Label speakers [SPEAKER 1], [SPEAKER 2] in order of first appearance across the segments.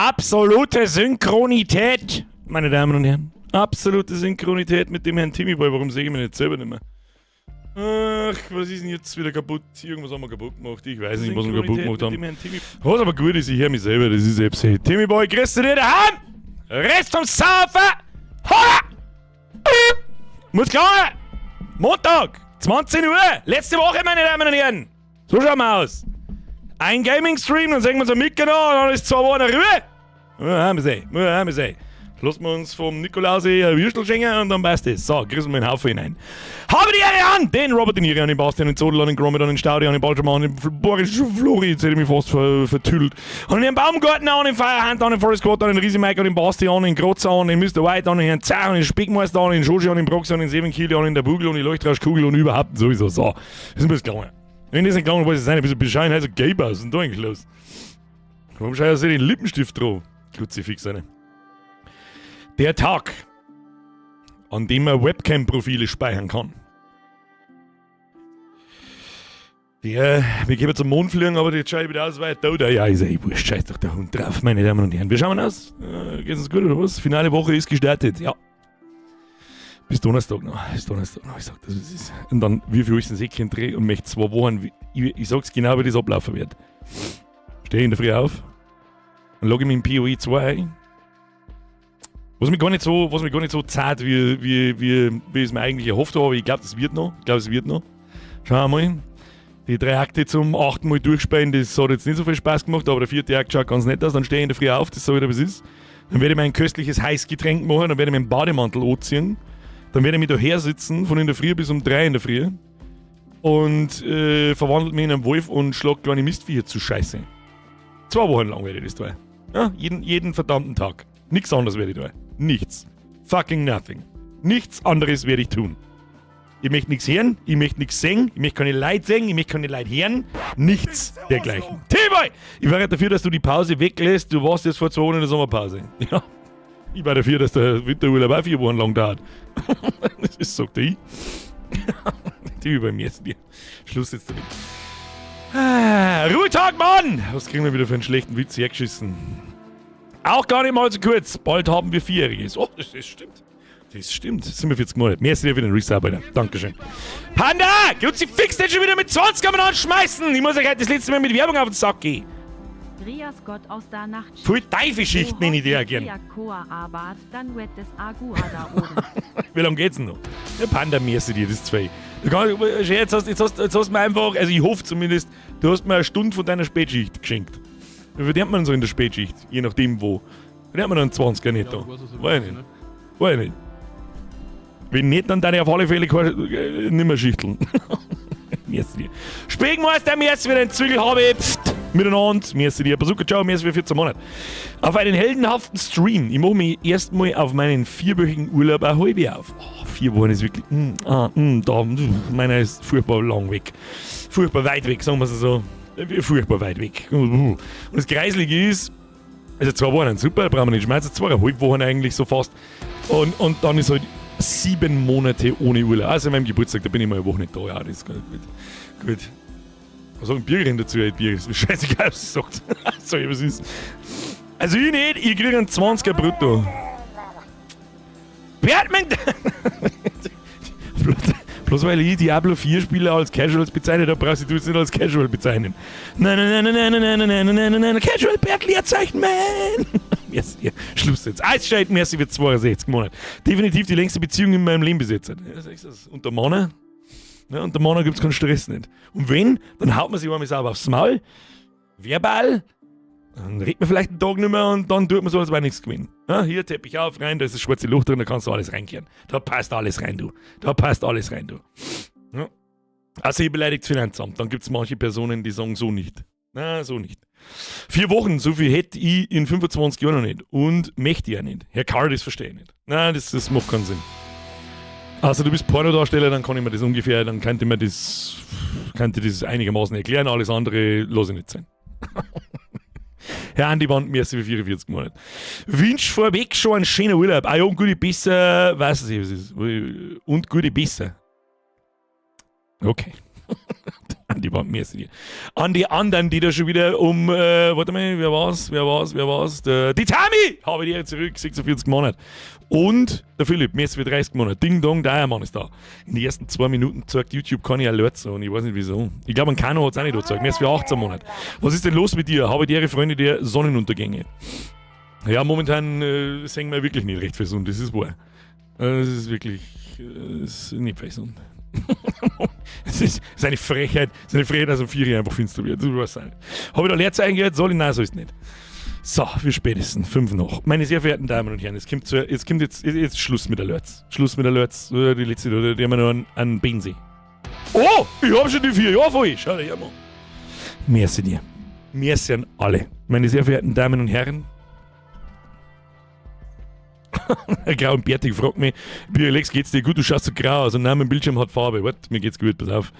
[SPEAKER 1] Absolute Synchronität, meine Damen und Herren. Absolute Synchronität mit dem Herrn Timmy Boy. Warum sehe ich mich nicht selber nicht mehr? Ach, was ist denn jetzt wieder kaputt? Irgendwas haben wir kaputt gemacht. Ich weiß nicht, was wir kaputt gemacht haben. Was aber gut ist, ich höre mich selber, das ist selbst. Timmy Boy, grüß dich daheim! Rest vom Saufen! Holla! Muss klar! Montag, 20 Uhr! Letzte Woche, meine Damen und Herren! So schauen wir aus! Ein Gaming-Stream, dann sehen wir uns am Mitgenommen und dann ist 2 Wochen Ruhe! Ja, haben wir sie, ja, haben wir sie. Lassen wir uns vom Nikolaus ein Würstel schenken und dann passt es. So, grüßen wir den Haufen hinein. Habe die Ehre an den Robert De Niro, an den Bastian, den Zodel, an den Gromit, an den Staudi, an den Baldermann, an den Boris Flori, jetzt hätte ich mich fast vertüdelt. An den Baumgartner, an den Firehand, an den Forest Squad, an den Riesi Mike, an den Bastian, an den Grotzer, an den Mr. White, an den Herrn Zach, an den Speckmeister, an den Schoji, an den Brox, an den Seven Kili, an den der Bugel und die Leuchtrauschkugel und überhaupt sowieso. So, das ist ein bisschen gegangen. Wenn das nicht gegangen, weiß ich nicht, ein bisschen bescheiden, also gelb aus. Was ist denn da eigentlich los? Warum schaut er sich den Lippenstift drauf? Kruzifix, eine. Der Tag, an dem man Webcam-Profile speichern kann. Der, wir gehen zum Mond fliegen, aber die schaue ich wieder aus, weil da, da, ja, ist ja eh wurscht, scheiß doch der Hund drauf, meine Damen und Herren. Wir schauen aus. Geht's uns gut oder was? Finale Woche ist gestartet, ja. Bis Donnerstag noch. Bis Donnerstag noch. Ich sag das, was ist. Und dann wirf ich euch ein Säckchen dreh und möchte 2 Wochen, ich sag's genau, wie das ablaufen wird. Stehe in der Früh auf und logge mich in PoE 2 ein. Was mich gar nicht so zart, wie ich es mir eigentlich erhofft habe, aber ich glaube, das wird noch. Ich glaube, es wird noch. Schauen wir mal. Die drei Akte zum achten Mal durchspielen, das hat jetzt nicht so viel Spaß gemacht, aber der vierte Akt schaut ganz nett aus. Dann stehe ich in der Früh auf, das sage ich dir, was ist. Dann werde ich mir ein köstliches Heißgetränk machen, dann werde ich meinen Bademantel anziehen. Dann werde ich mich da her sitzen, von in der Früh bis um 3 in der Früh. Und verwandelt mich in einen Wolf und schlag kleine Mistviecher zu Scheiße. 2 Wochen lang werde ich das tun. Ja, jeden verdammten Tag. Nichts anderes werde ich tun. Nichts. Fucking nothing. Nichts anderes werde ich tun. Ich möchte nichts hören, ich möchte nichts sehen, ich möchte keine Leute sehen, ich möchte keine Leute hören. Nichts dergleichen. T-Boy! Ich wäre dafür, dass du die Pause weglässt. Du warst jetzt vor 2 Wochen in der Sommerpause. Ja. Ich war dafür, dass der Winterurlaub auch 4 Wochen lang dauert. Das ist, sagt ich. Die über mir sind die. Schluss jetzt damit. Ah, Ruhetag, Mann! Was kriegen wir wieder für einen schlechten Witz hergeschissen? Auch gar nicht mal so kurz. Bald haben wir Vierjähriges. Oh, das stimmt. Das stimmt. 47 Monate. Mehr ist wieder den Resub, Alter. Dankeschön. Panda! Kruzifix den schon wieder mit 20 kann anschmeißen! Ich muss euch heute das letzte Mal mit Werbung auf den Sack gehen.
[SPEAKER 2] Rias Gott aus der Nacht.
[SPEAKER 1] Voll Teufelschicht nenne ich die ja gern. Wie lange geht's denn noch? Der Panda, merci dir, das ist zwei. Du kannst, jetzt hast du mir einfach, also ich hoffe zumindest, du hast mir eine Stunde von deiner Spätschicht geschenkt. Wie verdient man so in der Spätschicht? Je nachdem wo. Verdient man dann 20er netto?
[SPEAKER 3] Ja,
[SPEAKER 1] Weiß ich nicht. Weiß ich nicht. Wenn nicht, dann darf ich auf alle Fälle nimmer schichteln. Merci dir. Speckmeister, merci für den Zwiebelhabe. Psst, miteinander. Merci dir. Bazooka Joe, merci für 14 Monate. Auf einen heldenhaften Stream. Ich mache mich erstmal auf meinen vierwöchigen Urlaub ein halbe auf. Oh, 4 Wochen ist wirklich. Ah, da, meiner ist furchtbar lang weg. Furchtbar weit weg, sagen wir es so. Furchtbar weit weg. Und das Kreislige ist, also 2 Wochen sind super, brauchen wir nicht schmerzen, 2,5 Wochen eigentlich so fast. Und dann ist halt 7 Monate ohne Urlaub. Also an meinem Geburtstag, da bin ich mal eine Woche nicht da. Ja, das ist gut. Gut. Was sagt ein Bürgerin dazu? Ey, Birger? Ist mir scheißegal, was sie sagt. Sorry, was ist. Also ich nicht, ich kriege einen 20er brutto. Batman! Bloß weil ich Diablo 4 Spieler als Casuals bezeichnet habe, brauchst du jetzt nicht als Casual bezeichnen. Nein, nein, nein, nein, nein, nein, nein, nein, nein, nein, nein, Casual Bert Leerzeichen, man! Merci dir. Schluss jetzt. Eisstein, merci für 62 Monate. Definitiv die längste Beziehung in meinem Leben bis jetzt. Ja, sagst du das? Unter Männer? Ja, unter Männer gibt es keinen Stress nicht. Und wenn, dann haut man sich einmal sauber aufs Maul, verbal, dann redet man vielleicht einen Tag nicht mehr und dann tut man so, als wäre nichts gewesen. Ja, hier, Teppich auf, rein, da ist das schwarze Loch drin, da kannst du alles reinkehren. Da passt alles rein, du. Da passt alles rein, du. Ja. Also ich beleidigt das Finanzamt. Dann gibt es manche Personen, die sagen, so nicht. Na, so nicht. 4 Wochen, so viel hätte ich in 25 Jahren noch nicht. Und möchte ich auch nicht. Herr Karl, das verstehe ich nicht. Nein, das macht keinen Sinn. Also du bist Pornodarsteller, dann kann ich mir das ungefähr, dann könnte ich das einigermaßen erklären, alles andere lasse ich nicht sein. Herr Andi Wand, merci für 44 Monate. Wünsch vorweg schon einen schönen Urlaub. Ah ja, und gute Besser, weiß ich nicht, was ist. Und gute Besser. Okay. an die merci. An die anderen, die da schon wieder um, warte mal, wer war's, wer war's, wer war's? Der, die Tami! Habe die zurück, 46 Monate. Und der Philipp, merci für 30 Monate. Ding Dong, der Mann ist da. In den ersten 2 Minuten zeigt YouTube keine Alerts und ich weiß nicht, wieso. Ich glaube, ein Kano hat es auch nicht gezeigt. Merci für 18 Monate. Was ist denn los mit dir? Habe die Ehre, Freunde der Sonnenuntergänge. Ja, momentan sehen wir wirklich nicht recht viel Sonne, das ist wahr. Das ist wirklich ist nicht viel Sonne. Es ist eine Frechheit, es ist eine Frechheit, dass um 4 Uhr einfach finster wird. Du weißt nicht. Habe ich da Leerzeichen gehört? Soll ich? Nein, soll ich nicht. So, wie spät ist denn? 5 noch. Meine sehr verehrten Damen und Herren, es kommt jetzt Schluss mit Alerts. Schluss mit Alerts. Die letzte, die haben wir noch einen Bensi. Oh, ich hab schon die 4 Jahre voll. Schau dir her, Mann. Merci dir. Merci an alle. Meine sehr verehrten Damen und Herren. Grau und Bärtig fragt mich: Lex, geht's dir gut? Du schaust so grau aus. Und nein, mein Bildschirm hat Farbe. Warte, mir geht's gut, pass auf.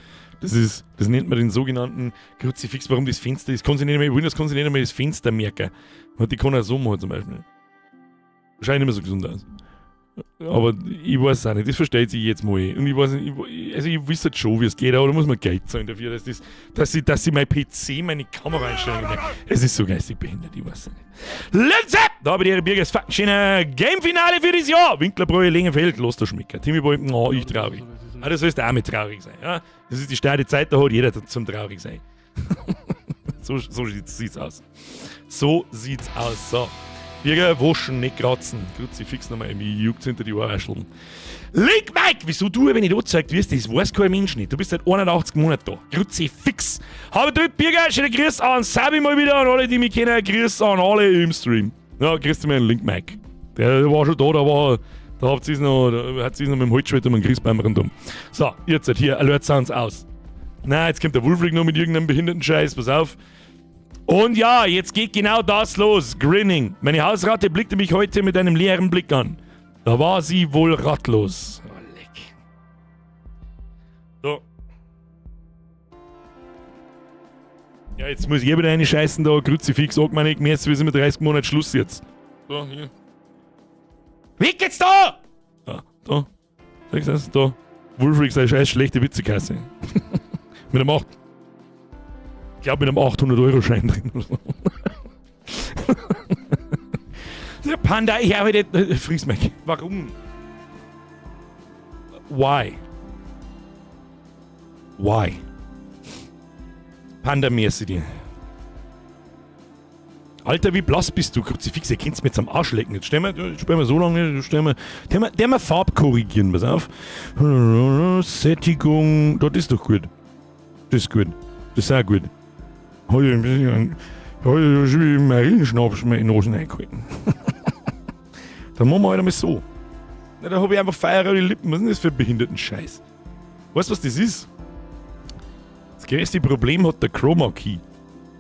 [SPEAKER 1] Das nennt man den sogenannten Kruzifix, warum das Fenster ist. Kann sich nicht mehr, Windows kann sich nicht einmal das Fenster merken. Und die kann auch so machen zum Beispiel. Schaut nicht mehr so gesund aus. Aber ich weiß es auch nicht, das versteht sich jetzt mal. Und ich weiß nicht, also ich weiß halt schon, wie es geht, aber da muss man Geld zahlen dafür, dass ich mein PC, meine Kamera einstellen kann. Es ist so geistig behindert, ich weiß es nicht. Let's up! Da habe ich die Birgers schöner Game-Finale für das Jahr. Winklerbräu, Längenfeld, los der Schmecker. Timmy Boy, oh, ich traurig. Ah, das sollst du auch mit traurig sein. Ja? Das ist die steile Zeit, da hat jeder zum traurig sein. So sieht's aus. So sieht's aus. So. Birger, waschen, nicht kratzen. Kruzifix nochmal, mir juckt's hinter die Ohrwascheln. Link Mike, wieso du, wenn ich angezeigt wirst, das weiß kein Mensch nicht. Du bist seit 81 Monaten da. Kruzifix. Habe du Birger, schöne Grüß an Sabi mal wieder, an alle, die mich kennen. Grüß an alle im Stream. Ja, grüß dich mal, Link Mike. Der war schon da, da habt ihr noch, da hat sie noch mit dem Holzschwert um den Christbaum rundum. So, jetzt hier, Alert Sounds aus. Na, jetzt kommt der Wolfric noch mit irgendeinem behinderten Scheiß, pass auf. Und ja, jetzt geht genau das los. Grinning. Meine Hausratte blickte mich heute mit einem leeren Blick an. Da war sie wohl ratlos. Oh, leck. So. Ja, jetzt muss ich wieder eine scheißen da. Kruzifix, angemeint, mir jetzt wir sind mit 30 Monaten Schluss jetzt. So, hier. Wie geht's da? Da, da. Siehst du das? Da. Wolfric sei scheiß schlechte Witzekasse. Mit einem 8. Ich glaube, mit einem 800-Euro-Schein drin oder so. Der Panda, ich habe nicht. Friesmeck. Warum? Why? Why? Panda, merci dir. Alter, wie blass bist du? Kruzifix, ihr könnt's mir jetzt am Arsch lecken. Jetzt stellen wir so lange, stellen wir, der wir Farb korrigieren, pass auf. Sättigung, das ist doch gut. Das ist gut. Das ist auch gut. Hab ich ein bisschen, hab ich schon wie Marillenschnaps mir in die Nase reingehalten. Dann machen wir halt einmal so. Na, da hab ich einfach feuerrote Lippen. Was ist denn das für ein behinderten Scheiß? Weißt du, was das ist? Das größte Problem hat der Chroma Key.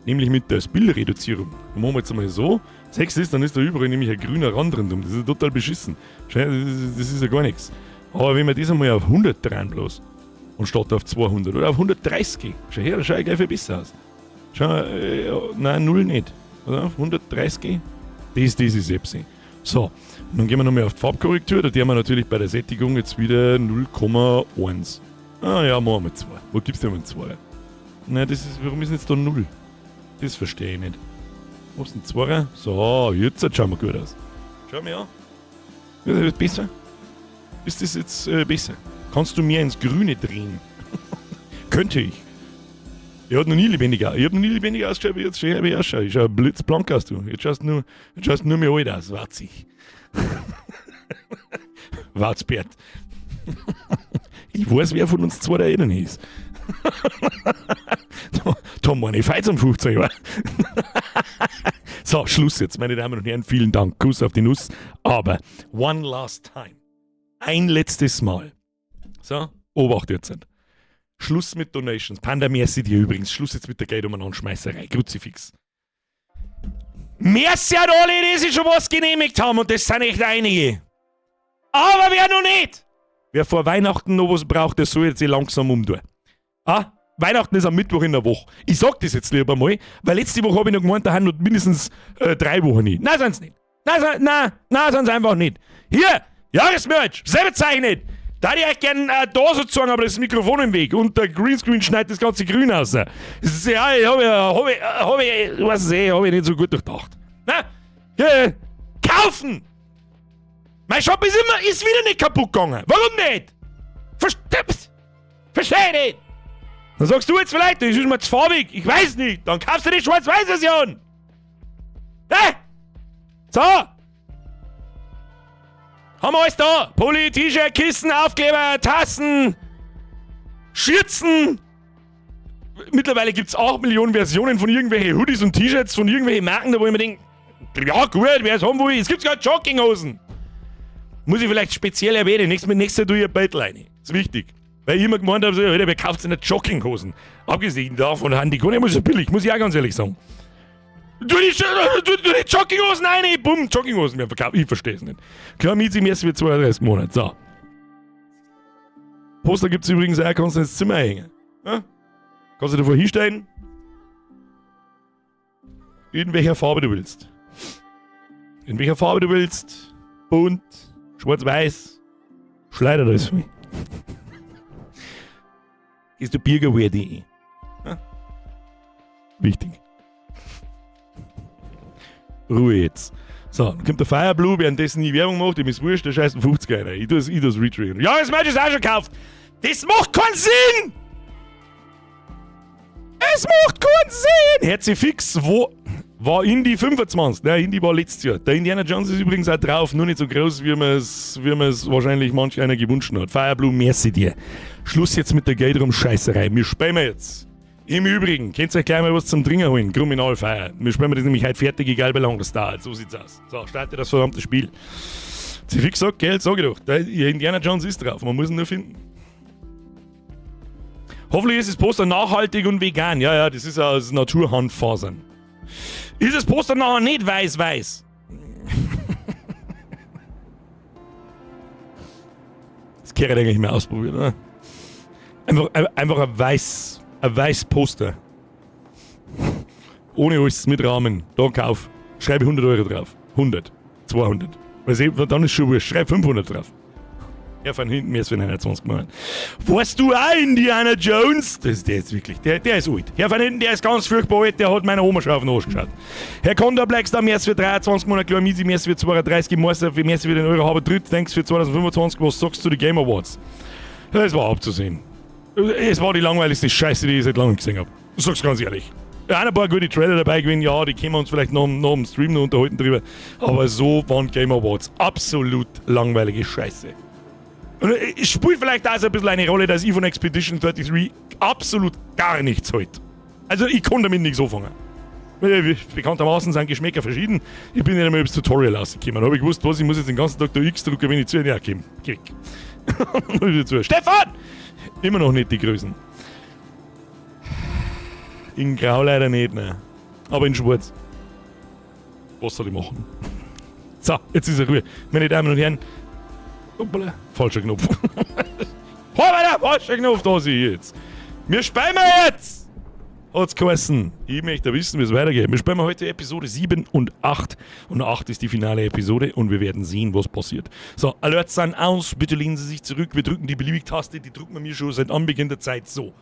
[SPEAKER 1] Nämlich mit der Spillreduzierung. Dann machen wir jetzt einmal so. Sechs ist, dann ist da überall nämlich ein grüner Rand rundum. Das ist total beschissen. Das ist ja gar nichts. Aber wenn wir das einmal auf 100 drehen bloß, anstatt auf 200 oder auf 130, schau her, da schau ich gleich viel besser aus. Schau, nein, 0 nicht. Oder auf 130, das ist Epsi. So, und dann gehen wir nochmal auf die Farbkorrektur. Da tun wir natürlich bei der Sättigung jetzt wieder 0,1. Ah ja, machen wir 2. Wo gibt's denn mal 2? Nein, das ist, warum ist denn jetzt da 0? Das verstehe ich nicht. Wo ist denn 2? So, jetzt schauen wir gut aus. Schau mir an. Ist das besser? Ist das jetzt besser? Kannst du mir ins Grüne drehen? Könnte ich. Ich hab noch nie lebendig ausgeschaut, wie jetzt schön wie ich ausschaue. Ich schaue blitzblank aus, du. Jetzt schaust nur mehr alt aus. Watzig. Watzbert. Ich weiß, wer von uns zwei der Ältere ist. Da meine ich feit um 15 Jahre. So, Schluss jetzt, meine Damen und Herren. Vielen Dank. Kuss auf die Nuss. Aber one last time. Ein letztes Mal. So, Obacht jetzt. Schluss mit Donations. Panda, merci dir übrigens. Schluss jetzt mit der Geld um Schmeißerei. Kruzifix. Merci an alle, die sich schon was genehmigt haben, und das sind echt einige. Aber wer noch nicht? Wer vor Weihnachten noch was braucht, der soll jetzt eh langsam umtun. Ah, Weihnachten ist am Mittwoch in der Woche. Ich sag das jetzt lieber mal, weil letzte Woche habe ich noch gemeint, da haben noch mindestens 3 Wochen nicht. Nein, sind's nicht. Nein, nein, nein, sind's einfach nicht. Hier, Jahresmerch, selber zeichnet. Da hätte ich euch gern da sozusagen, aber das Mikrofon im Weg und der Greenscreen schneidet das ganze Grün aus. Das ist, ja, ich hab, hab, ich, hab ich, weiß ich, hab ich nicht so gut durchdacht. Na? Ja, kaufen! Mein Shop ist wieder nicht kaputt gegangen. Warum nicht? Verstehst? Versteh ich nicht! Dann sagst du jetzt vielleicht, das ist mir zu farbig. Ich weiß nicht. Dann kaufst du die Schwarz-Weiß-Version. Hä? So. Haben wir alles da. Pulli, T-Shirt, Kissen, Aufkleber, Tassen, Schürzen. Mittlerweile gibt es 8 Millionen Versionen von irgendwelchen Hoodies und T-Shirts von irgendwelchen Marken, da wo ich mir denke, ja gut, wer es haben will. Es gibt sogar Jogginghosen. Muss ich vielleicht speziell erwähnen. Nächstes Mal tue ich ein Beutel rein. Ist wichtig. Weil ich immer gemeint habe, so, Alter, wer kauft sich nicht Jogginghosen? Abgesehen davon haben die gar nicht immer so billig, muss ich auch ganz ehrlich sagen. Tu die Jogginghosen rein, bumm, Jogginghosen werden verkauft. Ich verstehe es nicht. Klar, Miezi, mir für 32 Monate. So. Poster gibt es übrigens auch, kannst du ins Zimmer hängen. Ja? Kannst du davor hinstellen? In welcher Farbe du willst. In welcher Farbe du willst. Bunt, schwarz-weiß. Schleider das für mich. Ist du bürgerwehr.de. Ja? Wichtig. Ruhe jetzt. So, dann kommt der Fire Blue, währenddessen ich Werbung macht, ihm ist wurscht, der scheißt 50er rein. Ich tu's retriggern. Ja, das Match ist auch schon gekauft. Das macht keinen Sinn! Es macht keinen Sinn! Herzi fix, wo war Indy 25? Der Indy war letztes Jahr. Der Indiana Jones ist übrigens auch drauf, nur nicht so groß, wie man es wahrscheinlich manch einer gewünscht hat. Fireblue, merci dir. Schluss jetzt mit der Geldrum-Scheißerei. Wir spielen jetzt. Im Übrigen, könnt ihr euch gleich mal was zum Trinken holen. Kriminal Fire. Wir spielen das nämlich heute fertig, egal wie lange das dauert. So sieht's aus. So, starte das verdammte Spiel. Sie wie gesagt, Geld, sag ich doch. Der Indiana Jones ist drauf. Man muss ihn nur finden. Hoffentlich ist das Poster nachhaltig und vegan. Ja, das ist aus Naturhanffasern. Ist das Poster nachher nicht weiß-weiß? Das kann ich eigentlich mal ausprobieren, oder? Einfach ein weiß Poster. Ohne alles mit Rahmen. Da kauf. Schreibe 100 Euro drauf. 100. 200. Weil ich, dann ist schon wurscht. Schreib 500 drauf. Ja, von hinten mir ist für 29 Mal. Warst du auch Indiana Jones? Das ist der jetzt wirklich, der ist alt. Herr von hinten, der ist ganz furchtbar alt, der hat meiner Oma schon auf den Arsch geschaut. Herr Condor Blackstar, merci für 23 Monate, klar, Misi, merci für 32, Meister, merci für den Euro, aber dritt, thanks für 2025, was sagst du zu den Game Awards? Das war abzusehen. Es war die langweiligste Scheiße, die ich seit langem gesehen habe. Ich sag's ganz ehrlich. Ja, ein paar gute Trailer dabei gewesen, ja, die können wir uns vielleicht noch im Stream noch unterhalten drüber. Aber so waren Game Awards absolut langweilige Scheiße. Und es spielt vielleicht auch so ein bisschen eine Rolle, dass ich von Expedition 33 absolut gar nichts halt. Also ich kann damit nichts anfangen. Bekanntermaßen sind Geschmäcker verschieden. Ich bin nicht einmal übers Tutorial rausgekommen. Da habe ich gewusst, was, ich muss jetzt den ganzen Tag da X drücken, wenn ich zu. Ja, komm, geh weg. Zu. Stefan! Immer noch nicht die Größen. In Grau leider nicht, ne. Aber in Schwarz. Was soll ich machen? So, jetzt ist er Ruhe. Meine Damen und Herren. Hoppala, falscher Knopf. Hoppala, falscher Knopf, da sehe ich jetzt. Wir spielen jetzt! Hat's geheißen. Ich möchte wissen, wie es weitergeht. Wir spielen heute Episode 7 und 8. Und 8 ist die finale Episode und wir werden sehen, was passiert. So, Alerts sind aus. Bitte lehnen Sie sich zurück. Wir drücken die Beliebig-Taste. Die drücken wir mir schon seit Anbeginn der Zeit so.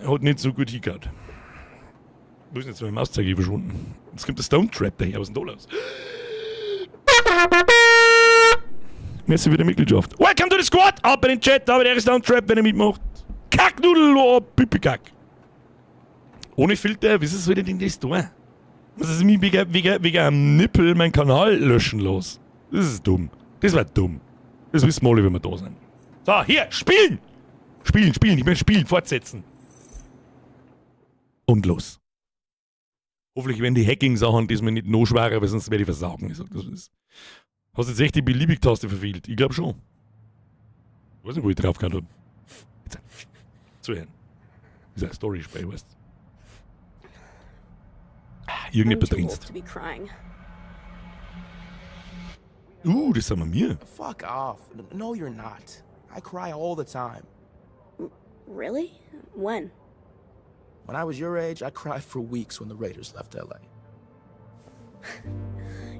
[SPEAKER 1] Hat nicht so gut hingehört. Wo ist denn jetzt mein Mauszeiger verschwunden? Jetzt kommt der Stone Trap daher. Was ist denn da los? Merci für die Mitgliedschaft. Welcome to the squad! Ab in den Chat, aber der ist Stone Trap, wenn er mitmacht. Kacknudel, oh, Pipi-Kack. Ohne Filter, wieso soll ich denn das tun? Was ist mich wegen einem Nippel meinen Kanal löschen los? Das ist dumm. Das war dumm. Das wissen wir alle, wenn wir da sind. So, hier, spielen! Spielen, spielen, ich möchte spielen, fortsetzen. Und los. Hoffentlich werden die Hacking-Sachen diesmal nicht noch schwerer, weil sonst werde ich versagen. Ich sag, das ist. Hast du jetzt echt die Beliebig-Taste verfehlt? Ich glaube schon. Ich weiß nicht, wo ich drauf gehauen habe. Jetzt. Zuhören. Das ist ein Story-Spiel, weißt du. Irgendjemand
[SPEAKER 3] I'm too old
[SPEAKER 1] drinst.
[SPEAKER 3] to be crying.
[SPEAKER 1] Das sind wir mir.
[SPEAKER 4] Fuck off. No, you're not. I cry all the time.
[SPEAKER 3] Really? When?
[SPEAKER 4] When I was your age, I cried for weeks when the Raiders left LA.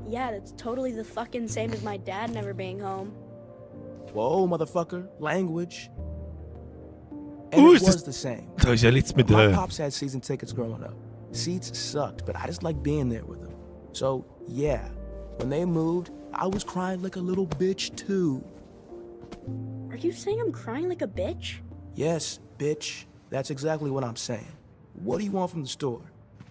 [SPEAKER 3] Yeah, that's totally the fucking same as my dad never being home.
[SPEAKER 4] Whoa, motherfucker. Language. And
[SPEAKER 1] Ooh,
[SPEAKER 4] it
[SPEAKER 1] ist das-
[SPEAKER 4] was the same.
[SPEAKER 1] Da ist ja letztes mit
[SPEAKER 4] My
[SPEAKER 1] der.
[SPEAKER 4] pops had season tickets growing up. Seats sucked, but I just liked being there with them. So, yeah, when they moved, I was crying like a little bitch too.
[SPEAKER 3] Are you saying I'm crying like a bitch?
[SPEAKER 4] Yes, bitch. That's exactly what I'm saying. What do you want from the store?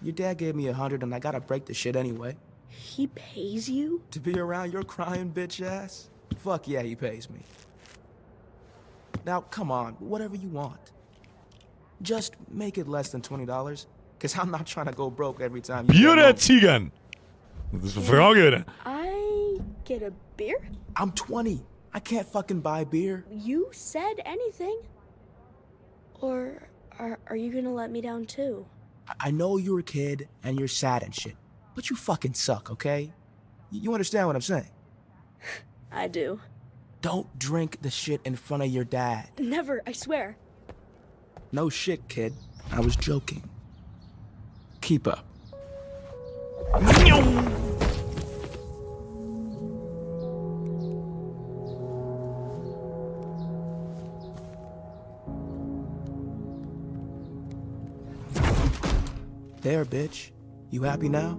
[SPEAKER 4] Your dad gave me 100 and I gotta break the shit anyway.
[SPEAKER 3] He pays you?
[SPEAKER 4] To be around your crying bitch ass? Fuck yeah, he pays me. Now, come on, whatever you want. Just make it less than $20, cause I'm not trying to go broke every time you
[SPEAKER 1] Bier
[SPEAKER 4] get
[SPEAKER 1] oder
[SPEAKER 4] home.
[SPEAKER 1] Ziegern? Das ist eine Frage, oder?
[SPEAKER 3] I get a beer?
[SPEAKER 4] I'm 20. I can't fucking buy beer.
[SPEAKER 3] You said anything. Or are you gonna let me down too?
[SPEAKER 4] I know you're a kid and you're sad and shit, but you fucking suck, okay? You understand what I'm saying?
[SPEAKER 3] I do.
[SPEAKER 4] Don't drink the shit in front of your dad.
[SPEAKER 3] Never, I swear.
[SPEAKER 4] No shit, kid. I was joking. Keep up. There, bitch. You happy now?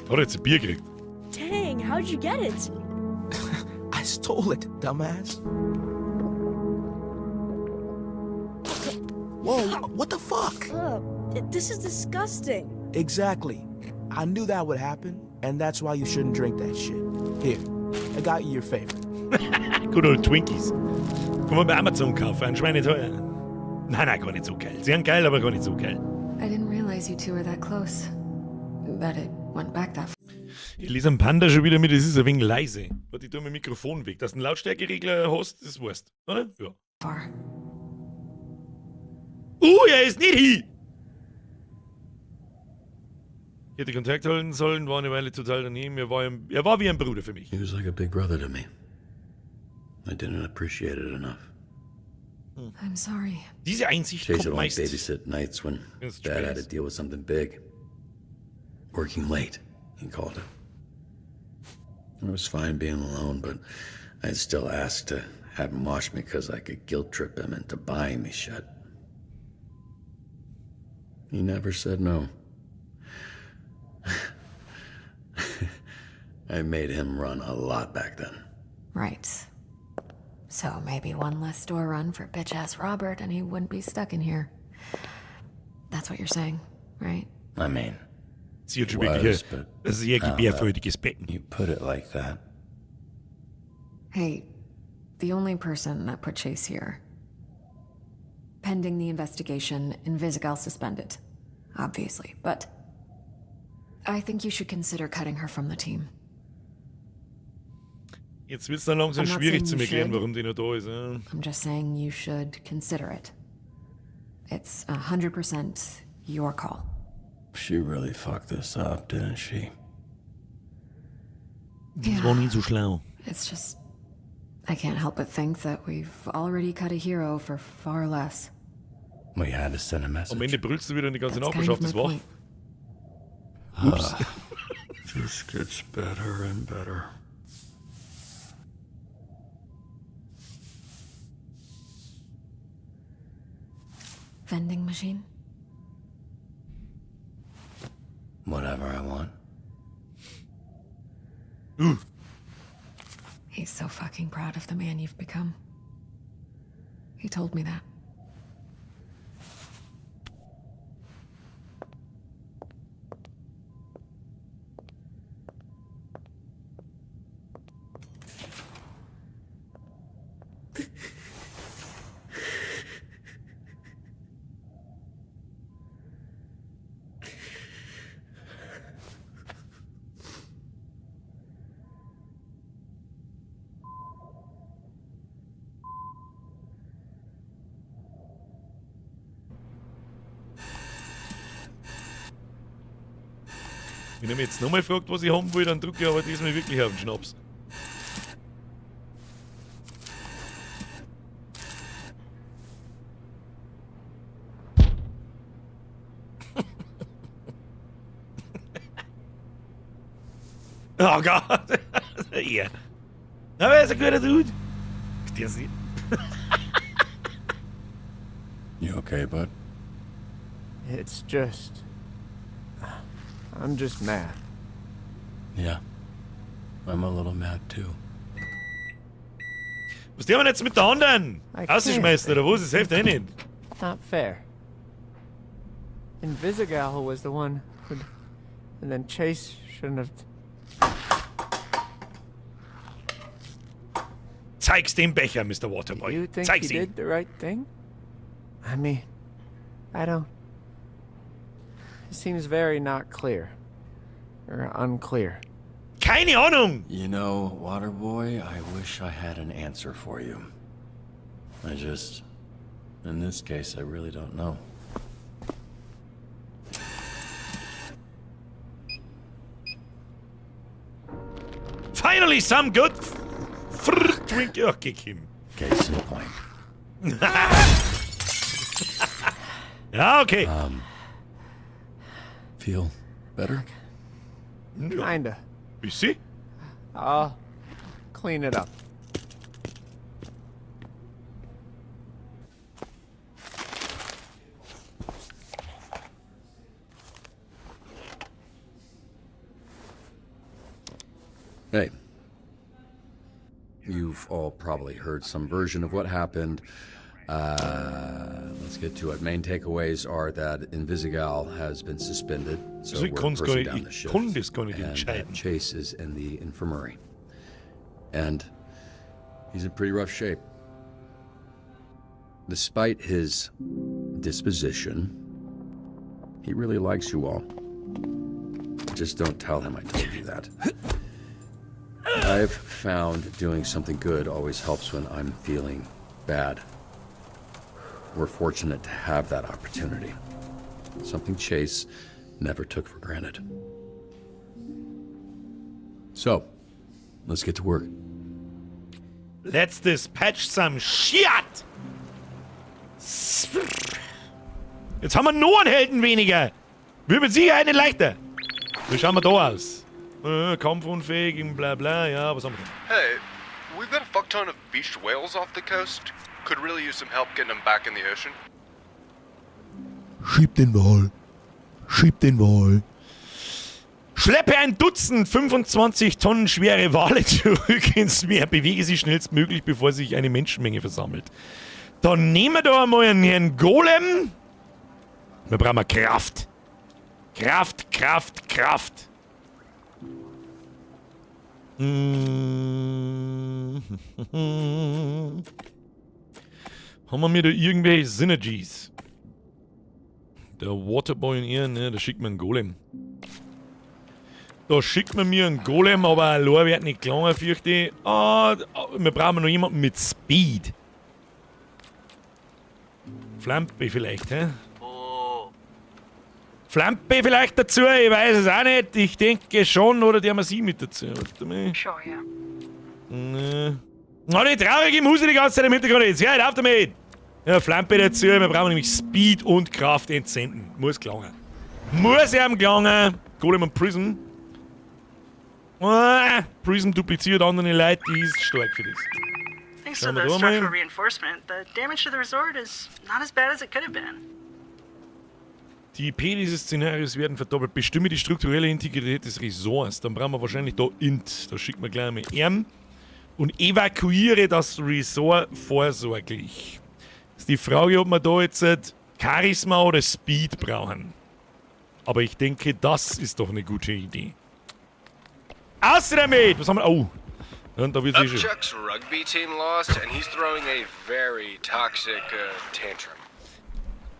[SPEAKER 1] Hat er jetzt ein Bier gekriegt?
[SPEAKER 3] Dang, how'd you get it?
[SPEAKER 4] I stole it, dumbass. Whoa, what the fuck?
[SPEAKER 3] Ugh, this is disgusting.
[SPEAKER 4] Exactly. I knew that would happen, and that's why you shouldn't drink that shit. Here, I got you your favorite.
[SPEAKER 1] Good old Twinkies. Kann man bei Amazon kaufen, ein Schweineteuer. Nein, nein, gar nicht so geil. Sie sind geil, aber gar nicht so geil.
[SPEAKER 5] I didn't realize you two were that close. That it went back that
[SPEAKER 1] Ich lese am Panda schon wieder mit, es ist ein wenig leise. Warte, ich tue mein Mikrofon weg. Dass du einen Lautstärkeregler hast, das weißt, oder? Ja.
[SPEAKER 5] far.
[SPEAKER 1] Er ist nicht hier! Ich hätte Kontakt halten sollen, war eine Weile total daneben. Er war wie ein Bruder für mich.
[SPEAKER 6] He was like a big brother to me. I didn't appreciate it enough.
[SPEAKER 5] I'm sorry.
[SPEAKER 1] Diese Einsicht
[SPEAKER 6] Chase
[SPEAKER 1] kommt
[SPEAKER 6] would only
[SPEAKER 1] meist.
[SPEAKER 6] babysit nights when
[SPEAKER 1] It's
[SPEAKER 6] Dad had to
[SPEAKER 1] spät.
[SPEAKER 6] deal with something big. Working late, he called it. And it was fine being alone, but I'd still ask to have him watch me because I could guilt trip him into buying me shit. He never said no. I made him run a lot back then.
[SPEAKER 5] Right. So maybe one less store run for bitch ass Robert and he wouldn't be stuck in here. That's what you're saying, right?
[SPEAKER 6] I mean,
[SPEAKER 1] Sie hat schon
[SPEAKER 6] was,
[SPEAKER 1] wirklich
[SPEAKER 6] but
[SPEAKER 1] ein sehr
[SPEAKER 6] now that
[SPEAKER 1] gebärfreudiges Becken.
[SPEAKER 6] you put it like that.
[SPEAKER 5] Hey, the only person that put Chase here. Pending the investigation, Invisigal suspended. Obviously, but I think you should consider cutting her from the team.
[SPEAKER 1] Jetzt wird es dann langsam
[SPEAKER 5] I'm not
[SPEAKER 1] schwierig
[SPEAKER 5] saying
[SPEAKER 1] zu
[SPEAKER 5] you
[SPEAKER 1] erklären,
[SPEAKER 5] should.
[SPEAKER 1] warum die noch da ist. Ja.
[SPEAKER 5] I'm just saying you should consider it. It's 100% your call.
[SPEAKER 6] She really fucked this up, didn't she?
[SPEAKER 1] Das war nicht so schlau.
[SPEAKER 5] It's just. I can't help but think that we've already cut a hero for far less.
[SPEAKER 6] We had to send a message.
[SPEAKER 1] Am Ende brüllst du wieder in die ganze
[SPEAKER 5] That's kind of
[SPEAKER 1] Nachbarschaft
[SPEAKER 5] my
[SPEAKER 1] ist wach.
[SPEAKER 5] point.
[SPEAKER 1] Ups.
[SPEAKER 6] This gets better and better.
[SPEAKER 5] Vending machine?
[SPEAKER 6] Whatever I want.
[SPEAKER 5] He's so fucking proud of the man you've become. He told me that.
[SPEAKER 1] Wenn er mich jetzt nochmal fragt, was ich haben will, dann drücke ich aber diesmal wirklich auf den Schnaps. Oh Gott. Ja. Aber er ist ein guter Dude. Der sie.
[SPEAKER 6] You okay, bud?
[SPEAKER 7] It's just. I'm just mad.
[SPEAKER 6] Yeah. I'm a little mad too.
[SPEAKER 1] Was tun wir denn jetzt mit der anderen?
[SPEAKER 7] I can't.
[SPEAKER 1] Ausschmeißen oder was? Das hilft eh nicht.
[SPEAKER 7] Not fair. Invisigal was the one who. And then Chase shouldn't have.
[SPEAKER 1] Zeig's dem Becher, Mr. Waterboy.
[SPEAKER 7] You think
[SPEAKER 1] Zeig's
[SPEAKER 7] he
[SPEAKER 1] ihm.
[SPEAKER 7] did the right thing? I mean, I don't. It seems very not clear. Or unclear.
[SPEAKER 1] Keine Ahnung.
[SPEAKER 6] You know, Waterboy, I wish I had an answer for you. I just. In this case, I really don't know.
[SPEAKER 1] Finally some good drink. Okay, Kim.
[SPEAKER 6] Case in point.
[SPEAKER 1] Ja, okay.
[SPEAKER 6] Feel better?
[SPEAKER 1] Ja,
[SPEAKER 7] Kinda.
[SPEAKER 1] bisschen.
[SPEAKER 7] I'll clean it up.
[SPEAKER 6] Hey. You've all probably heard some version of what happened. Let's get to it. Main takeaways are that Invisigal has been suspended, so
[SPEAKER 1] Also ich
[SPEAKER 6] we're
[SPEAKER 1] kann's gar
[SPEAKER 6] person
[SPEAKER 1] nicht-
[SPEAKER 6] down
[SPEAKER 1] ich
[SPEAKER 6] the shift,
[SPEAKER 1] kann das gar nicht
[SPEAKER 6] and that
[SPEAKER 1] entscheiden.
[SPEAKER 6] Chase is in the infirmary, and he's in pretty rough shape. Despite his disposition, he really likes you all. Just don't tell him I told you that. I've found doing something good always helps when I'm feeling bad. We're fortunate to have that opportunity. Something Chase never took for granted. So, let's get to work.
[SPEAKER 1] Let's dispatch some shit. Jetzt haben wir noch einen Helden weniger. Wird mit Sicherheit nicht leichter. Wie schauen wir da aus? Kampfunfähig, bla bla, ja, was haben wir da?
[SPEAKER 8] Hey, we've got a fuck ton of beached whales off the coast. Could really use some help getting them back in the ocean.
[SPEAKER 1] Schieb den Wal. Schieb den Wal. Schleppe ein Dutzend 25 Tonnen schwere Wale zurück ins Meer. Bewege sie schnellstmöglich, bevor sich eine Menschenmenge versammelt. Dann nehmen wir da einmal einen Herrn Golem. Wir brauchen Kraft. Kraft, Kraft, Kraft. Haben wir mir da irgendwelche Synergies? Der Waterboy und ihr, ne, da schickt man einen Golem. Da schickt man mir einen Golem, aber allein wird nicht gelangen, fürchte ich. Ah, wir brauchen noch jemanden mit Speed. Flampe vielleicht, hä? Flampe vielleicht dazu, ich weiß es auch nicht. Ich denke schon, oder die haben wir sie mit dazu. Warte mal.
[SPEAKER 2] Sure, yeah.
[SPEAKER 1] Nee. Na, die traurige Musik die ganze Zeit im Hintergrund jetzt. Ja, auf damit! Ja, Flampe dazu, wir brauchen nämlich Speed und Kraft entsenden. Muss gelangen. Muss ihm gelangen. Golem und Prism. Ah, Prism dupliziert andere Leute, die ist stark für das.
[SPEAKER 9] Thanks to
[SPEAKER 1] Schauen wir
[SPEAKER 9] the
[SPEAKER 1] da mal.
[SPEAKER 9] structural reinforcement, the damage to the resort is not as bad as it could have been.
[SPEAKER 1] Die IP dieses Szenarios werden verdoppelt. Bestimme die strukturelle Integrität des Resorts. Dann brauchen wir wahrscheinlich da Int. Da schicken wir gleich einmal M. Und evakuiere das Resort vorsorglich. Ist die Frage, ob wir da jetzt Charisma oder Speed brauchen. Aber ich denke, das ist doch eine gute Idee. Außer damit! Was haben wir? Oh. Und da wird's eh schon.
[SPEAKER 8] Upchuck's rugby team lost, and he's throwing a very toxic tantrum.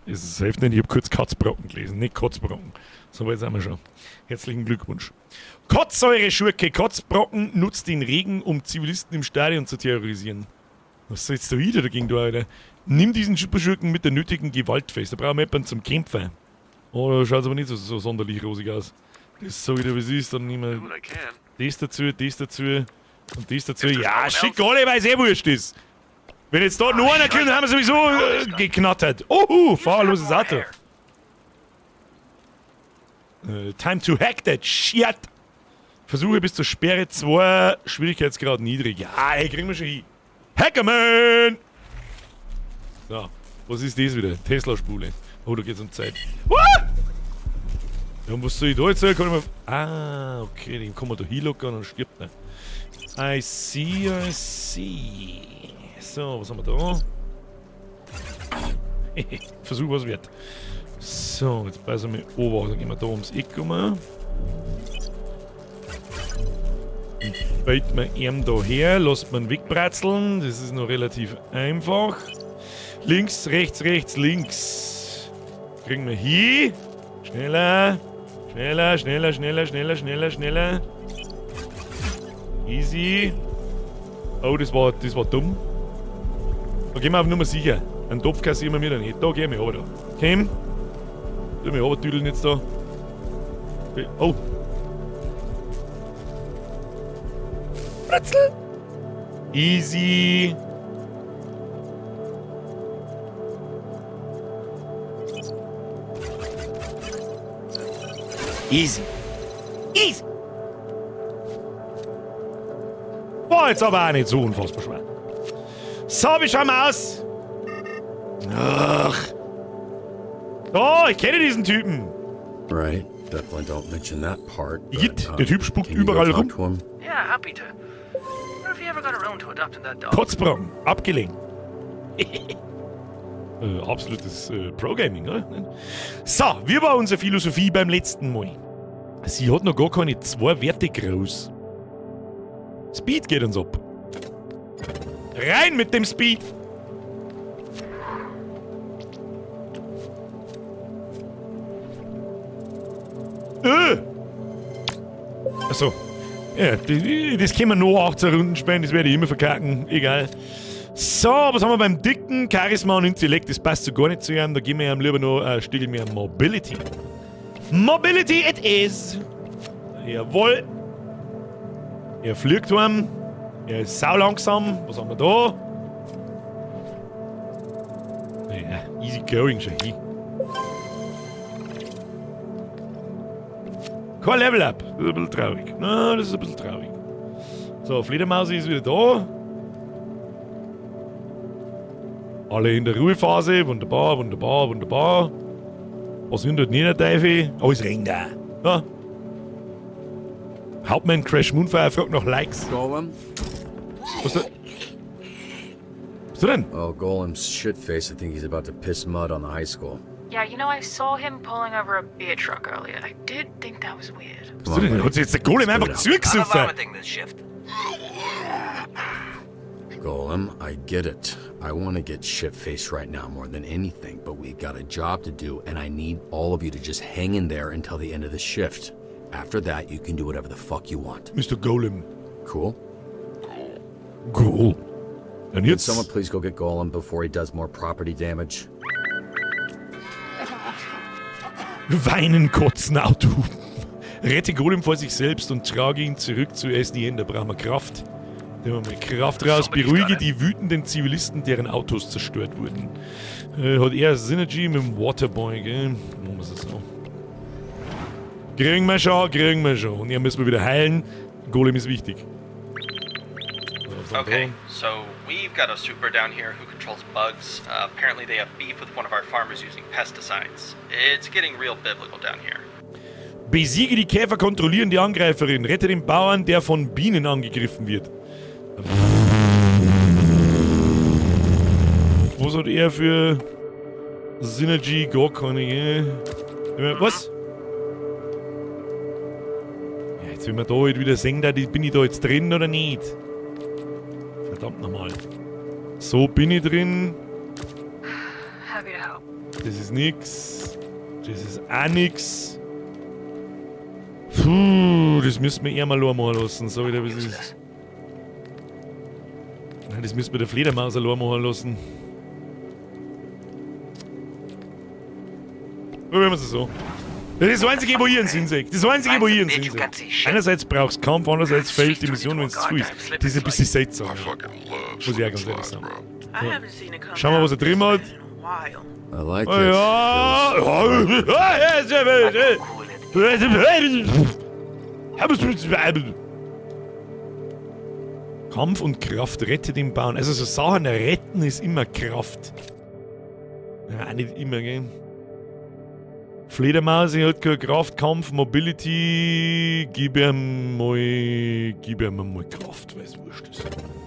[SPEAKER 1] Es ist hilft nicht, ich habe kurz Kotzbrocken gelesen, nicht Kotzbrocken. So weit sind wir schon. Herzlichen Glückwunsch. Kotzsäure-Schurke Kotzbrocken nutzt den Regen, um Zivilisten im Stadion zu terrorisieren. Was sollst du wieder dagegen, du Alter? Nimm diesen Superschurken mit der nötigen Gewalt fest. Da brauchen wir jemanden zum Kämpfen. Oh, da schaut aber nicht so sonderlich rosig aus. Das ist so wieder, wie es ist. Dann nehmen wir das dazu, das dazu und das dazu. Ja, schick alle, weil es eh wurscht ist. Wenn jetzt da nur einer kommt, haben wir sowieso geknattert. Ohu, fahrerloses Auto. Time to hack that shit. Versuche bis zur Sperre 2, Schwierigkeitsgrad niedrig. Ja, ey, kriegen wir schon hin. Hackerman! So, was ist das wieder? Tesla-Spule. Oh, da geht's um Zeit. Ah! Ja, und was soll ich da jetzt? Kann ich mal... Ah, okay, den kann man da hinlockern und dann stirbt er. I see, I see. So, was haben wir da? Versuch was wert. So, jetzt beißen wir ober. Dann gehen wir da ums Eck rum. Und bait man ihn da her, lässt man wegbratzeln. Das ist noch relativ einfach. Links, rechts, rechts, links. Kriegen wir hier. Schneller. Schneller, schneller, schneller, schneller, schneller, schneller. Easy. Oh, das war dumm. Da gehen wir auf Nummer sicher. Einen Topf kassieren wir mir da nicht. Da gehen wir runter. Da. Komm. Tu mich runtertüdeln jetzt da. Oh. Bratzel. Easy. Easy. Easy. War jetzt aber auch nicht so unfassbar schwer. So, wie schauen wir aus? Ach. Oh, ich kenne diesen Typen.
[SPEAKER 6] Right. Definitely don't mention that part. But,
[SPEAKER 1] Igitt, der Typ spuckt
[SPEAKER 6] can you go
[SPEAKER 1] überall
[SPEAKER 6] talk
[SPEAKER 1] rum.
[SPEAKER 6] to him?
[SPEAKER 9] Yeah, happy to. What if you ever got around to adopting that dog?
[SPEAKER 1] Kotzbrang, abgelenkt. Absolutes Pro-Gaming, oder? So, wie war unsere Philosophie beim letzten Mal? Sie hat noch gar keine zwei Werte groß. Speed geht uns ab. Rein mit dem Speed! Achso. Ja, das können wir nur 18 Runden spielen, das werde ich immer verkacken. Egal. So, was haben wir beim Dicken? Charisma und Intellekt, das passt so gar nicht zu ihm. Da geben wir ihm lieber noch ein Stück mehr Mobility. Mobility it is! Jawohl. Er fliegt heim. Er ist sau langsam. Was haben wir da? Ja, easy going schon hin. Kein Level Up. Das ist ein bisschen traurig. Na, das ist ein bisschen traurig. So, Fledermaus ist wieder da. Alle in der Ruhephase. Wunderbar, wunderbar, wunderbar. Was sind dort nicht, Teufel? Alles rennt da. Ja. Hauptmann Crash Moonfire fragt nach Likes.
[SPEAKER 6] Golem?
[SPEAKER 1] Was da? Was denn?
[SPEAKER 6] Oh, Golem's shitface. I think he's about to piss mud on the high school.
[SPEAKER 10] Yeah, you know, I saw him pulling over a beer truck earlier. I did think that was weird.
[SPEAKER 1] Was denn? Hat sich jetzt der Golem einfach zugesoffen?
[SPEAKER 6] Golem, I get it. I want to get shit-faced right now more than anything, but we've got a job to do, and I need all of you to just hang in there until the end of the shift. After that, you can do whatever the fuck you want.
[SPEAKER 1] Mr. Golem.
[SPEAKER 6] Cool?
[SPEAKER 1] Cool. And
[SPEAKER 6] Can
[SPEAKER 1] jetzt...
[SPEAKER 6] someone please go get Golem before he does more property damage?
[SPEAKER 1] Weinen, kotzen, Auto. Rette Golem vor sich selbst und trage ihn zurück zu SDN. Da brauchen wir Kraft. Nehmen wir mal Kraft raus. Beruhige die wütenden Zivilisten, deren Autos zerstört wurden. Hat er Synergy mit dem Waterboy, gell? Machen wir es so. Kriegen wir schon, kriegen wir schon. Und hier müssen wir wieder heilen. Golem ist wichtig.
[SPEAKER 8] Okay, so we've got a super down here who controls bugs. Apparently they have beef with one of our farmers using pesticides. It's getting real biblical down here.
[SPEAKER 1] Besiege die Käfer, kontrollieren die Angreiferin. Rette den Bauern, der von Bienen angegriffen wird. Was hat er für Synergy? Gar keine, gell? Was? Ja, jetzt will man da halt wieder sehen, da bin ich da jetzt drin oder nicht? Verdammt nochmal. So bin ich drin.
[SPEAKER 10] Happy to help.
[SPEAKER 1] Das ist nix. Das ist auch nix. Puh, das müssen wir eher mal machen lassen. So wieder, wie es ist. Nein, das müssen wir der Fledermaus allein machen lassen. Probieren wir es so. Das ist das Einzige, wo ich einen Sinn sehe. Das ist das Einzige, wo ich einen Sinn sehe. Einerseits brauchst du Kampf, andererseits fällt die Mission, wenn es zu ist. Das ist ein bisschen seltsam. Muss ich auch ganz ehrlich sagen. So. Schauen wir, was er drin hat.
[SPEAKER 6] I like
[SPEAKER 1] Oh, ja. Kampf und Kraft, rette den Bauern. Also so Sachen retten ist immer Kraft. Ja, nicht immer, gell? Fledermaus, ich hat keine Kraft, Kampf, Mobility. Gib ihm mal Kraft, weil es wurscht ist.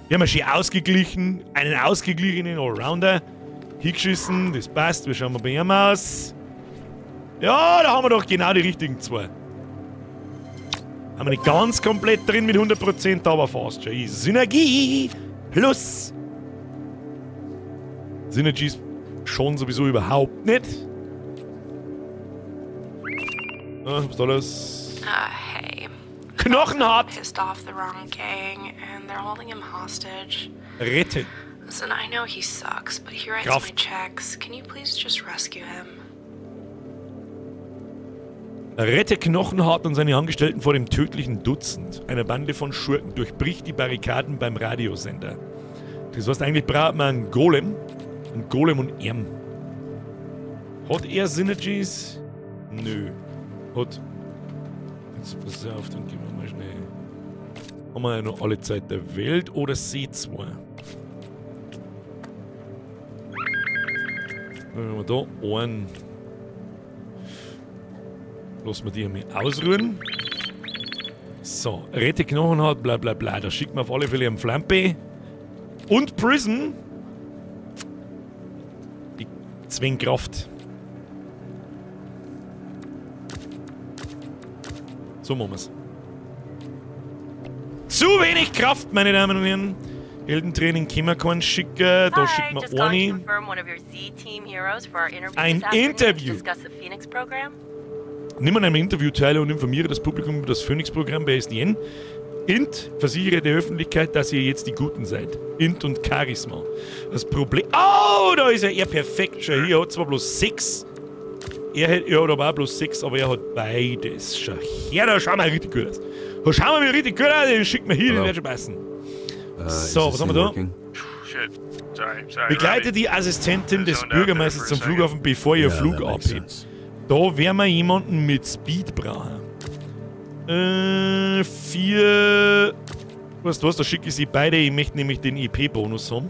[SPEAKER 1] Wir haben ja schön ausgeglichen, einen ausgeglichenen Allrounder. Hingeschissen, das passt. Wir schauen mal bei ihm aus. Ja, da haben wir doch genau die richtigen zwei. Haben wir nicht ganz komplett drin mit 100%, aber fast schon. Synergie plus. Synergies schon sowieso überhaupt nicht. Ah, was soll das?
[SPEAKER 11] Hey.
[SPEAKER 1] Knochenhart!
[SPEAKER 11] Pissed off the wrong gang and they're holding him hostage.
[SPEAKER 1] Rette.
[SPEAKER 11] Listen, I know he sucks, but he writes
[SPEAKER 1] Kraft.
[SPEAKER 11] my checks. Can you please just rescue him?
[SPEAKER 1] Rette Knochenhart und seine Angestellten vor dem tödlichen Dutzend. Einer Bande von Schurken durchbricht die Barrikaden beim Radiosender. Das heißt, eigentlich braucht man einen Golem. Einen Golem und Erm. Hat er Synergies? Nö. Hat. Jetzt pass auf, dann gehen wir mal schnell. Haben wir ja noch alle Zeit der Welt oder C2? Dann haben wir da einen. Lassen wir die einmal ausruhen. So, Rette Knochenhart, bla bla bla. Da schickt man auf alle Fälle einen Flampe. Und Prism. Die Zwingkraft. So machen wir's. Zu wenig Kraft, meine Damen und Herren. Heldentraining können wir keinen schicken. Da schicken
[SPEAKER 12] Just
[SPEAKER 1] wir
[SPEAKER 12] calling to
[SPEAKER 1] eine.
[SPEAKER 12] confirm one of your Z-Team heroes for our interview
[SPEAKER 1] Ein
[SPEAKER 12] this afternoon to
[SPEAKER 1] Interview.
[SPEAKER 12] discuss the Phoenix program.
[SPEAKER 1] Nimm an einem Interview teil und informiere das Publikum über das Phoenix-Programm bei SDN. Int, versichere der Öffentlichkeit, dass ihr jetzt die Guten seid. Int und Charisma. Das Problem. Oh, da ist ja er perfekt schon. Hier hat zwar bloß 6. Er hat aber auch bloß 6, aber er hat beides. Schau her, da schauen wir richtig gut aus. Da schauen wir mir richtig gut aus, den schicken wir hier, den wird schon passen. So, was haben wir da?
[SPEAKER 13] Shit. Sorry, sorry.
[SPEAKER 1] Begleite die Assistentin des Bürgermeisters zum Flughafen, bevor ihr
[SPEAKER 6] Yeah,
[SPEAKER 1] Flug
[SPEAKER 6] that makes
[SPEAKER 1] abhebt. Da werden wir jemanden mit Speed brauchen. 4. Weißt du was, da schicke ich sie beide. Ich möchte nämlich den EP-Bonus haben.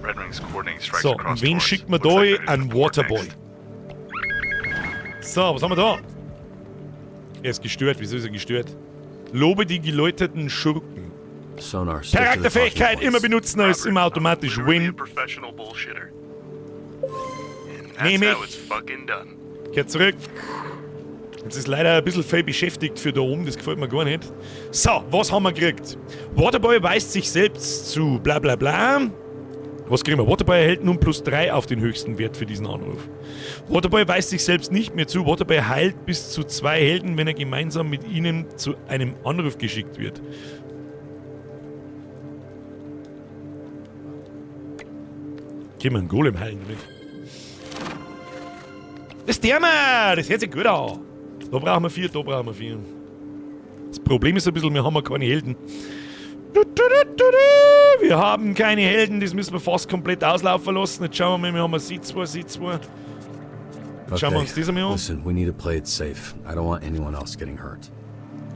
[SPEAKER 13] Red Wing's coordinating strikes
[SPEAKER 1] So,
[SPEAKER 13] across
[SPEAKER 1] und wen
[SPEAKER 13] Taurus.
[SPEAKER 1] schickt man da? Ein Waterboy. So, was haben wir da? Er ist gestört. Wieso ist er gestört? Lobe die geläuterten Schurken.
[SPEAKER 6] Sonar, stick to the talking
[SPEAKER 1] Charakterfähigkeit
[SPEAKER 6] points.
[SPEAKER 1] immer benutzen, ist immer automatisch Win.
[SPEAKER 13] Professional bullshitter. And that's
[SPEAKER 1] Nehme
[SPEAKER 13] how
[SPEAKER 1] ich.
[SPEAKER 13] it's fucking done.
[SPEAKER 1] Kehr zurück. Jetzt ist leider ein bisschen viel beschäftigt für da oben, das gefällt mir gar nicht. So, was haben wir gekriegt? Waterboy weist sich selbst zu, bla bla bla. Was kriegen wir? Waterboy erhält nun plus 3 auf den höchsten Wert für diesen Anruf. Waterboy weist sich selbst nicht mehr zu. Waterboy heilt bis zu 2 Helden, wenn er gemeinsam mit ihnen zu einem Anruf geschickt wird. Können wir einen Golem heilen damit? Das der wir! Das hört sich gut an! Da brauchen wir 4, da brauchen wir 4. Das Problem ist ein bisschen, wir haben ja keine Helden. Du, du, du, du, du. Wir haben keine Helden, das müssen wir fast komplett auslaufen lassen. Jetzt schauen wir mal, wir haben C2, C2. Jetzt schauen wir uns das einmal an.
[SPEAKER 6] Listen, we need to play it safe. I don't want anyone else getting hurt.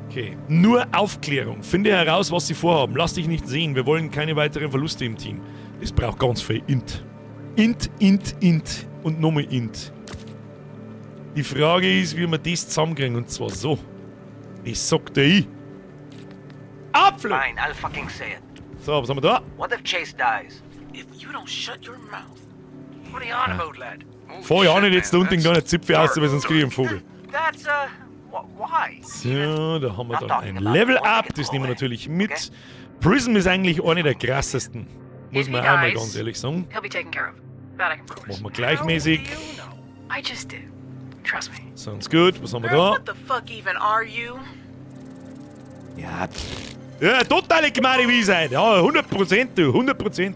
[SPEAKER 1] Okay. Nur Aufklärung. Finde heraus, was sie vorhaben. Lass dich nicht sehen. Wir wollen keine weiteren Verluste im Team. Es braucht ganz viel Int. Int, Int, Int und nochmal Int. Die Frage ist, wie wir das zusammenkriegen. Und zwar so. Das sagt der ich. Apfel!
[SPEAKER 14] Fine, I'll fucking say it.
[SPEAKER 1] So, was haben wir da?
[SPEAKER 14] What if Chase dies? If you don't shut your mouth. What are you on about, lad?
[SPEAKER 1] Fahr ja auch nicht jetzt da unten gar nicht Zipfel aus, weil sonst krieg ich einen Vogel.
[SPEAKER 14] That's, why?
[SPEAKER 1] So, da haben wir dann ein Level Up. Das nehmen wir natürlich mit. Prism ist eigentlich eine der krassesten. Muss man auch mal ganz ehrlich sagen.
[SPEAKER 10] He'll be taken care of. That I can promise.
[SPEAKER 1] Machen wir gleichmäßig.
[SPEAKER 10] I just did. Trust me.
[SPEAKER 1] Sounds good. Was haben wir
[SPEAKER 9] Girl,
[SPEAKER 1] da?
[SPEAKER 9] what the fuck even are you?
[SPEAKER 1] Ja, pff. Ja, totale Gmari Weisheit. Ja, 100%, du, 100%.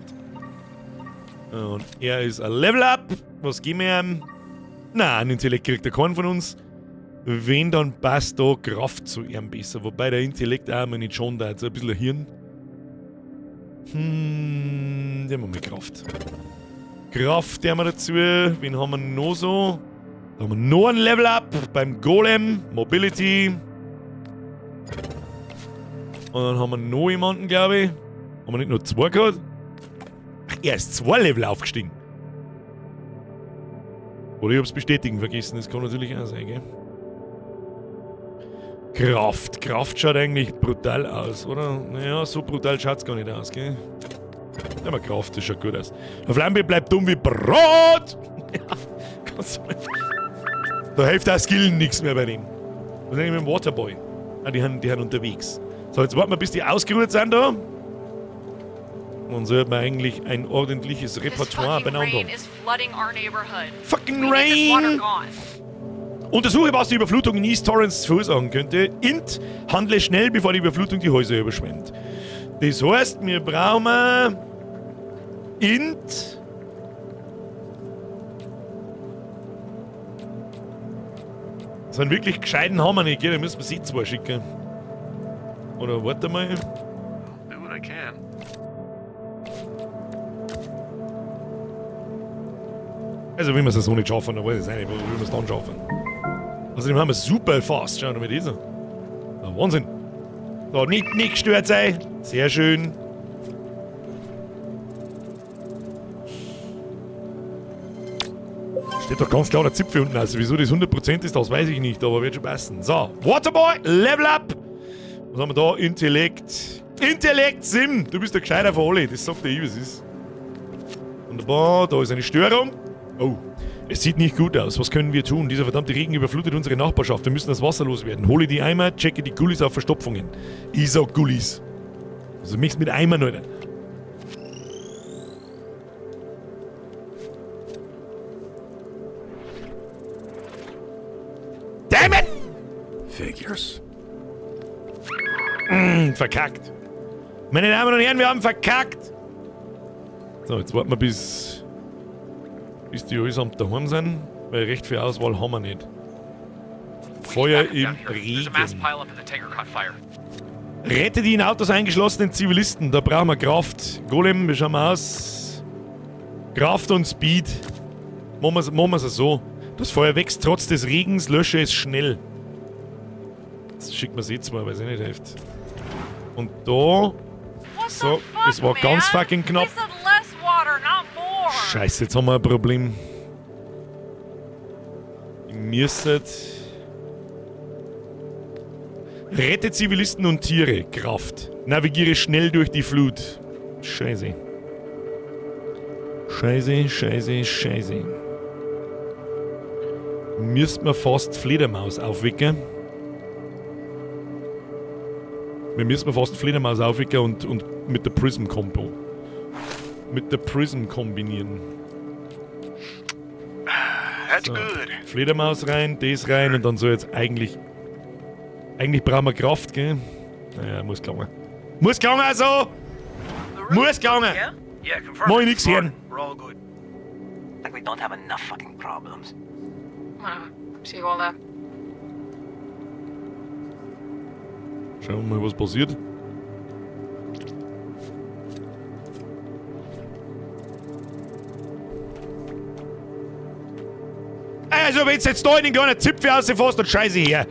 [SPEAKER 1] Und er ist ein Level Up. Was geben wir ihm? Nein, einen Intellekt kriegt er keinen von uns. Wenn, dann passt da Kraft zu ihm besser. Wobei der Intellekt auch immer nicht schon da ist. Ein bisschen Hirn. Der haben wir mal Kraft. Kraft, der haben wir dazu. Wen haben wir noch so? Da haben wir noch ein Level Up beim Golem. Mobility. Und dann haben wir noch jemanden, glaube ich. Haben wir nicht nur zwei gehabt? Ach, er ist 2 Level aufgestiegen. Oder ich hab's bestätigen vergessen, das kann natürlich auch sein, gell? Kraft. Kraft schaut eigentlich brutal aus, oder? Naja, so brutal schaut's gar nicht aus, gell? Ja, aber Kraft, das schaut gut aus. Der Flambe bleibt dumm wie Brot! Ja, kannst du mal. Da hilft auch Skill nichts mehr bei dem. Was ist eigentlich mit dem Waterboy? Ah, die sind unterwegs. So, jetzt warten wir, bis die ausgeruht sind da. Und so hat man eigentlich ein ordentliches Repertoire
[SPEAKER 10] Fucking
[SPEAKER 1] beieinander.
[SPEAKER 10] rain is flooding our neighborhood.
[SPEAKER 1] Fucking
[SPEAKER 10] We need this water
[SPEAKER 1] rain!
[SPEAKER 10] gone.
[SPEAKER 1] Untersuche, was die Überflutung in East Torrance verursachen könnte. Int, handle schnell, bevor die Überflutung die Häuser überschwemmt. Das heißt, wir brauchen Int. So einen wirklich gescheiten haben wir nicht, gell? Da müssen wir sie zwei schicken. Oder warte mal.
[SPEAKER 13] Do what I can.
[SPEAKER 1] Also, wenn wir es so nicht schaffen, dann weiß ich es nicht, wie wir es dann schaffen. Außerdem haben wir super fast. Schau mal dieser. Na, Wahnsinn. So, nicht gestört sein. Sehr schön. Steht doch ganz klar der Zipfel unten. Also, wieso das 100% ist, das weiß ich nicht, aber wird schon passen. So, Waterboy, Level Up. Was haben wir da? Intellekt. Intellekt, Sim. Du bist der Gescheiter von alle. Das sagt der ich, was ist. Wunderbar, da ist eine Störung. Oh, es sieht nicht gut aus. Was können wir tun? Dieser verdammte Regen überflutet unsere Nachbarschaft. Wir müssen das Wasser loswerden. Hole die Eimer, checke die Gullis auf Verstopfungen. Ich sag Gullis. Also nichts mit Eimern, Alter. Damn it!
[SPEAKER 6] Figures.
[SPEAKER 1] Verkackt. Meine Damen und Herren, wir haben verkackt. So, jetzt warten wir bis die allesamt daheim sind, weil recht viel Auswahl haben wir nicht. Feuer im
[SPEAKER 8] There's a mass
[SPEAKER 1] Regen.
[SPEAKER 8] pileup and the tanker caught fire.
[SPEAKER 1] Rette die in Autos eingeschlossenen Zivilisten. Da brauchen wir Kraft. Golem, wie schauen wir aus? Kraft und Speed. Machen wir's so. Das Feuer wächst trotz des Regens, lösche es schnell. Jetzt schicken wir es jetzt mal, weil es eh nicht hilft. Und da. So, das war ganz fucking knapp.
[SPEAKER 10] We said less water, not more.
[SPEAKER 1] Scheiße, jetzt haben wir ein Problem. Wir müssen. Rette Zivilisten und Tiere. Kraft. Navigiere schnell durch die Flut. Scheiße. Scheiße, scheiße, scheiße. Müssten wir fast Fledermaus aufwecken. Wir müssen fast Fledermaus aufwecken und mit der Prism-Kombo. Mit der Prism kombinieren.
[SPEAKER 13] That's
[SPEAKER 1] So.
[SPEAKER 13] good.
[SPEAKER 1] Fledermaus rein, das rein und dann soll jetzt eigentlich. Eigentlich brauchen wir Kraft, gell? Naja, muss gelangen. Muss gelangen also! Muss gelangen!
[SPEAKER 14] Yeah? Yeah, confirm.
[SPEAKER 1] Mach ich nix hören.
[SPEAKER 14] We're all good. Like we don't have enough fucking problems.
[SPEAKER 10] Whatever. See you all there.
[SPEAKER 1] Schauen wir mal, was passiert. Also, wenn's jetzt da in den kleinen Zipfel rausfährst, dann scheiße ich her.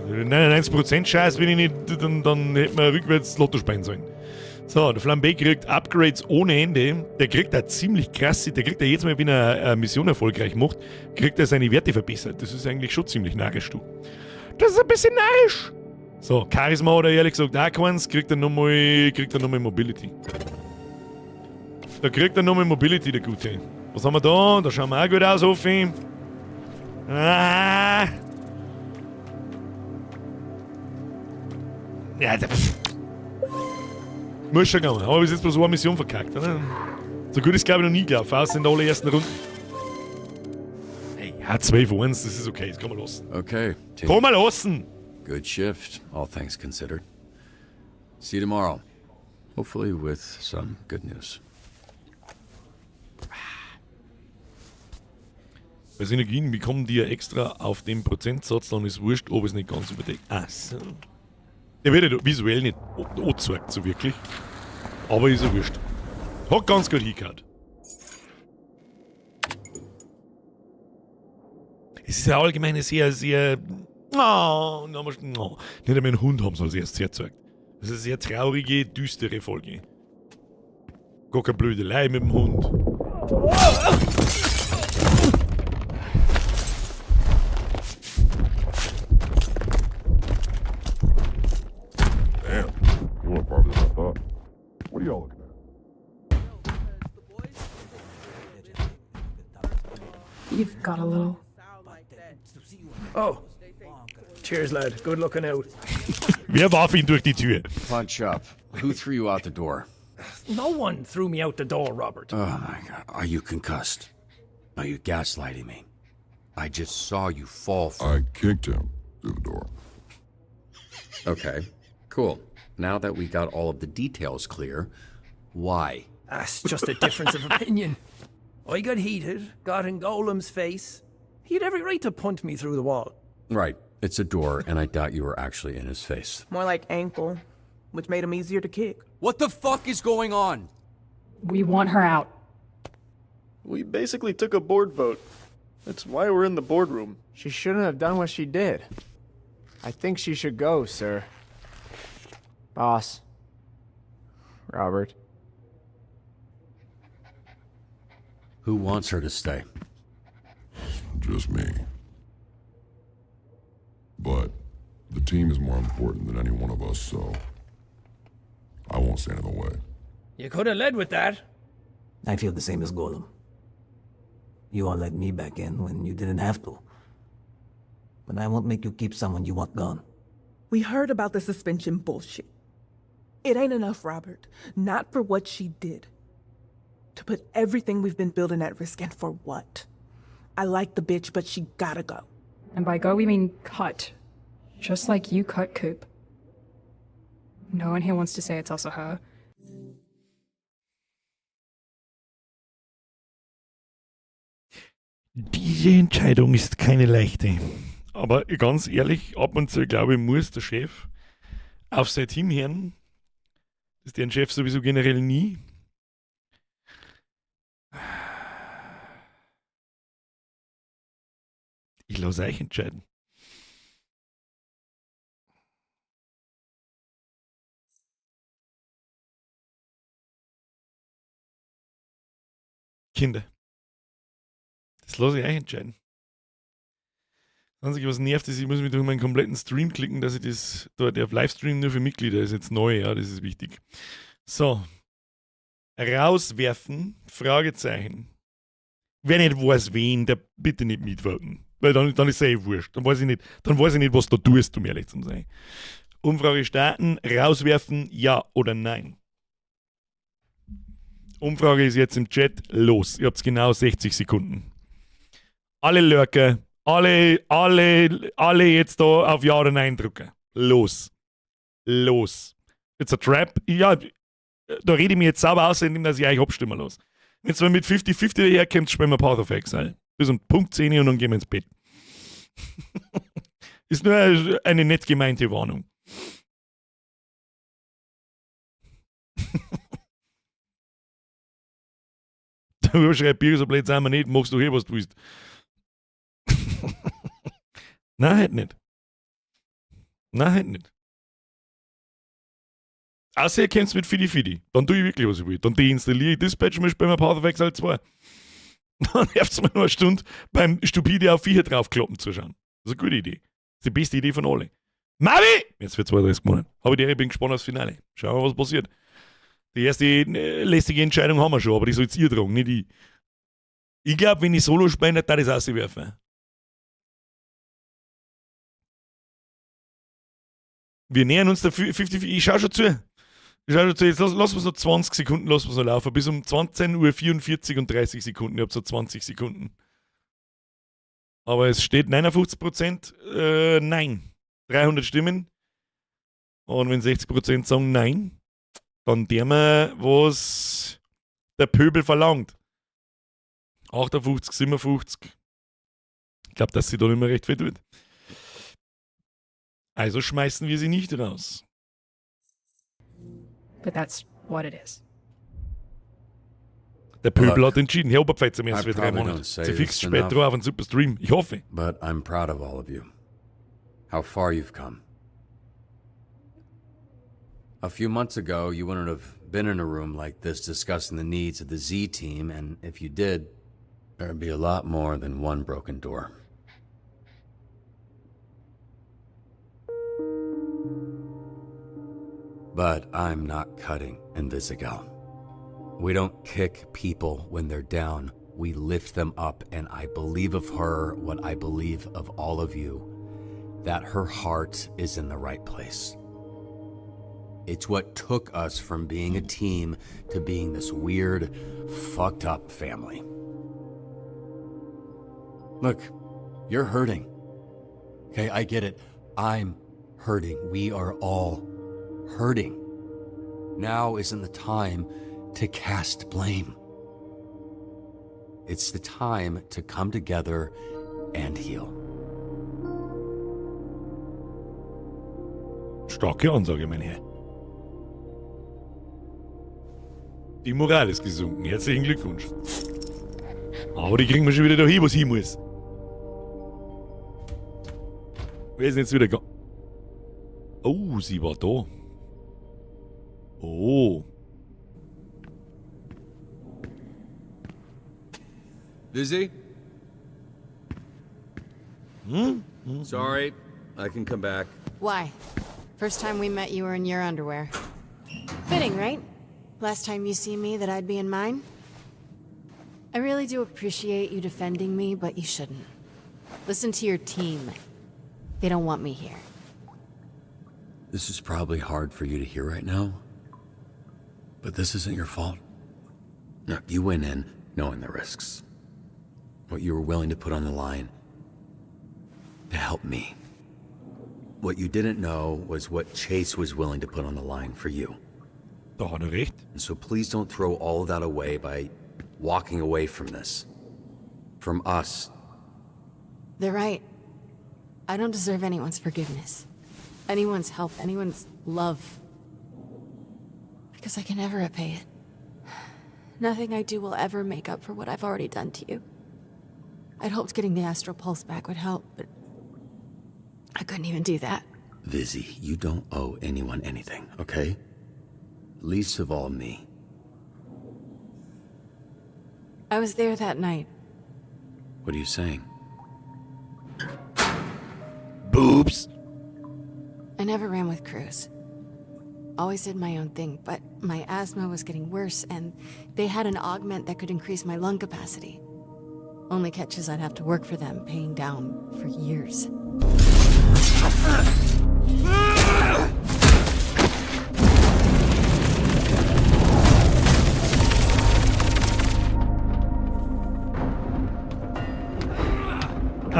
[SPEAKER 1] 99% Scheiß, wenn ich nicht, dann hätten wir rückwärts Lotto spielen sollen. So, der Flambé kriegt Upgrades ohne Ende. Der kriegt auch ziemlich krasse, der kriegt ja jedes Mal, wenn er eine Mission erfolgreich macht, kriegt er seine Werte verbessert. Das ist eigentlich schon ziemlich narrisch, du. Das ist ein bisschen narrisch. So, Charisma oder ehrlich gesagt auch keins, kriegt er nochmal Mobility. Da kriegt er nochmal Mobility, der Gute. Was haben wir da? Da schauen wir auch gut aus, hoffe ich. Ah. Ja, da, pff. Muss schon gehen. Aber bis jetzt bloß eine Mission verkackt, oder? So gut ist glaube ich noch nie gelaufen, außer in der allerersten Runde. Hey, ja, 12-1, das ist okay, das kann man lassen.
[SPEAKER 6] Okay. team.
[SPEAKER 1] Kann man lassen!
[SPEAKER 6] Good shift, all things considered. See you tomorrow. Hopefully with some good news.
[SPEAKER 1] Bei Synergien bekommen die ja extra auf den Prozentsatz, dann ist wurscht, ob es nicht ganz überdeckt. Ach so. Der wird ja visuell nicht angezeigt, so wirklich. Aber ist ja wurscht. Hat ganz gut hingehört. Es ist ja allgemein eine sehr, sehr. Oh, no, no. Nicht einmal einen Hund haben sie als erstes hergezeigt. Das ist eine sehr traurige, düstere Folge. Gar keine Blödelei mit dem Hund.
[SPEAKER 15] Damn, you went farther than I thought. What are y'all looking at?
[SPEAKER 10] You've got a little.
[SPEAKER 16] Oh. Cheers, lad. Good looking out.
[SPEAKER 1] Wer warf ihn durch die Tür?
[SPEAKER 6] Punch up. Who threw you out the door?
[SPEAKER 16] No one threw me out the door, Robert.
[SPEAKER 6] Oh my god. Are you concussed? Are you gaslighting me? I just saw you fall from.
[SPEAKER 15] I kicked him through the door.
[SPEAKER 6] Okay, cool. Now that we got all of the details clear, why?
[SPEAKER 16] That's just a difference of opinion. I got heated, got in Golem's face. He had every right to punt me through the wall.
[SPEAKER 6] Right. It's a door, and I doubt you were actually in his face.
[SPEAKER 17] More like ankle, which made him easier to kick.
[SPEAKER 18] What the fuck is going on?
[SPEAKER 10] We want her out.
[SPEAKER 13] We basically took a board vote. That's why we're in the boardroom.
[SPEAKER 7] She shouldn't have done what she did. I think she should go, sir. Boss. Robert.
[SPEAKER 6] Who wants her to stay?
[SPEAKER 15] Just me. But the team is more important than any one of us, so I won't stand in the way.
[SPEAKER 16] You could have led with that.
[SPEAKER 19] I feel the same as Golem. You all let me back in when you didn't have to. But I won't make you keep someone you want gone.
[SPEAKER 17] We heard about the suspension bullshit. It ain't enough, Robert. Not for what she did. To put everything we've been building at risk, and for what? I like the bitch, but she gotta go.
[SPEAKER 10] And by go, we mean cut. Just like you cut Coop. No one here wants to say it's also her.
[SPEAKER 1] Diese Entscheidung ist keine leichte. Aber ganz ehrlich, ab und zu, glaube ich, muss der Chef auf sein Team hören. Das ist deren Chef sowieso generell nie. Ich lasse euch entscheiden. Kinder. Das lasse ich euch entscheiden. Das Einzige, was nervt, ist, ich muss mich durch meinen kompletten Stream klicken, dass ich das, da der Livestream nur für Mitglieder ist jetzt neu, ja, das ist wichtig. So. Rauswerfen, Fragezeichen. Wer nicht weiß, wen, der bitte nicht mitvoten. Weil dann ist es eh wurscht. Dann weiß ich nicht, dann weiß ich nicht, was du tust, um ehrlich zu sein. Umfrage starten, rauswerfen, ja oder nein. Umfrage ist jetzt im Chat los. Ihr habt genau 60 Sekunden. Alle Lurker, alle, alle, alle jetzt da auf Ja oder Nein drücken. Los. Los. It's a trap. Ja, da rede ich mir jetzt sauber aus, indem dass ich euch abstimmen lasse. Wenn es mit 50-50 daherkommt, spielen wir Path of Exile. Bis um Punkt 10 und dann gehen wir ins Bett. Ist nur eine nett gemeinte Warnung. Du schreibst Bier, so blöd sind wir nicht, machst du hier, was du willst. Nein, halt nicht. Nein, halt nicht. Außer ihr kämpft mit Fidi Fidi. Dann tue ich wirklich, was ich will. Dann deinstalliere ich Dispatch und spiele mir Path of Exile 2. Dann nervt es mir nur eine Stunde beim stupide auf Viecher draufkloppen zuschauen. Das ist eine gute Idee. Das ist die beste Idee von allen. Mavi! Jetzt für 32 Monate. Aber ich bin gespannt aufs Finale. Schauen wir mal, was passiert. Die erste lästige Entscheidung haben wir schon, aber die sollt ihr tragen, nicht ich. Ich glaube, wenn ich Solo spiele, dann ich es rauswerfen. Wir nähern uns der 50. Ich schau schon zu. Ich schau schon zu. Jetzt lass uns noch 20 Sekunden lass uns noch laufen. Bis um 20:44 Uhr und 30 Sekunden. Ich hab so 20 Sekunden. Aber es steht 59%, nein. 300 Stimmen. Und wenn 60% sagen nein, dann der wir, was der Pöbel verlangt. 58, 57. Ich glaub, dass sie da nicht mehr recht viel tut. Also schmeißen wir sie nicht raus.
[SPEAKER 10] But that's what it is.
[SPEAKER 1] Der Pöbel
[SPEAKER 6] Look,
[SPEAKER 1] hat entschieden. Herr Oberpfeizer, mir
[SPEAKER 6] I
[SPEAKER 1] ist für 3
[SPEAKER 6] probably
[SPEAKER 1] Monate.
[SPEAKER 6] don't say
[SPEAKER 1] Sie fix
[SPEAKER 6] this
[SPEAKER 1] spät
[SPEAKER 6] enough.
[SPEAKER 1] drauf auf einen super Stream. Ich hoffe.
[SPEAKER 6] But I'm proud of all of you. How far you've come. A few months ago, you wouldn't have been in a room like this discussing the needs of the Z team, and if you did, there'd be a lot more than one broken door. But I'm not cutting Invisigal. We don't kick people when they're down. We lift them up, and I believe of her what I believe of all of you, that her heart is in the right place. It's what took us from being a team to being this weird, fucked up family. Look, you're hurting. Okay, I get it. I'm hurting. We are all hurting. Now isn't the time to cast blame. It's the time to come together and heal.
[SPEAKER 1] Starke Ansage, mein Herr. Die Moral ist gesunken. Herzlichen Glückwunsch. Aber die kriegen wir schon wieder dahin, wo's hin muss. Wer ist denn jetzt wieder ga- Oh, sie war da. Oh.
[SPEAKER 6] Busy?
[SPEAKER 1] Hmm?
[SPEAKER 6] Sorry, I can come back.
[SPEAKER 20] Why? First time we met, you were in your underwear. Fitting, right? Last time you see me, that I'd be in mine? I really do appreciate you defending me, but you shouldn't. Listen to your team. They don't want me here.
[SPEAKER 6] This is probably hard for you to hear right now, but this isn't your fault. No, you went in knowing the risks, what you were willing to put on the line to help me. What you didn't know was what Chase was willing to put on the line for you.
[SPEAKER 1] Da hat recht.
[SPEAKER 6] And so please don't throw all of that away by walking away from this. From us.
[SPEAKER 20] They're right. I don't deserve anyone's forgiveness, anyone's help, anyone's love. Because I can never repay it. Nothing I do will ever make up for what I've already done to you. I'd hoped getting the astral pulse back would help, but I couldn't even do that.
[SPEAKER 6] Vizzy, you don't owe anyone anything, okay? Least of all me.
[SPEAKER 20] I was there that night.
[SPEAKER 6] What are you saying?
[SPEAKER 1] Boobs.
[SPEAKER 20] I never ran with crews. Always did my own thing, but my asthma was getting worse, and they had an augment that could increase my lung capacity. Only catch is I'd have to work for them, paying down for years.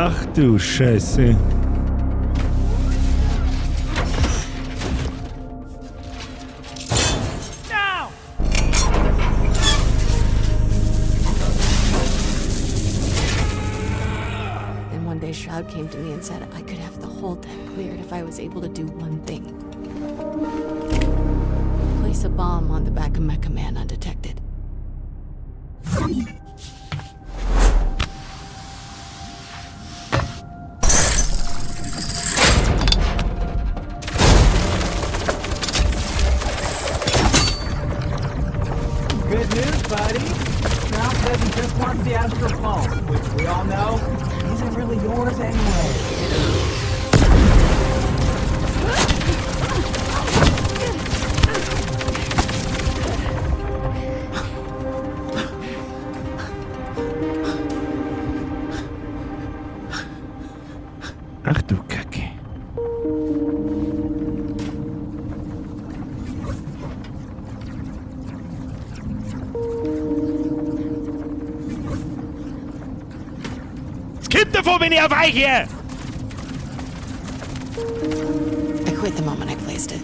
[SPEAKER 1] Ach du Scheiße.
[SPEAKER 14] Now!
[SPEAKER 20] Then one day Shroud came to me and said I could have the whole deck cleared if I was able to do one thing. Place a bomb on the back of Mecha Man undetected.
[SPEAKER 9] Good news, buddy. Shroud says he just wants the astral pulse, which we all know isn't really yours anyway.
[SPEAKER 1] Ach du Kacke. Es kommt davon, wenn ich auf euch hör!
[SPEAKER 20] I quit the moment I placed it.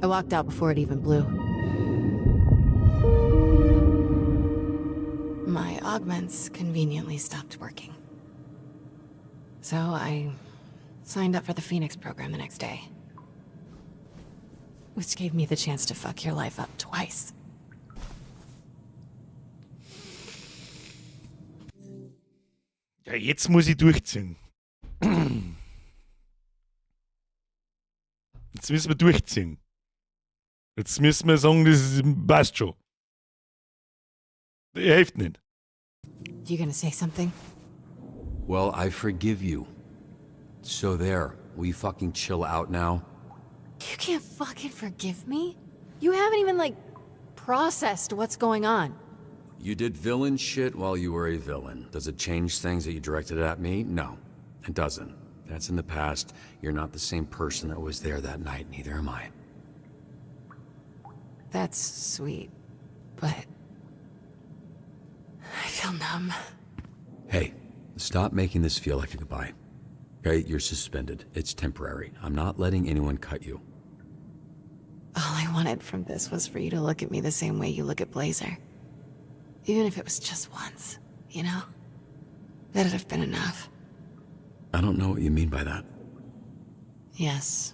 [SPEAKER 20] I walked out before it even blew. My augments conveniently stopped working. So I signed up for the Phoenix program the next day. Which gave me the chance to fuck your life up twice.
[SPEAKER 1] Ja, jetzt muss ich durchziehen. Jetzt müssen wir durchziehen. Jetzt müssen wir sagen, das passt schon. Hilft nicht.
[SPEAKER 20] You gonna say something?
[SPEAKER 6] Well, I forgive you. So there. Will you fucking chill out now?
[SPEAKER 20] You can't fucking forgive me? You haven't even, like, processed what's going on.
[SPEAKER 6] You did villain shit while you were a villain. Does it change things that you directed at me? No, it doesn't. That's in the past. You're not the same person that was there that night, neither am I.
[SPEAKER 20] That's sweet, but I feel numb.
[SPEAKER 6] Hey, stop making this feel like a goodbye. Okay, you're suspended. It's temporary. I'm not letting anyone cut you.
[SPEAKER 20] All I wanted from this was for you to look at me the same way you look at Blazer. Even if it was just once, you know? That'd have been enough.
[SPEAKER 6] I don't know what you mean by that.
[SPEAKER 20] Yes.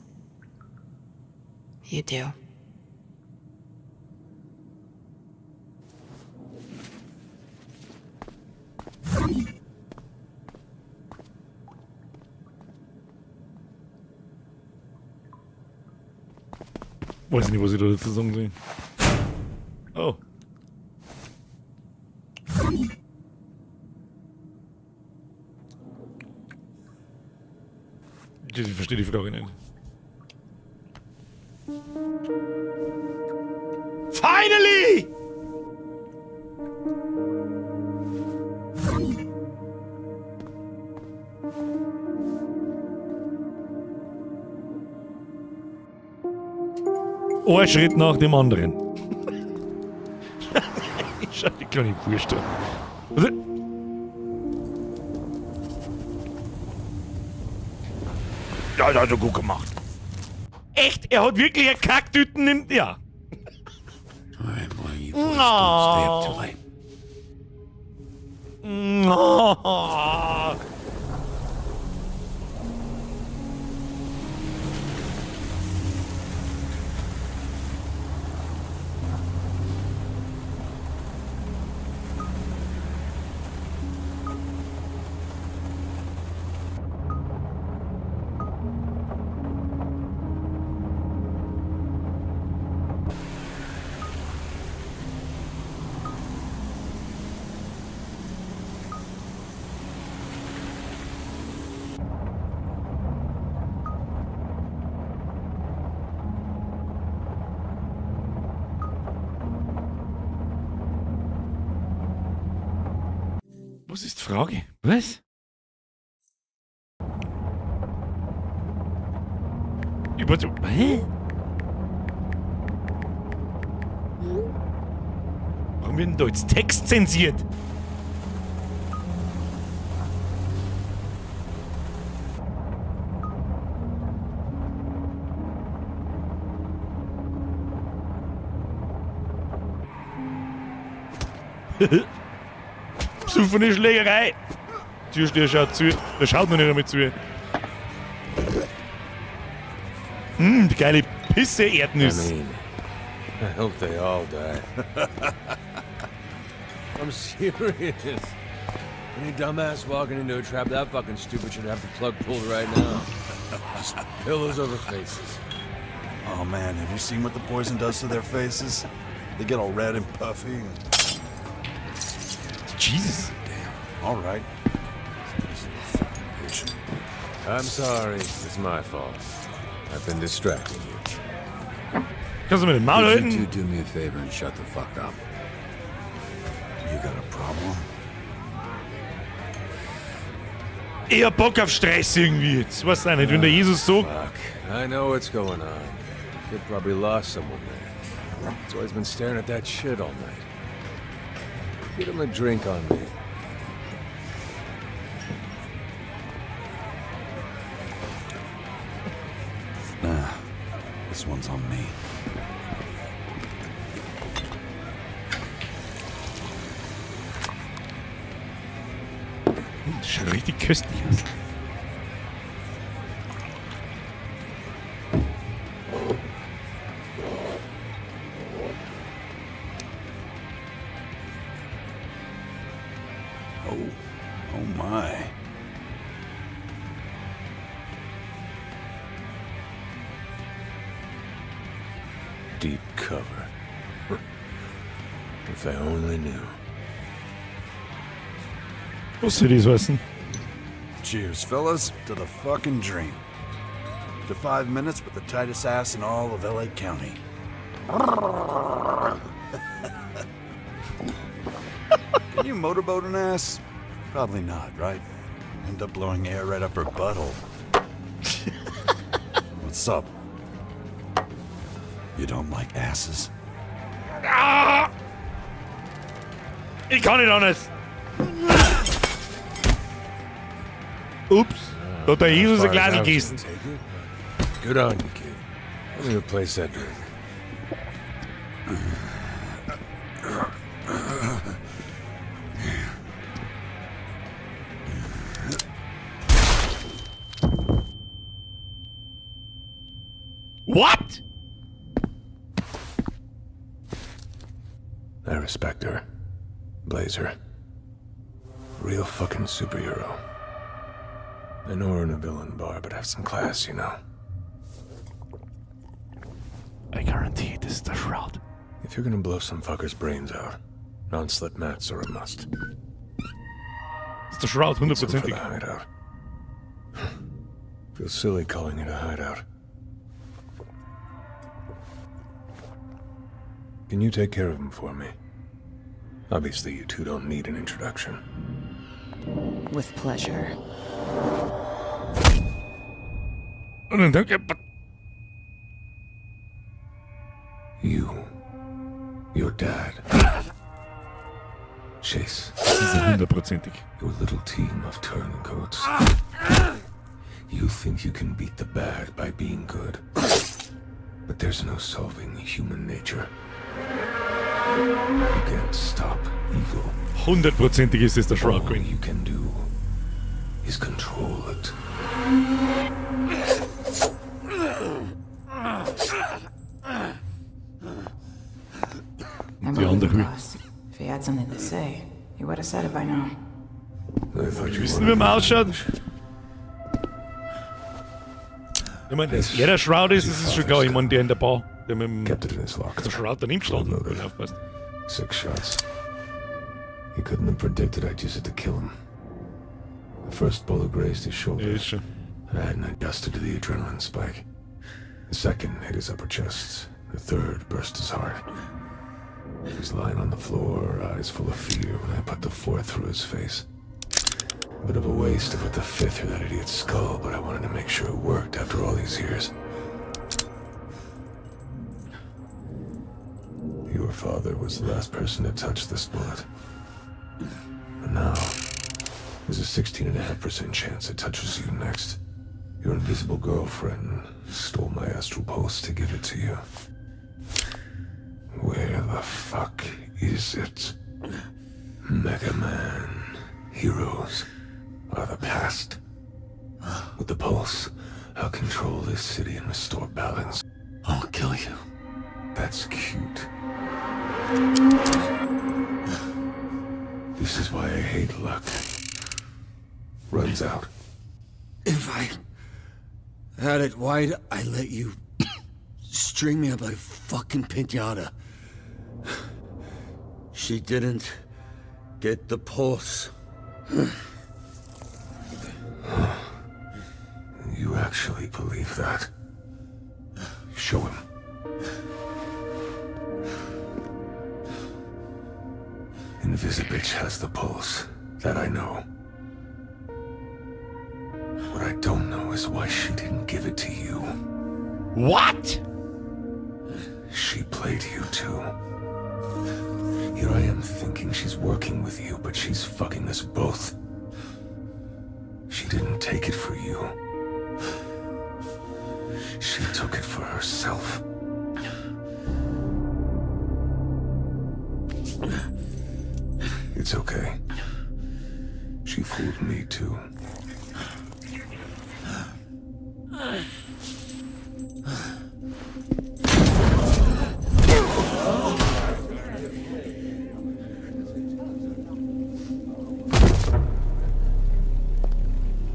[SPEAKER 20] You do.
[SPEAKER 1] Weiß nicht, was ich da dazu sagen soll. Oh. Ich verstehe die Frage nicht. Finally! Ein Schritt nach dem anderen. Schau, die kleine Wurst da. Also, ja, das hat er gut gemacht. Echt? Er hat wirklich eine Kacktüten im... Ja.
[SPEAKER 6] Alright, well, you boys don't stay up too late.
[SPEAKER 1] No. Was ist die Frage? Was? Über Hä? Warum wird denn da jetzt Text zensiert? Besoffene Schlägerei. Türsteher schaut zu. Da schaut man nicht einmal zu. Die geile Pisse Erdnüsse.
[SPEAKER 21] I mean, I hope they all die. I'm serious. Any dumbass walking into a trap that fucking stupid should have the plug pulled right now. Just pillows over faces.
[SPEAKER 22] Oh man, have you seen what the poison does to their faces? They get all red and puffy. And...
[SPEAKER 1] Jesus.
[SPEAKER 22] Damn. All right. Somebody's a little fucking patient.
[SPEAKER 21] I'm sorry. It's my fault. I've been distracting you.
[SPEAKER 1] Kannst du mir den Maul
[SPEAKER 6] Could
[SPEAKER 1] halten?
[SPEAKER 6] you two do me a favor and shut the fuck up?
[SPEAKER 22] You got a problem?
[SPEAKER 1] Ich hab Bock auf Stress irgendwie. Jetzt weiß ich nicht, wenn der Jesus sagt.
[SPEAKER 21] Fuck. I know what's going on. Kid probably lost someone there. That's why he's been staring at that shit all night. Get him a drink on me.
[SPEAKER 22] Nah, this one's on me.
[SPEAKER 1] Das schaut richtig köstlich aus.
[SPEAKER 22] Oh, oh my.
[SPEAKER 21] Deep cover. If they only knew.
[SPEAKER 1] Was soll das heißen?
[SPEAKER 22] Cheers, fellas, to the fucking dream. To 5 minutes with the tightest ass in all of LA County. Can you motorboat an ass? Probably not, right? End up blowing air right up her butthole. What's up? You don't like asses?
[SPEAKER 1] Ah! Ich kann nicht anders. Ups. Da hat der Jesus ein Glas gegessen.
[SPEAKER 21] Good on you, kid. Let me replace that drink.
[SPEAKER 1] What?
[SPEAKER 21] I respect her. Blazer. Real fucking superhero. I know we're in a villain bar, but have some class.
[SPEAKER 1] I guarantee this is the Shroud.
[SPEAKER 21] If you're gonna blow some fucker's brains out, non-slip mats are a must.
[SPEAKER 1] Das ist der Shroud,
[SPEAKER 21] Need some for
[SPEAKER 1] hundertprozentig.
[SPEAKER 21] the hideout. Feels silly calling it a hideout. Can you take care of him for me? Obviously, you two don't need an introduction.
[SPEAKER 3] With pleasure.
[SPEAKER 1] Und dann danke.
[SPEAKER 21] You. Your dad. Chase.
[SPEAKER 1] Das ist hundertprozentig.
[SPEAKER 21] Your little team of turncoats. You think you can beat the bad by being good. But there's no solving human nature. You can't stop evil.
[SPEAKER 1] Hundertprozentig ist es der Shroud
[SPEAKER 21] All
[SPEAKER 1] gewesen.
[SPEAKER 21] you can do is control it.
[SPEAKER 3] I
[SPEAKER 1] Die
[SPEAKER 3] believe
[SPEAKER 1] andere
[SPEAKER 3] the
[SPEAKER 1] Höhe.
[SPEAKER 3] boss. If he had something to say, he would have said it by now.
[SPEAKER 21] I thought you
[SPEAKER 1] Wissen wir, wie man ausschaut? Ich meine, dass er der Shroud ist, das ist schon klar. Ich meine, der in der Bar, der mit dem. Der Shroud daneben gestanden, wenn du aufpasst.
[SPEAKER 21] Six shots. He couldn't have predicted I'd use it to kill him. The first bullet grazed his shoulder. I hadn't adjusted to the adrenaline spike. The second hit his upper chest. The third burst his heart. He was lying on the floor, eyes full of fear, when I put the fourth through his face. A bit of a waste to put the fifth through that idiot's skull, but I wanted to make sure it worked after all these years. Your father was the last person to touch this bullet. And now, there's a 16.5% chance it touches you next. Your invisible girlfriend stole my astral pulse to give it to you. Where the fuck is it? Mega Man. Heroes are the past. With the pulse, I'll control this city and restore balance.
[SPEAKER 6] I'll kill you.
[SPEAKER 21] That's cute. This is why I hate luck. Runs out.
[SPEAKER 6] If I had it, why'd I let you string me up like a fucking pinata? She didn't get the pulse.
[SPEAKER 21] You actually believe that? Show him. Invisibitch has the pulse. That I know. What I don't know is why she didn't give it to you.
[SPEAKER 1] What?
[SPEAKER 21] She played you too. Here I am thinking she's working with you, but she's fucking us both. She didn't take it for you. She took it for herself. It's okay. She fooled me too.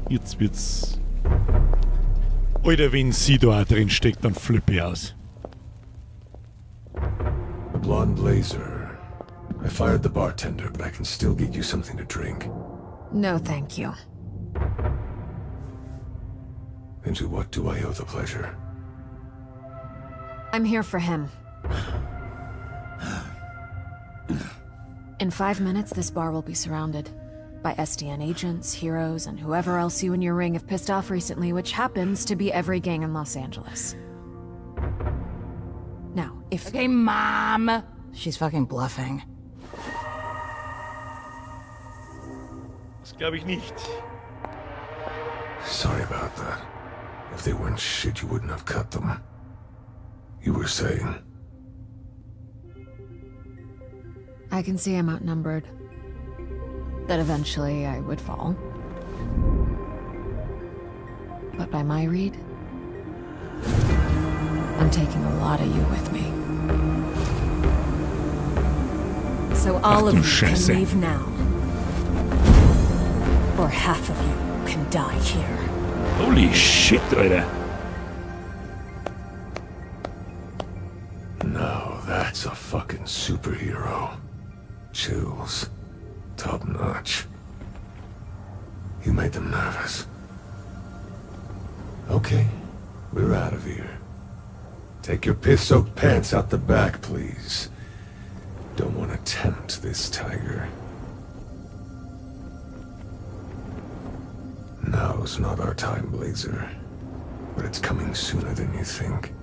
[SPEAKER 1] Jetzt wird's. Alter, wenn sie da auch drin steckt, dann flippe ich aus.
[SPEAKER 21] Blonde blazer. I fired the bartender, but I can still get you something to drink.
[SPEAKER 3] No, thank you.
[SPEAKER 21] And to what do I owe the pleasure?
[SPEAKER 3] I'm here for him. In 5 minutes, this bar will be surrounded by SDN agents, heroes, and whoever else you and your ring have pissed off recently, which happens to be every gang in Los Angeles. Now, if. Okay, Mom! She's fucking bluffing.
[SPEAKER 1] Das glaube ich nicht.
[SPEAKER 21] Sorry about that. If they weren't shit, you wouldn't have cut them. You were saying?
[SPEAKER 3] I can see I'm outnumbered. That eventually I would fall. But by my read, I'm taking a lot of you with me. So all
[SPEAKER 1] Ach
[SPEAKER 3] of
[SPEAKER 1] du
[SPEAKER 3] you
[SPEAKER 1] Scheiße.
[SPEAKER 3] can leave now. Or half of you can die here.
[SPEAKER 1] Holy shit, Alter.
[SPEAKER 21] Now that's a fucking superhero. Chills. Top notch. You made them nervous. Okay, we're out of here. Take your piss-soaked pants out the back, please. Don't want to tempt this tiger. Now's not our time, Blazer. But it's coming sooner than you think.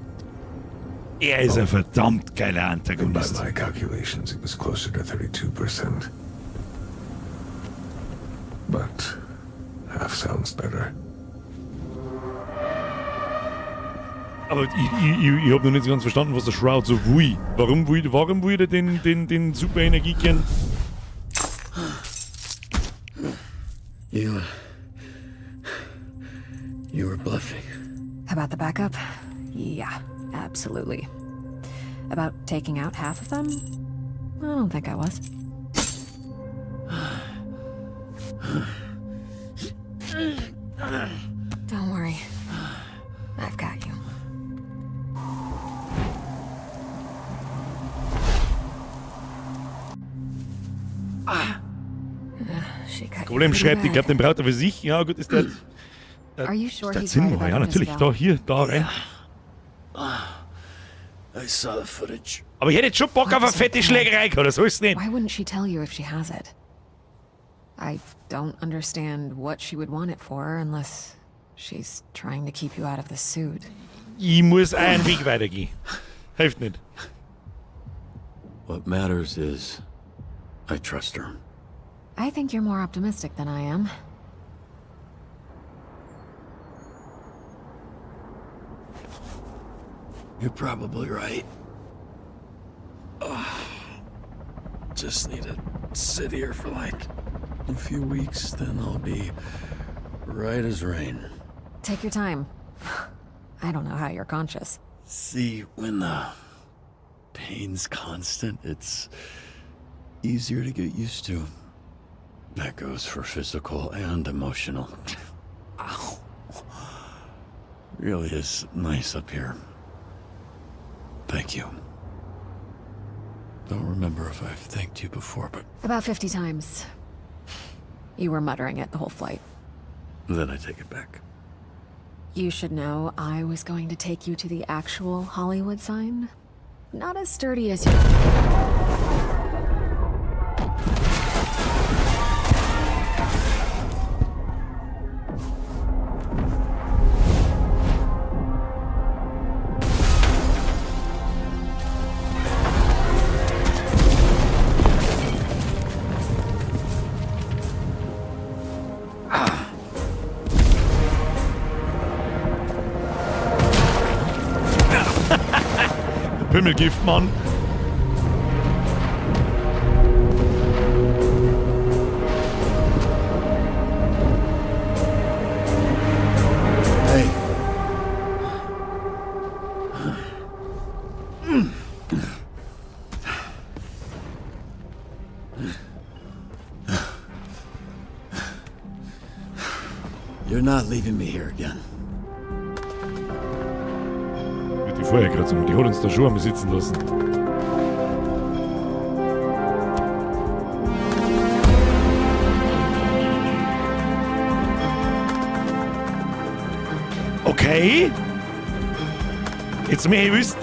[SPEAKER 1] Ist ein verdammt geiler
[SPEAKER 21] And by
[SPEAKER 1] Antagonist.
[SPEAKER 21] my calculations, it was closer to 32%. But half sounds better.
[SPEAKER 1] Aber ich hab noch nicht ganz verstanden, was der Shroud so will. Warum will der den Super-Energiekern?
[SPEAKER 6] You were bluffing.
[SPEAKER 3] About the backup? Yeah, absolutely. About taking out half of them? I don't think I was. Don't worry. I've got you. She cut you
[SPEAKER 1] Golem
[SPEAKER 3] pretty
[SPEAKER 1] schreibt, ich
[SPEAKER 3] bad.
[SPEAKER 1] glaube, den braucht er für sich. Ja, gut, ist der. Der
[SPEAKER 3] Are you sure
[SPEAKER 1] der
[SPEAKER 3] he's
[SPEAKER 1] Sinn
[SPEAKER 3] right
[SPEAKER 1] machen.
[SPEAKER 3] about
[SPEAKER 1] Ja, natürlich.
[SPEAKER 3] Isabel?
[SPEAKER 1] Da, hier, da rein.
[SPEAKER 6] I saw the footage.
[SPEAKER 1] Aber ich hätte jetzt schon Bock auf eine fette Schlägerei gehabt, oder so ist es nicht.
[SPEAKER 3] Why wouldn't she tell you if she has it? I don't understand what she would want it for unless she's trying to keep you out of the suit.
[SPEAKER 1] Ich muss einen Weg weitergehen. Hilft nicht.
[SPEAKER 6] What matters is I trust her.
[SPEAKER 3] I think you're more optimistic than I am.
[SPEAKER 6] You're probably right. Ugh. Just need to sit here for like a few weeks, then I'll be right as rain.
[SPEAKER 3] Take your time. I don't know how you're conscious.
[SPEAKER 6] See, when the pain's constant, it's easier to get used to. That goes for physical and emotional. Ow. Really is nice up here. Thank you. Don't remember if I've thanked you before, but
[SPEAKER 3] About 50 times. You were muttering it the whole flight.
[SPEAKER 6] Then I take it back.
[SPEAKER 3] You should know I was going to take you to the actual Hollywood sign. Not as sturdy as you.
[SPEAKER 1] Pimmelgift, Mann.
[SPEAKER 6] Hey. You're not leaving me here again.
[SPEAKER 1] Mit die vorher gerade so, die hat uns da schon einmal sitzen lassen. Okay. Jetzt möchte ich wissen,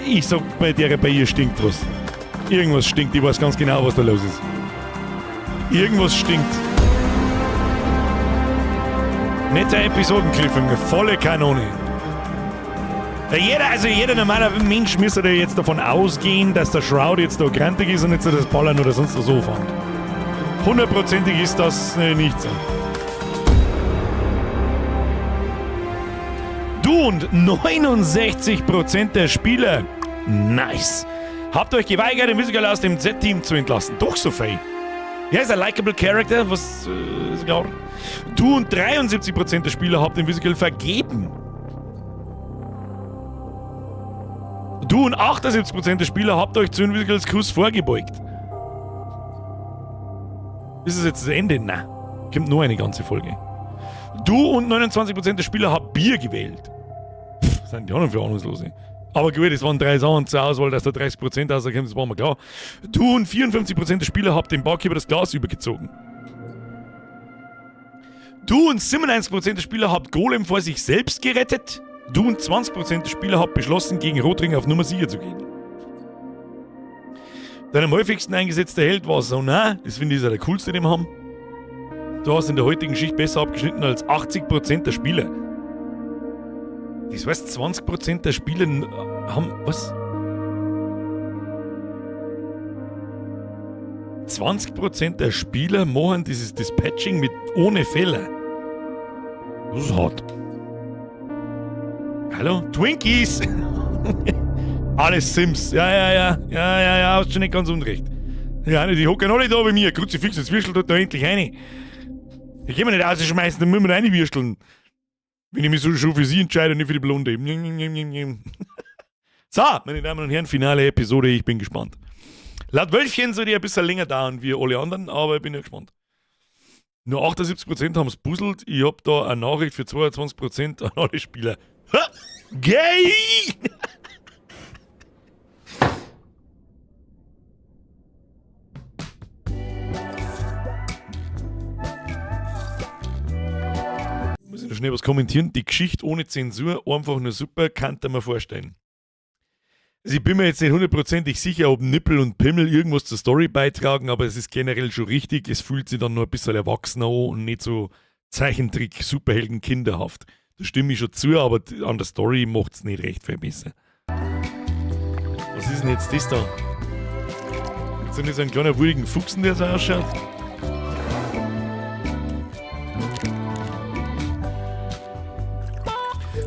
[SPEAKER 1] ich sag bei der, bei ihr stinkt was. Irgendwas stinkt, ich weiß ganz genau, was da los ist. Irgendwas stinkt. Netter Episoden-Cliffhanger, volle Kanone. Ja, jeder normale Mensch müsste ja jetzt davon ausgehen, dass der Shroud jetzt da grantig ist und jetzt das Ballern oder sonst was so fängt. Hundertprozentig ist das nicht so. Du und 69% der Spieler, nice, habt euch geweigert, den Invisigal aus dem Z-Team zu entlassen. Doch so viel. Ja, ist ein likable Character, was ist klar. Du und 73% der Spieler habt den Invisigal vergeben. Du und 78% der Spieler habt euch zu Invisigals Kuss vorgebeugt. Ist es jetzt das Ende? Nein. Kommt nur eine ganze Folge. Du und 29% der Spieler habt Bier gewählt. Pff, sind die anderen für Ahnungslose. Aber gut, es waren 3 Sachen zur Auswahl, dass da 30% rauskommt, das war mir klar. Du und 54% der Spieler habt dem Barkeeper das Glas übergezogen. Du und 97% der Spieler habt Golem vor sich selbst gerettet. Du und 20% der Spieler habt beschlossen, gegen Rotring auf Nummer sicher zu gehen. Dein am häufigsten eingesetzter Held war Sonar, das finde ich ist ja der coolste, den wir haben. Du hast in der heutigen Schicht besser abgeschnitten als 80% der Spieler. Das heißt, 20% der Spieler haben... Was? 20% der Spieler machen dieses Dispatching mit ohne Fehler. Das ist hart. Hallo? Twinkies! Alles Sims. Ja, ja, ja. Ja, ja, ja, hast schon nicht ganz unrecht. Ja, die hocken alle da bei mir. Kruzifix, jetzt würstelt dort noch endlich rein. Ich kann mir nicht rausschmeißen, dann müssen wir reinwürsteln. Wenn ich mich so schon für sie entscheide und nicht für die Blonde. So, meine Damen und Herren, finale Episode, ich bin gespannt. Laut Wölfchen soll die ein bisschen länger dauern wie alle anderen, aber ich bin ja gespannt. Nur 78% haben's puzzelt. Ich hab da eine Nachricht für 22% an alle Spieler. Ha! Gay! Muss ich noch schnell was kommentieren? Die Geschichte ohne Zensur, einfach nur super, kann man vorstellen. Also ich bin mir jetzt nicht hundertprozentig sicher, ob Nippel und Pimmel irgendwas zur Story beitragen, aber es ist generell schon richtig. Es fühlt sich dann nur ein bisschen erwachsener an und nicht so Zeichentrick-Superhelden-kinderhaft. Da stimme ich schon zu, aber an der Story macht's nicht recht viel besser. Was ist denn jetzt das da? Jetzt sind das einen kleinen wurigen Fuchsen, der so ausschaut.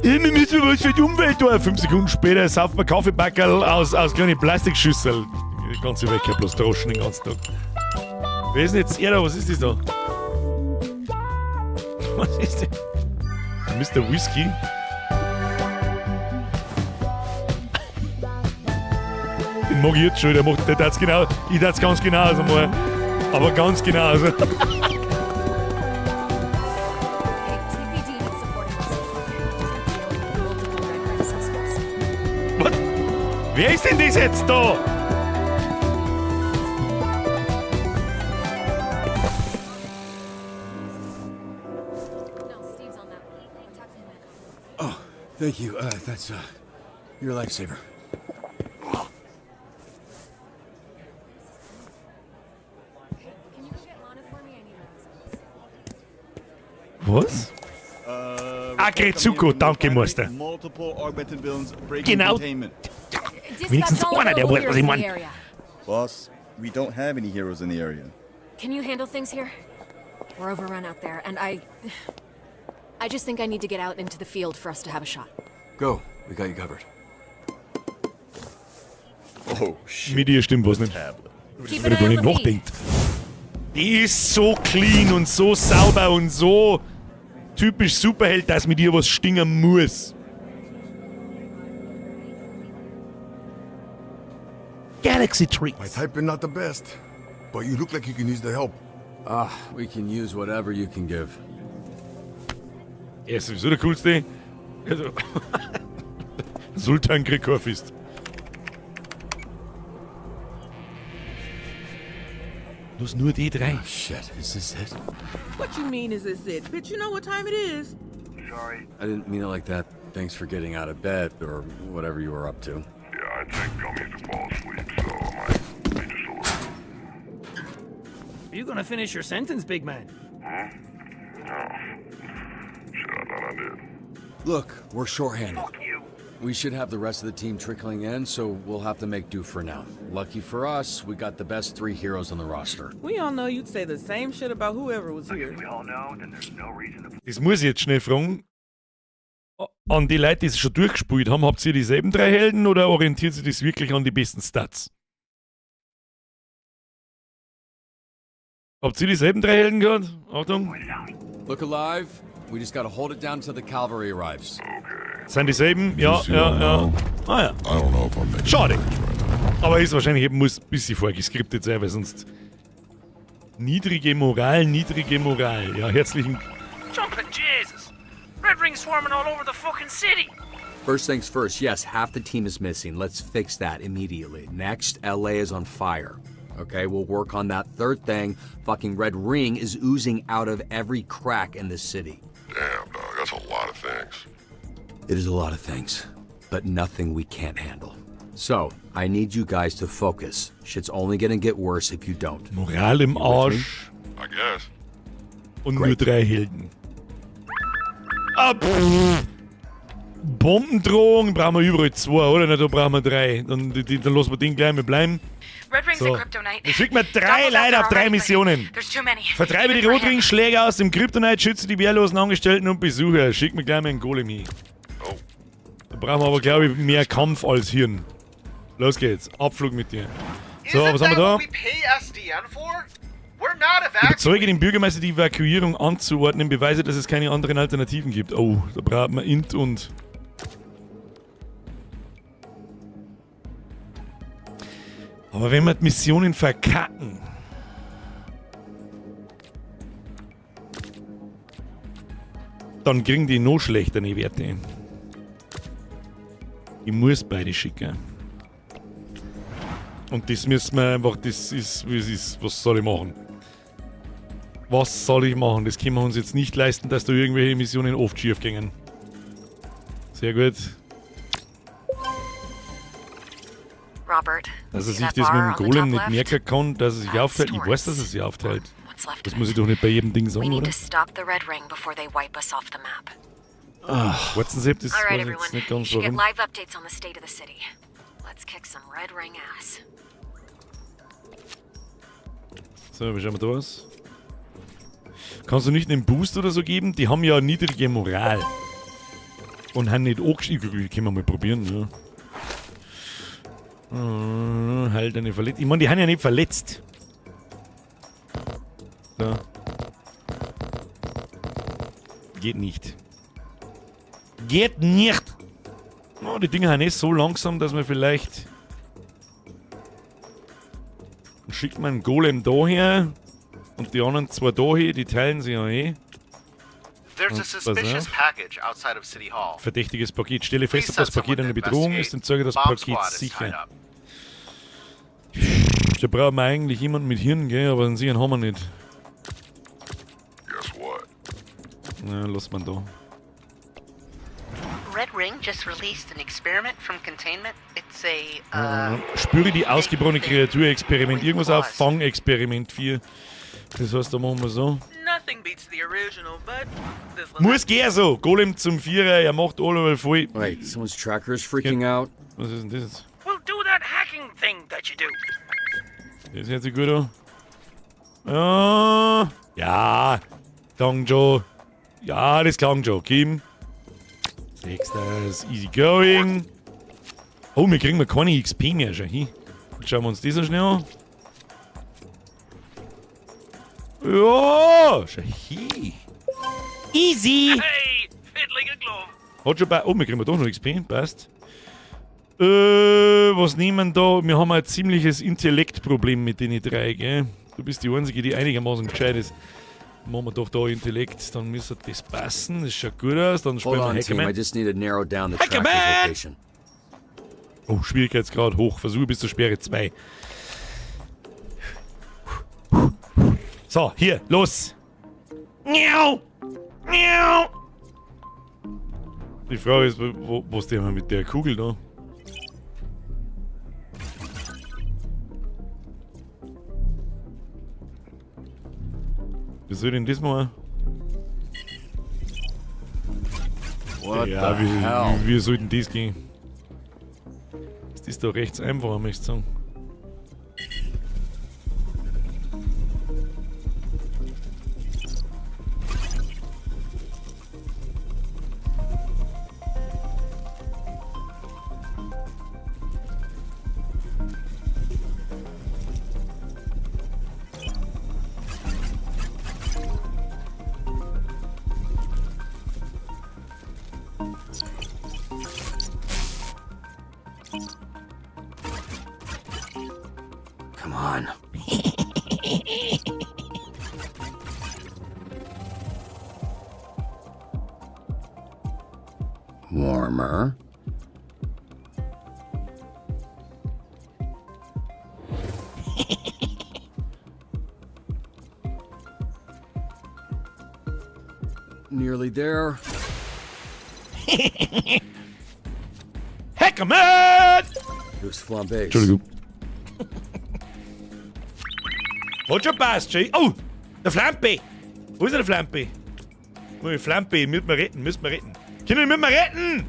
[SPEAKER 1] Immer müssen wir was für die Umwelt tun. 5 Sekunden später sauft man Kaffeebackerl aus kleinen Plastikschüsseln. Die ganze Welt kann bloß droschen den ganzen Tag. Wer ist denn jetzt er da? Was ist das da? Was ist das? Mr. Whisky? Den mag ich jetzt schon, der macht, der tat's genau, ich tat's ganz genau also mal. Aber ganz genau. Also. Was? Wer ist denn das jetzt da?
[SPEAKER 21] Oh, thank you. That's you're a lifesaver.
[SPEAKER 1] Was? Aggrezuko, danke, Meister. Genau. Wenigstens einer, der weiß, was ich meine.
[SPEAKER 4] Boss, we don't have any heroes in the area.
[SPEAKER 3] Can you handle things here? We're overrun out there, and I just think I need to get out into the field for us to have a shot.
[SPEAKER 21] Go. We got you covered.
[SPEAKER 4] Oh, shit.
[SPEAKER 1] Mit ihr stimmt was nicht.
[SPEAKER 3] Keep
[SPEAKER 1] Wenn
[SPEAKER 3] an
[SPEAKER 1] ich
[SPEAKER 3] eye
[SPEAKER 1] gar
[SPEAKER 3] on
[SPEAKER 1] nicht
[SPEAKER 3] the feed.
[SPEAKER 1] nachdenkt. Die ist so clean und so sauber und so typisch Superheld, dass mit ihr was stinken muss. Galaxy Trees.
[SPEAKER 5] My typing not the best, but you look like you can use the help.
[SPEAKER 6] Ah, we can use whatever you can give.
[SPEAKER 1] Er ist sowieso der coolste. Also, Sultan Krieg ist. Bloß nur die drei.
[SPEAKER 6] Oh, shit, is this it?
[SPEAKER 17] What you mean is this it? Bitch, you know what time it is?
[SPEAKER 2] Sorry.
[SPEAKER 6] I didn't mean it like that. Thanks for getting out of bed or whatever you were up to.
[SPEAKER 15] Yeah, I take gummies to fall asleep, so I might be just a little.
[SPEAKER 16] Are you gonna finish your sentence, big man?
[SPEAKER 15] Hmm? Oh. Shit, I thought I did.
[SPEAKER 6] Look, we're shorthanded. We should have the rest of the team trickling in, so we'll have to make do for now. Lucky for us, we got the best three heroes on the roster.
[SPEAKER 17] We all know you'd say the same shit about whoever was here.
[SPEAKER 2] We all know, then there's no reason to
[SPEAKER 1] Das muss ich jetzt schnell fragen. An die Leute, die es schon durchgespielt haben, habt ihr dieselben drei Helden oder orientiert sich das wirklich an die besten Stats? Habt ihr dieselben drei Helden gehabt? Achtung.
[SPEAKER 18] Look alive. We just gotta hold it down till the cavalry arrives.
[SPEAKER 1] Sind dieselben? Ja,
[SPEAKER 15] Just so you
[SPEAKER 1] ja,
[SPEAKER 15] all
[SPEAKER 1] ja.
[SPEAKER 15] know,
[SPEAKER 1] Ah ja.
[SPEAKER 15] I don't know if I'm making
[SPEAKER 1] Schade.
[SPEAKER 15] the right now.
[SPEAKER 1] Aber ist wahrscheinlich eben, muss ein bisschen vorgeskriptet sein, weil sonst. Niedrige Moral, niedrige Moral. Ja, herzlichen.
[SPEAKER 14] Jumping Jesus! Red Ring's swarming all over the fucking city!
[SPEAKER 18] First things first, yes, half the team is missing. Let's fix that immediately. Next, LA is on fire. Okay, we'll work on that. Third thing, fucking Red Ring is oozing out of every crack in the city.
[SPEAKER 15] Damn, dog, that's a lot of things.
[SPEAKER 18] It is a lot of things, but nothing we can't handle. So, I need you guys to focus. Shit's only gonna get worse if you don't.
[SPEAKER 1] Moral im
[SPEAKER 18] You with me?
[SPEAKER 1] Arsch.
[SPEAKER 15] I guess.
[SPEAKER 1] Und nur drei Helden. Ah, pff. Bombendrohung brauchen wir überall zwei, oder? Na, da brauchen wir drei. Dann, die, dann lassen wir den gleich mal bleiben.
[SPEAKER 11] Red Ring's
[SPEAKER 1] So.
[SPEAKER 11] at Kryptonite.
[SPEAKER 1] Dann schicken wir drei
[SPEAKER 11] Doppel's out
[SPEAKER 1] Leute
[SPEAKER 11] there
[SPEAKER 1] auf drei
[SPEAKER 11] already, but
[SPEAKER 1] Missionen.
[SPEAKER 11] There's too many.
[SPEAKER 1] Vertreibe die
[SPEAKER 11] Even for him.
[SPEAKER 1] Rotringschläger aus dem Kryptonite, schütze die wehrlosen Angestellten und Besucher. Schick mir gleich mal einen Golem hin. Da brauchen wir aber, glaube ich, mehr Kampf als Hirn. Los geht's. Abflug mit dir. So, was haben wir da?
[SPEAKER 8] We pay SDN for? We're not evacuating.
[SPEAKER 1] Überzeuge den Bürgermeister, die Evakuierung anzuordnen. Beweise, dass es keine anderen Alternativen gibt. Oh, da braucht man Int und. Aber wenn wir die Missionen verkacken. Dann kriegen die noch schlechtere Werte. Ich muss beide schicken. Und das müssen wir einfach, das ist, wie es ist. Was soll ich machen? Was soll ich machen? Das können wir uns jetzt nicht leisten, dass da irgendwelche Missionen oft schief gingen. Sehr gut.
[SPEAKER 3] Robert.
[SPEAKER 1] Dass er
[SPEAKER 3] see
[SPEAKER 1] sich
[SPEAKER 3] that
[SPEAKER 1] das mit
[SPEAKER 3] bar
[SPEAKER 1] dem
[SPEAKER 3] on the
[SPEAKER 1] Golem
[SPEAKER 3] top
[SPEAKER 1] nicht
[SPEAKER 3] left?
[SPEAKER 1] merken kann, dass er sich aufteilt. Ich weiß, dass er sich aufteilt.
[SPEAKER 3] What's left
[SPEAKER 1] Das
[SPEAKER 3] of
[SPEAKER 1] muss
[SPEAKER 3] it.
[SPEAKER 1] ich doch nicht bei jedem Ding
[SPEAKER 3] We
[SPEAKER 1] sagen,
[SPEAKER 3] need
[SPEAKER 1] oder?
[SPEAKER 3] to stop the Red Ring before they wipe us off the map.
[SPEAKER 1] Warten Sie, das
[SPEAKER 3] All right,
[SPEAKER 1] weiß ich
[SPEAKER 3] everyone.
[SPEAKER 1] jetzt nicht
[SPEAKER 3] You
[SPEAKER 1] ganz
[SPEAKER 3] should get
[SPEAKER 1] warum.
[SPEAKER 3] live updates on the state of the city. Let's kick some Red Ring ass.
[SPEAKER 1] So, wie schauen wir da aus? Kannst du nicht einen Boost oder so geben? Die haben ja niedrige Moral. Und haben nicht angeschrieben. Können wir mal probieren, ja. Halt eine Verletzung. Ich meine, die haben ja nicht verletzt. So. Geht nicht. Geht nicht! Oh, die Dinger sind eh so langsam, dass wir vielleicht. Dann schickt man einen Golem daher und die anderen zwei dahin, die teilen sich ja eh.
[SPEAKER 8] There's a
[SPEAKER 1] Und pass
[SPEAKER 8] suspicious
[SPEAKER 1] auf.
[SPEAKER 8] package outside of City Hall.
[SPEAKER 1] Verdächtiges Paket. Stelle fest, ob
[SPEAKER 8] Please
[SPEAKER 1] das
[SPEAKER 8] send
[SPEAKER 1] Paket
[SPEAKER 8] someone
[SPEAKER 1] eine
[SPEAKER 8] to
[SPEAKER 1] Bedrohung ist
[SPEAKER 8] investigate.
[SPEAKER 1] und zeige das
[SPEAKER 8] Bomb
[SPEAKER 1] Paket
[SPEAKER 8] squad is tied
[SPEAKER 1] sicher.
[SPEAKER 8] up.
[SPEAKER 1] Da brauchen wir eigentlich jemanden mit Hirn, gell? Aber einen sicheren haben wir nicht.
[SPEAKER 15] Guess what?
[SPEAKER 1] Na, lass man da.
[SPEAKER 14] Red Ring just released an experiment from containment. It's a
[SPEAKER 1] Ja, ja. Spüre die ausgeborene Kreatur Experiment. Irgendwas auf Fang-Experiment 4. Das heißt, da machen wir so.
[SPEAKER 17] Nothing beats the original, but this one.
[SPEAKER 1] Muss gehen so. Golem zum Vierer, er macht alle voll.
[SPEAKER 6] Wait, someone's tracker is freaking out.
[SPEAKER 1] Was ist denn das jetzt?
[SPEAKER 14] We'll do that hacking thing that you do.
[SPEAKER 1] Das hört sich gut an. Ja, ja, klang schon. Ja, das klang schon. Kim. Sechster ist easy going. Oh, wir kriegen mal keine XP mehr schon hin. Jetzt schauen wir uns das noch schnell an. Ja, schon hin. Easy.
[SPEAKER 14] Hey, fit like a glove.
[SPEAKER 1] Hat schon bei. Oh, wir kriegen doch noch XP. Passt. Was nehmen da? Wir haben ein ziemliches Intellektproblem mit den drei, gell? Du bist die Einzige, die einigermaßen gescheit ist. Machen wir doch da Intellekt, dann müsste das passen. Das schaut gut aus. Dann spielen
[SPEAKER 6] Hold
[SPEAKER 1] wir
[SPEAKER 6] on, team. I
[SPEAKER 1] Hackerman.
[SPEAKER 6] just need to narrow down the
[SPEAKER 1] Hackerman!
[SPEAKER 6] tracker's location.
[SPEAKER 1] Oh, Schwierigkeitsgrad hoch. Versuche bis zur Sperre 2. So, hier, los. Miau. Miau. Die Frage ist, was denn mit der Kugel da? Wie soll denn das machen?
[SPEAKER 22] What
[SPEAKER 1] ja,
[SPEAKER 22] the hell?
[SPEAKER 1] wie soll denn das gehen? Das ist doch rechts einfach, möchte ich sagen.
[SPEAKER 6] Come on. Warmer. Nearly there.
[SPEAKER 1] Hackerman!
[SPEAKER 6] It was flambé's.
[SPEAKER 1] Entschuldigung. Hat schon passt, Jay. Oh, der Flampe! Wo ist denn der Flampe? Oh, Flampe, müssen wir retten, müssen wir retten. Kinder, müssen wir retten!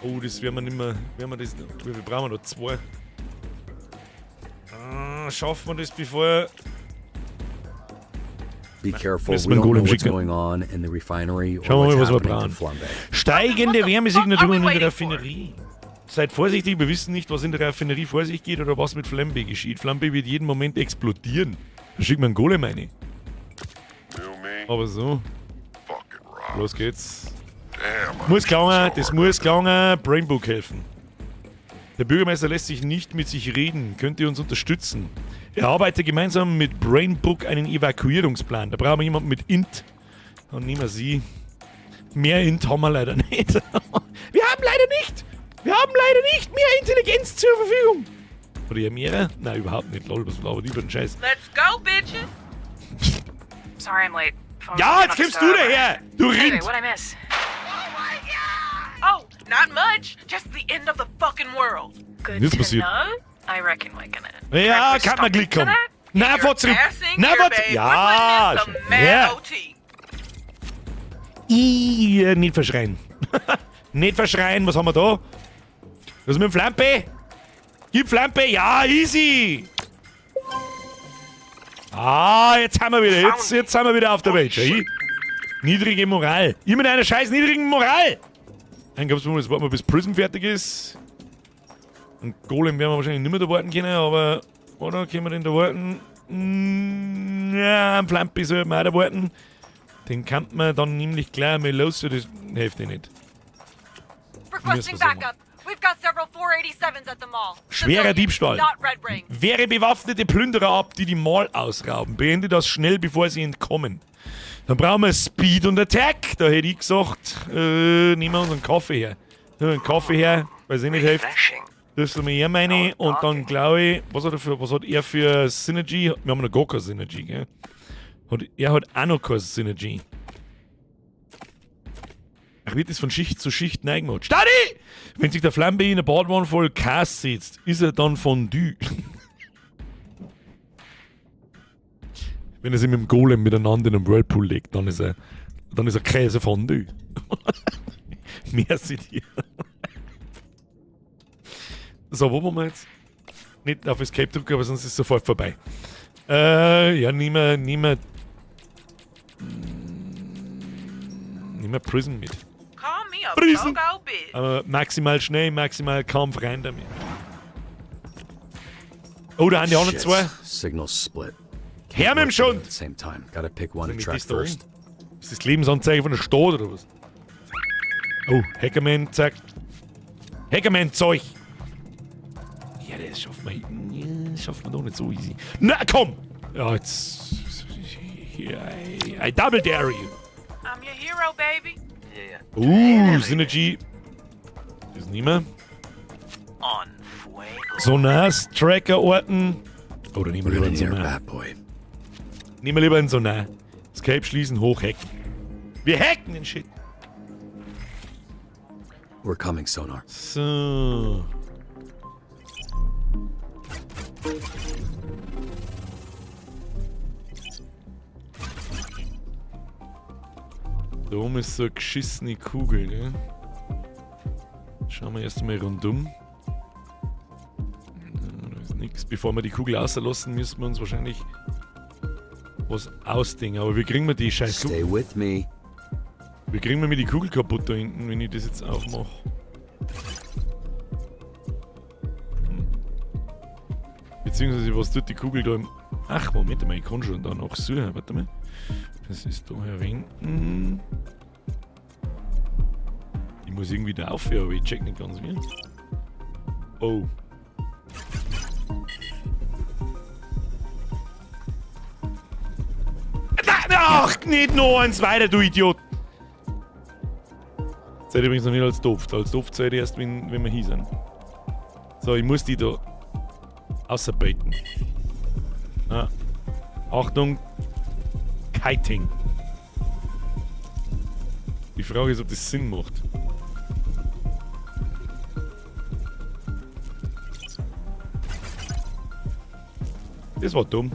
[SPEAKER 1] Oh, das werden wir nicht mehr. Werden wir das, wie viel brauchen wir da? Zwei. Ah, schaffen wir das bevor.
[SPEAKER 18] Be careful.
[SPEAKER 1] Müssen
[SPEAKER 18] We
[SPEAKER 1] wir einen
[SPEAKER 18] don't know
[SPEAKER 1] Golem
[SPEAKER 18] what's
[SPEAKER 1] schicken.
[SPEAKER 18] going on in the refinery or
[SPEAKER 1] Schauen wir
[SPEAKER 18] what's
[SPEAKER 1] mal, was wir
[SPEAKER 18] happening to
[SPEAKER 1] brauchen.
[SPEAKER 18] Flambe.
[SPEAKER 1] Steigende Wärmesignaturen in der Raffinerie. Seid vorsichtig, wir wissen nicht, was in der Raffinerie vor sich geht oder was mit Flambe geschieht. Flambe wird jeden Moment explodieren. Da schickt man einen Golem rein. Aber so. Los geht's. Muss gelangen, das muss gelangen. Brainbook helfen. Der Bürgermeister lässt sich nicht mit sich reden. Könnt ihr uns unterstützen? Er arbeitet gemeinsam mit Brainbook einen Evakuierungsplan. Da brauchen wir jemanden mit Int. Dann nehmen wir sie. Mehr Int haben wir leider nicht. Wir haben leider nicht! Wir haben leider nicht mehr Intelligenz zur Verfügung! Oder ja mehrere? Nein, überhaupt nicht. Lol, was labert über den Scheiß?
[SPEAKER 14] Let's go, bitches.
[SPEAKER 10] Sorry I'm late. Phone's
[SPEAKER 1] Ja,
[SPEAKER 10] been
[SPEAKER 1] jetzt
[SPEAKER 10] on
[SPEAKER 1] kommst du
[SPEAKER 10] disturb.
[SPEAKER 1] daher! Du
[SPEAKER 10] Anyway,
[SPEAKER 1] Rind!
[SPEAKER 10] what I miss?
[SPEAKER 14] Oh, not much. Just the end of the fucking world.
[SPEAKER 10] Good
[SPEAKER 1] Nichts
[SPEAKER 10] to
[SPEAKER 1] passiert.
[SPEAKER 10] know. I reckon we're gonna.
[SPEAKER 1] Ja, kann man Glück haben. Na, fahr zurück! Na, fahr zurück! Ja, schon. Ja. I, nicht verschreien. Nicht verschreien, was haben wir da? Was ist mit dem Flampe? Gib Flampe! Ja, easy! Ah, jetzt haben wir wieder, jetzt sind wir wieder auf der Welt. Schau. Niedrige Moral. Ihr mit einer scheiß niedrigen Moral! Dann glaubst du, jetzt warten wir, bis Prism fertig ist. Ein Golem werden wir wahrscheinlich nicht mehr da warten können, aber. Oder können wir den da warten? Ja, ein Flampe soll man auch da warten. Den kann man dann nämlich gleich mal los, das hilft eh nicht.
[SPEAKER 11] Requesting
[SPEAKER 1] Müssen wir so
[SPEAKER 11] backup. We've got several 487s at the mall.
[SPEAKER 1] Schwerer
[SPEAKER 11] Civilians,
[SPEAKER 1] Diebstahl.
[SPEAKER 11] Not Red Ring.
[SPEAKER 1] Wehre bewaffnete Plünderer ab, die die Mall ausrauben. Beende das schnell, bevor sie entkommen. Dann brauchen wir Speed und Attack. Da hätte ich gesagt, nehmen wir unseren Kaffee her. Nehmen wir einen Kaffee her, weil es eh nicht hilft. Das wir er meine. Und dann glaube ich, was hat er für Synergy? Wir haben noch gar keine Synergy, gell? Er hat auch noch keine Synergy. Ach, wird das von Schicht zu Schicht neigen gemacht. Stadi! Wenn sich der Flambe in der Badwanne voll Käse setzt, ist er dann Fondue. Wenn er sich mit dem Golem miteinander in einem Whirlpool legt, dann ist er Käse Fondue. Merci dir. So, wo wollen wir jetzt? Nicht auf Escape drücken, aber sonst ist es sofort vorbei. Ja, nehmen wir Prism mit.
[SPEAKER 14] Call me a
[SPEAKER 1] Prism!
[SPEAKER 14] bogo bitch.
[SPEAKER 1] Aber maximal schnell, maximal Kampf rein damit. Oh, da haben die anderen
[SPEAKER 6] Shit.
[SPEAKER 1] zwei.
[SPEAKER 6] Signal split.
[SPEAKER 1] Her mit dem
[SPEAKER 6] Work
[SPEAKER 1] Schund!
[SPEAKER 6] At the same time. Gotta pick one to
[SPEAKER 1] Sind
[SPEAKER 6] track
[SPEAKER 1] das da
[SPEAKER 6] first.
[SPEAKER 1] oben? Ist das Lebensanzeige von der Stadt oder was? Oh, Hackerman zeigt. Hackerman-Zeug! Ja, das schafft man. Ja, das schafft man doch nicht so easy. Na komm! Ja, jetzt. I double dare you!
[SPEAKER 14] I'm your hero, baby.
[SPEAKER 1] Synergy. Das nehmen wir. Sonars, Tracker orten. Oder nehmen wir lieber einen Sonar. Nehmen wir lieber einen Sonar. Escape schließen, hochhacken. Wir hacken den Shit.
[SPEAKER 6] We're coming, Sonar.
[SPEAKER 1] So. Da oben ist so eine geschissene Kugel, ne? Schauen wir erst einmal rundum. Da ist nichts. Bevor wir die Kugel rauslassen, müssen wir uns wahrscheinlich was ausdenken. Aber wie kriegen wir die scheiß Kugel?
[SPEAKER 18] Stay with me.
[SPEAKER 1] Wie kriegen wir mir die Kugel kaputt da hinten, wenn ich das jetzt aufmache? Beziehungsweise, was tut die Kugel da im... Ach, Moment mal, ich kann schon da noch suchen. Warte mal. Das ist da herwinken. Ich muss irgendwie da aufhören, aber ich check nicht ganz wie. Oh. Ach, nicht noch eins weiter, du Idiot! Seid übrigens noch nicht als doof. Als doof seid ihr erst, wenn wir hier sind. So, ich muss die da außerbeiten. Ah. Achtung! Kiting. Die Frage ist, ob das Sinn macht. Das war dumm.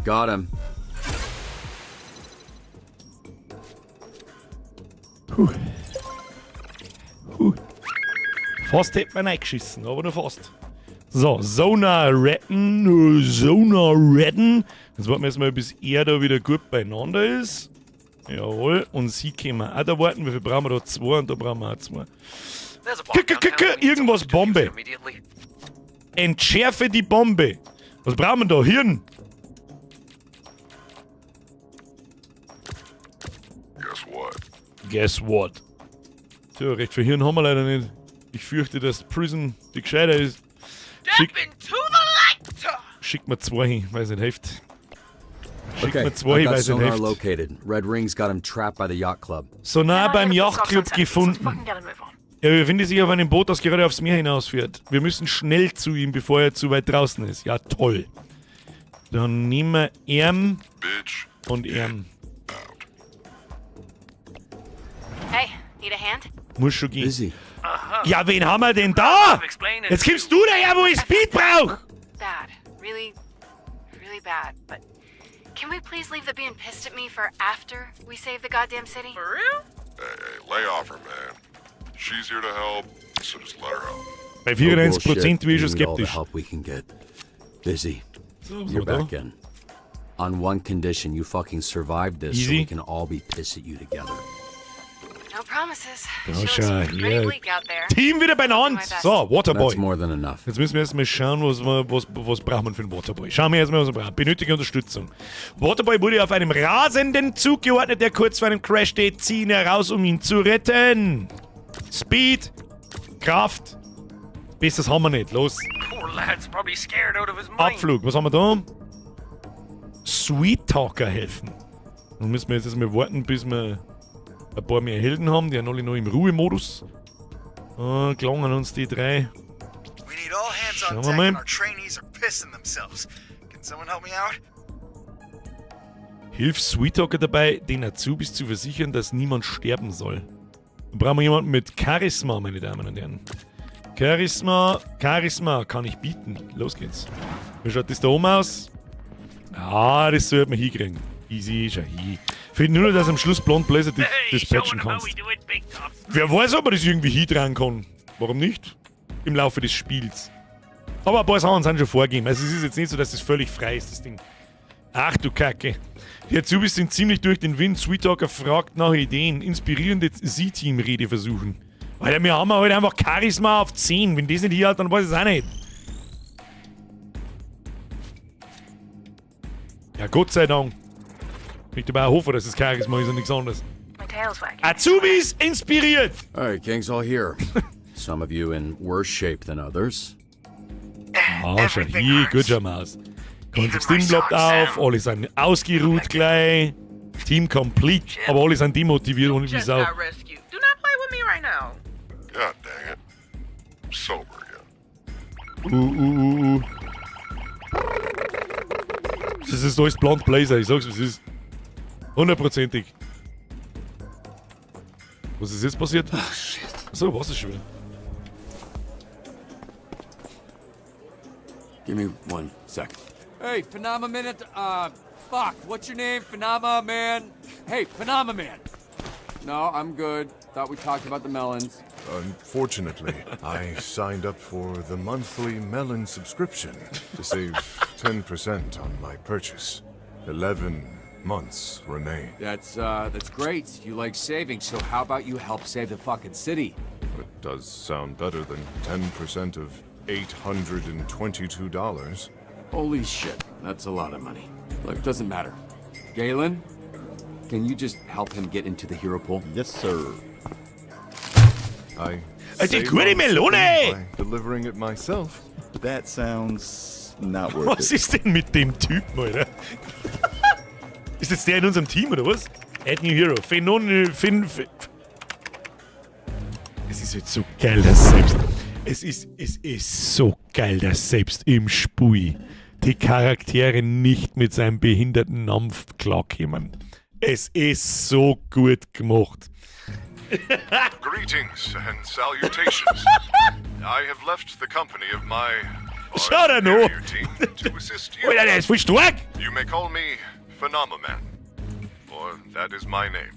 [SPEAKER 18] Got him.
[SPEAKER 1] Puh. Puh. Fast hätte man reingeschissen, aber nur fast. So, Sonar retten, Sonar retten. Jetzt warten wir erstmal, bis er da wieder gut beieinander ist. Jawohl, und sie können wir auch da warten. Wie viel brauchen wir da? Zwei und da brauchen wir auch zwei. Irgendwas Bombe. Entschärfe die Bombe. Was brauchen wir da? Hirn.
[SPEAKER 15] Guess what?
[SPEAKER 1] Guess what? Tja, recht viel Hirn haben wir leider nicht. Ich fürchte, dass Prison die gescheiter ist. Schick mir zwei hin, weil es nicht hilft. Schick
[SPEAKER 18] Okay,
[SPEAKER 1] mir zwei
[SPEAKER 18] I've
[SPEAKER 1] hin,
[SPEAKER 18] got
[SPEAKER 1] weil es nicht
[SPEAKER 18] Sonar
[SPEAKER 1] hilft.
[SPEAKER 18] located. Red Ring's got him trapped by the yacht club.
[SPEAKER 1] Sonar beim Yachtclub gefunden. Er befindet sich auf einem Boot, das gerade aufs Meer hinausfährt. Wir müssen schnell zu ihm, bevor er zu weit draußen ist. Ja, toll. Dann nehmen wir ihn und ihn.
[SPEAKER 20] Hey, need a hand?
[SPEAKER 1] Muss schon gehen. Ja, wen haben wir denn da? Jetzt kommst du daher, wo ich Speed brauch!
[SPEAKER 20] Bad. Really, really bad. But can we please leave the being pissed at me for after we save the goddamn city? For real?
[SPEAKER 15] Hey, hey, lay off her, man. She's here to help, so just let her help.
[SPEAKER 1] Bei
[SPEAKER 18] No
[SPEAKER 1] 94%
[SPEAKER 18] bullshit.
[SPEAKER 1] bin ich schon
[SPEAKER 18] We need all the
[SPEAKER 1] skeptisch.
[SPEAKER 18] help we can get. Busy.
[SPEAKER 1] So, was
[SPEAKER 18] You're
[SPEAKER 1] haben wir da?
[SPEAKER 18] back in. On one condition, you fucking survived this, so
[SPEAKER 1] Easy.
[SPEAKER 18] we can all be pissed at you together.
[SPEAKER 20] No promises.
[SPEAKER 1] Da
[SPEAKER 20] She looks
[SPEAKER 1] schau
[SPEAKER 20] pretty
[SPEAKER 1] her.
[SPEAKER 20] bleak out there.
[SPEAKER 1] Team wieder beieinander. So, Waterboy.
[SPEAKER 18] That's more than enough.
[SPEAKER 1] Jetzt müssen wir erstmal schauen, was braucht man für einen Waterboy. Schauen wir erstmal, was wir brauchen. Benötige Unterstützung. Waterboy wurde auf einem rasenden Zug geordnet, der kurz vor einem Crash steht. Zieh ihn heraus, um ihn zu retten. Speed, Kraft. Besseres haben wir nicht. Los.
[SPEAKER 14] Poor lad's probably scared out of his mind.
[SPEAKER 1] Abflug. Was haben wir da? Sweet Talker helfen. Nun müssen wir jetzt erstmal warten, bis wir ein paar mehr Helden haben. Die sind alle noch im Ruhemodus. Gelangen uns die drei.
[SPEAKER 12] We need all hands on
[SPEAKER 1] Schauen wir
[SPEAKER 12] deck
[SPEAKER 1] mal.
[SPEAKER 12] and our trainees are pissing themselves. Can someone help me out?
[SPEAKER 1] Hilf Sweet Talker dabei, den Azubis zu versichern, dass niemand sterben soll. Dann brauchen wir jemanden mit Charisma, meine Damen und Herren. Charisma, Charisma kann ich bieten. Los geht's. Wie schaut das da oben aus? Ah, das sollte man hinkriegen. Easy, schau hin. Fehlt nur noch, dass am Schluss blond Bläser das patchen kannst. Wer weiß, ob man das irgendwie hindrehen kann. Warum nicht? Im Laufe des Spiels. Aber ein paar Sachen sind schon vorgegeben. Also es ist jetzt nicht so, dass das völlig frei ist, das Ding. Ach du Kacke. Die Azubis sind ziemlich durch den Wind. Sweet Talker fragt nach Ideen. Inspirierende C-Team-Rede versuchen. Alter, wir haben heute einfach Charisma auf 10. Wenn das nicht hier hat, dann weiß ich es auch nicht. Ja, Gott sei Dank. Ich dabei auch hoffen, dass es Charisma ist und nichts anderes.
[SPEAKER 20] My tail's wagging.
[SPEAKER 1] Azubis inspiriert!
[SPEAKER 18] All right, gang's all here. Some of you in worse shape than others.
[SPEAKER 1] Ah, schau hier, gut schau mal aus. Ganzes Ding bleibt auf, alle sind ausgeruht gleich. Team complete. Aber alle sind demotiviert und wie
[SPEAKER 14] Just
[SPEAKER 1] Sau.
[SPEAKER 14] got rescued. Do not play with me right now.
[SPEAKER 15] God dang it. I'm sober again.
[SPEAKER 1] Das ist alles Blond Blazer, ich sag's, wie es ist. Hundertprozentig. Was ist jetzt passiert? Ach, shit. So, was ist schon wieder?
[SPEAKER 18] Give me one sec. Hey, Phenomena Minute, fuck, what's your name? Phenomena Man? Hey, Phenomena Man! No, I'm good. Thought we talked about the melons.
[SPEAKER 21] Unfortunately, I signed up for the monthly melon subscription to save 10% on my purchase. 11 months remain.
[SPEAKER 18] That's great. You like saving, so how about you help save the fucking city?
[SPEAKER 21] It does sound better than 10% of $822.
[SPEAKER 18] Holy shit, that's a lot of money. Look, doesn't matter. Galen, can you just help him get into the hero pool?
[SPEAKER 4] Yes, sir.
[SPEAKER 21] I
[SPEAKER 1] Ey, die
[SPEAKER 21] save
[SPEAKER 1] gute
[SPEAKER 21] on
[SPEAKER 1] Melone!
[SPEAKER 21] shipping by delivering it myself.
[SPEAKER 4] That sounds not worth
[SPEAKER 1] Was
[SPEAKER 4] it.
[SPEAKER 1] ist denn mit dem Typen, Alter? Ist jetzt der in unserem Team, oder was? Add New Hero. Phenon... Fin... Fin Es ist jetzt so geil, dass selbst... Es ist so geil, dass selbst im Spiel die Charaktere nicht mit seinem behinderten Namen klarkommen. Es ist so gut gemacht.
[SPEAKER 15] Greetings and salutations. I have left the company of my
[SPEAKER 1] Schau dir noch!
[SPEAKER 15] superior team to assist you.
[SPEAKER 1] Alter, der ist voll stark!
[SPEAKER 15] You may call me Phenomaman, for that is my name.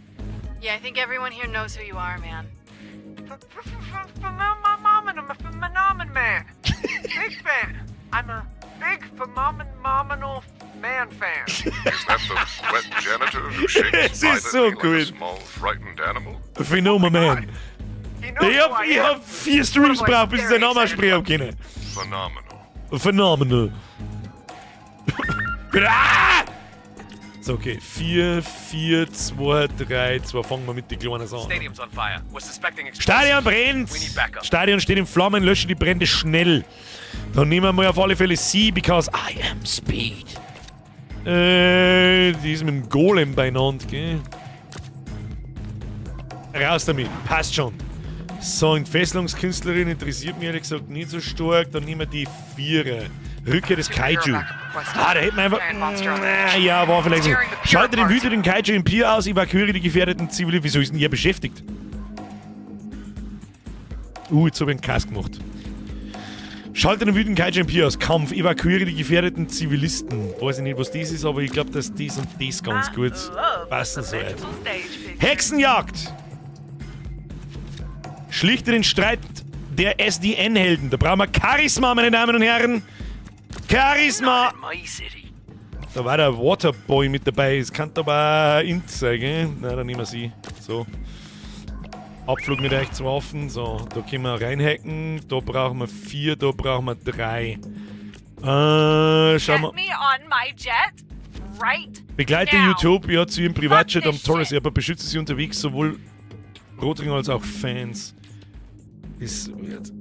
[SPEAKER 20] Yeah, I think everyone here knows who you are, man.
[SPEAKER 14] Phenomenon man. Big fan. I'm a big phenomenal man fan.
[SPEAKER 15] Is that the wet janitor who shakes
[SPEAKER 1] Es ist so
[SPEAKER 15] violently like a
[SPEAKER 1] gut.
[SPEAKER 15] small, frightened animal?
[SPEAKER 1] Phenomenon. Ich hab vier Streams gebraucht, bis ich seinen Namen aussprechen hab können.
[SPEAKER 15] Phenomenal.
[SPEAKER 1] Phenomenal. Ah! So, okay. 4, 4, 2, 3, 2. Fangen wir mit den kleinen an.
[SPEAKER 8] Stadium's on fire. We're suspecting explosives.
[SPEAKER 1] Stadion brennt!
[SPEAKER 8] We need backup.
[SPEAKER 1] Stadion steht in Flammen, lösche die Brände schnell. Dann nehmen wir mal auf alle Fälle sie, because I am Speed. Die ist mit dem Golem beieinander, gell? Raus damit, passt schon. So, Entfesselungskünstlerin interessiert mich ehrlich gesagt nicht so stark. Dann nehmen wir die Vierer. Rückkehr des Kaiju. Ah, da hätten wir einfach. Na, ja, war vielleicht nicht. Schalte den wütenden Kaiju im Pier aus, evakuiere die gefährdeten Zivilisten. Wieso ist denn ihr beschäftigt? Jetzt habe ich einen Kass gemacht. Schalte den wütenden Kaiju im Pier aus. Kampf, evakuiere die gefährdeten Zivilisten. Weiß ich nicht, was das ist, aber ich glaube, dass das und das ganz gut passen sollte. Hexenjagd! Schlichte den Streit der SDN-Helden. Da brauchen wir Charisma, meine Damen und Herren. Charisma!
[SPEAKER 14] My city.
[SPEAKER 1] Da war der Waterboy mit dabei. Es kann aber Int sein, gell? Na, dann nehmen wir sie. So. Abflug mit euch zu Waffen. So, da können wir reinhacken. Da brauchen wir vier, da brauchen wir drei. Schauen wir.
[SPEAKER 11] Get me on my jet right
[SPEAKER 1] Begleite
[SPEAKER 11] now.
[SPEAKER 1] Utopia zu ihrem Privatjet am Torres Airport. Beschütze sie unterwegs sowohl Rotring als auch Fans. Das wird.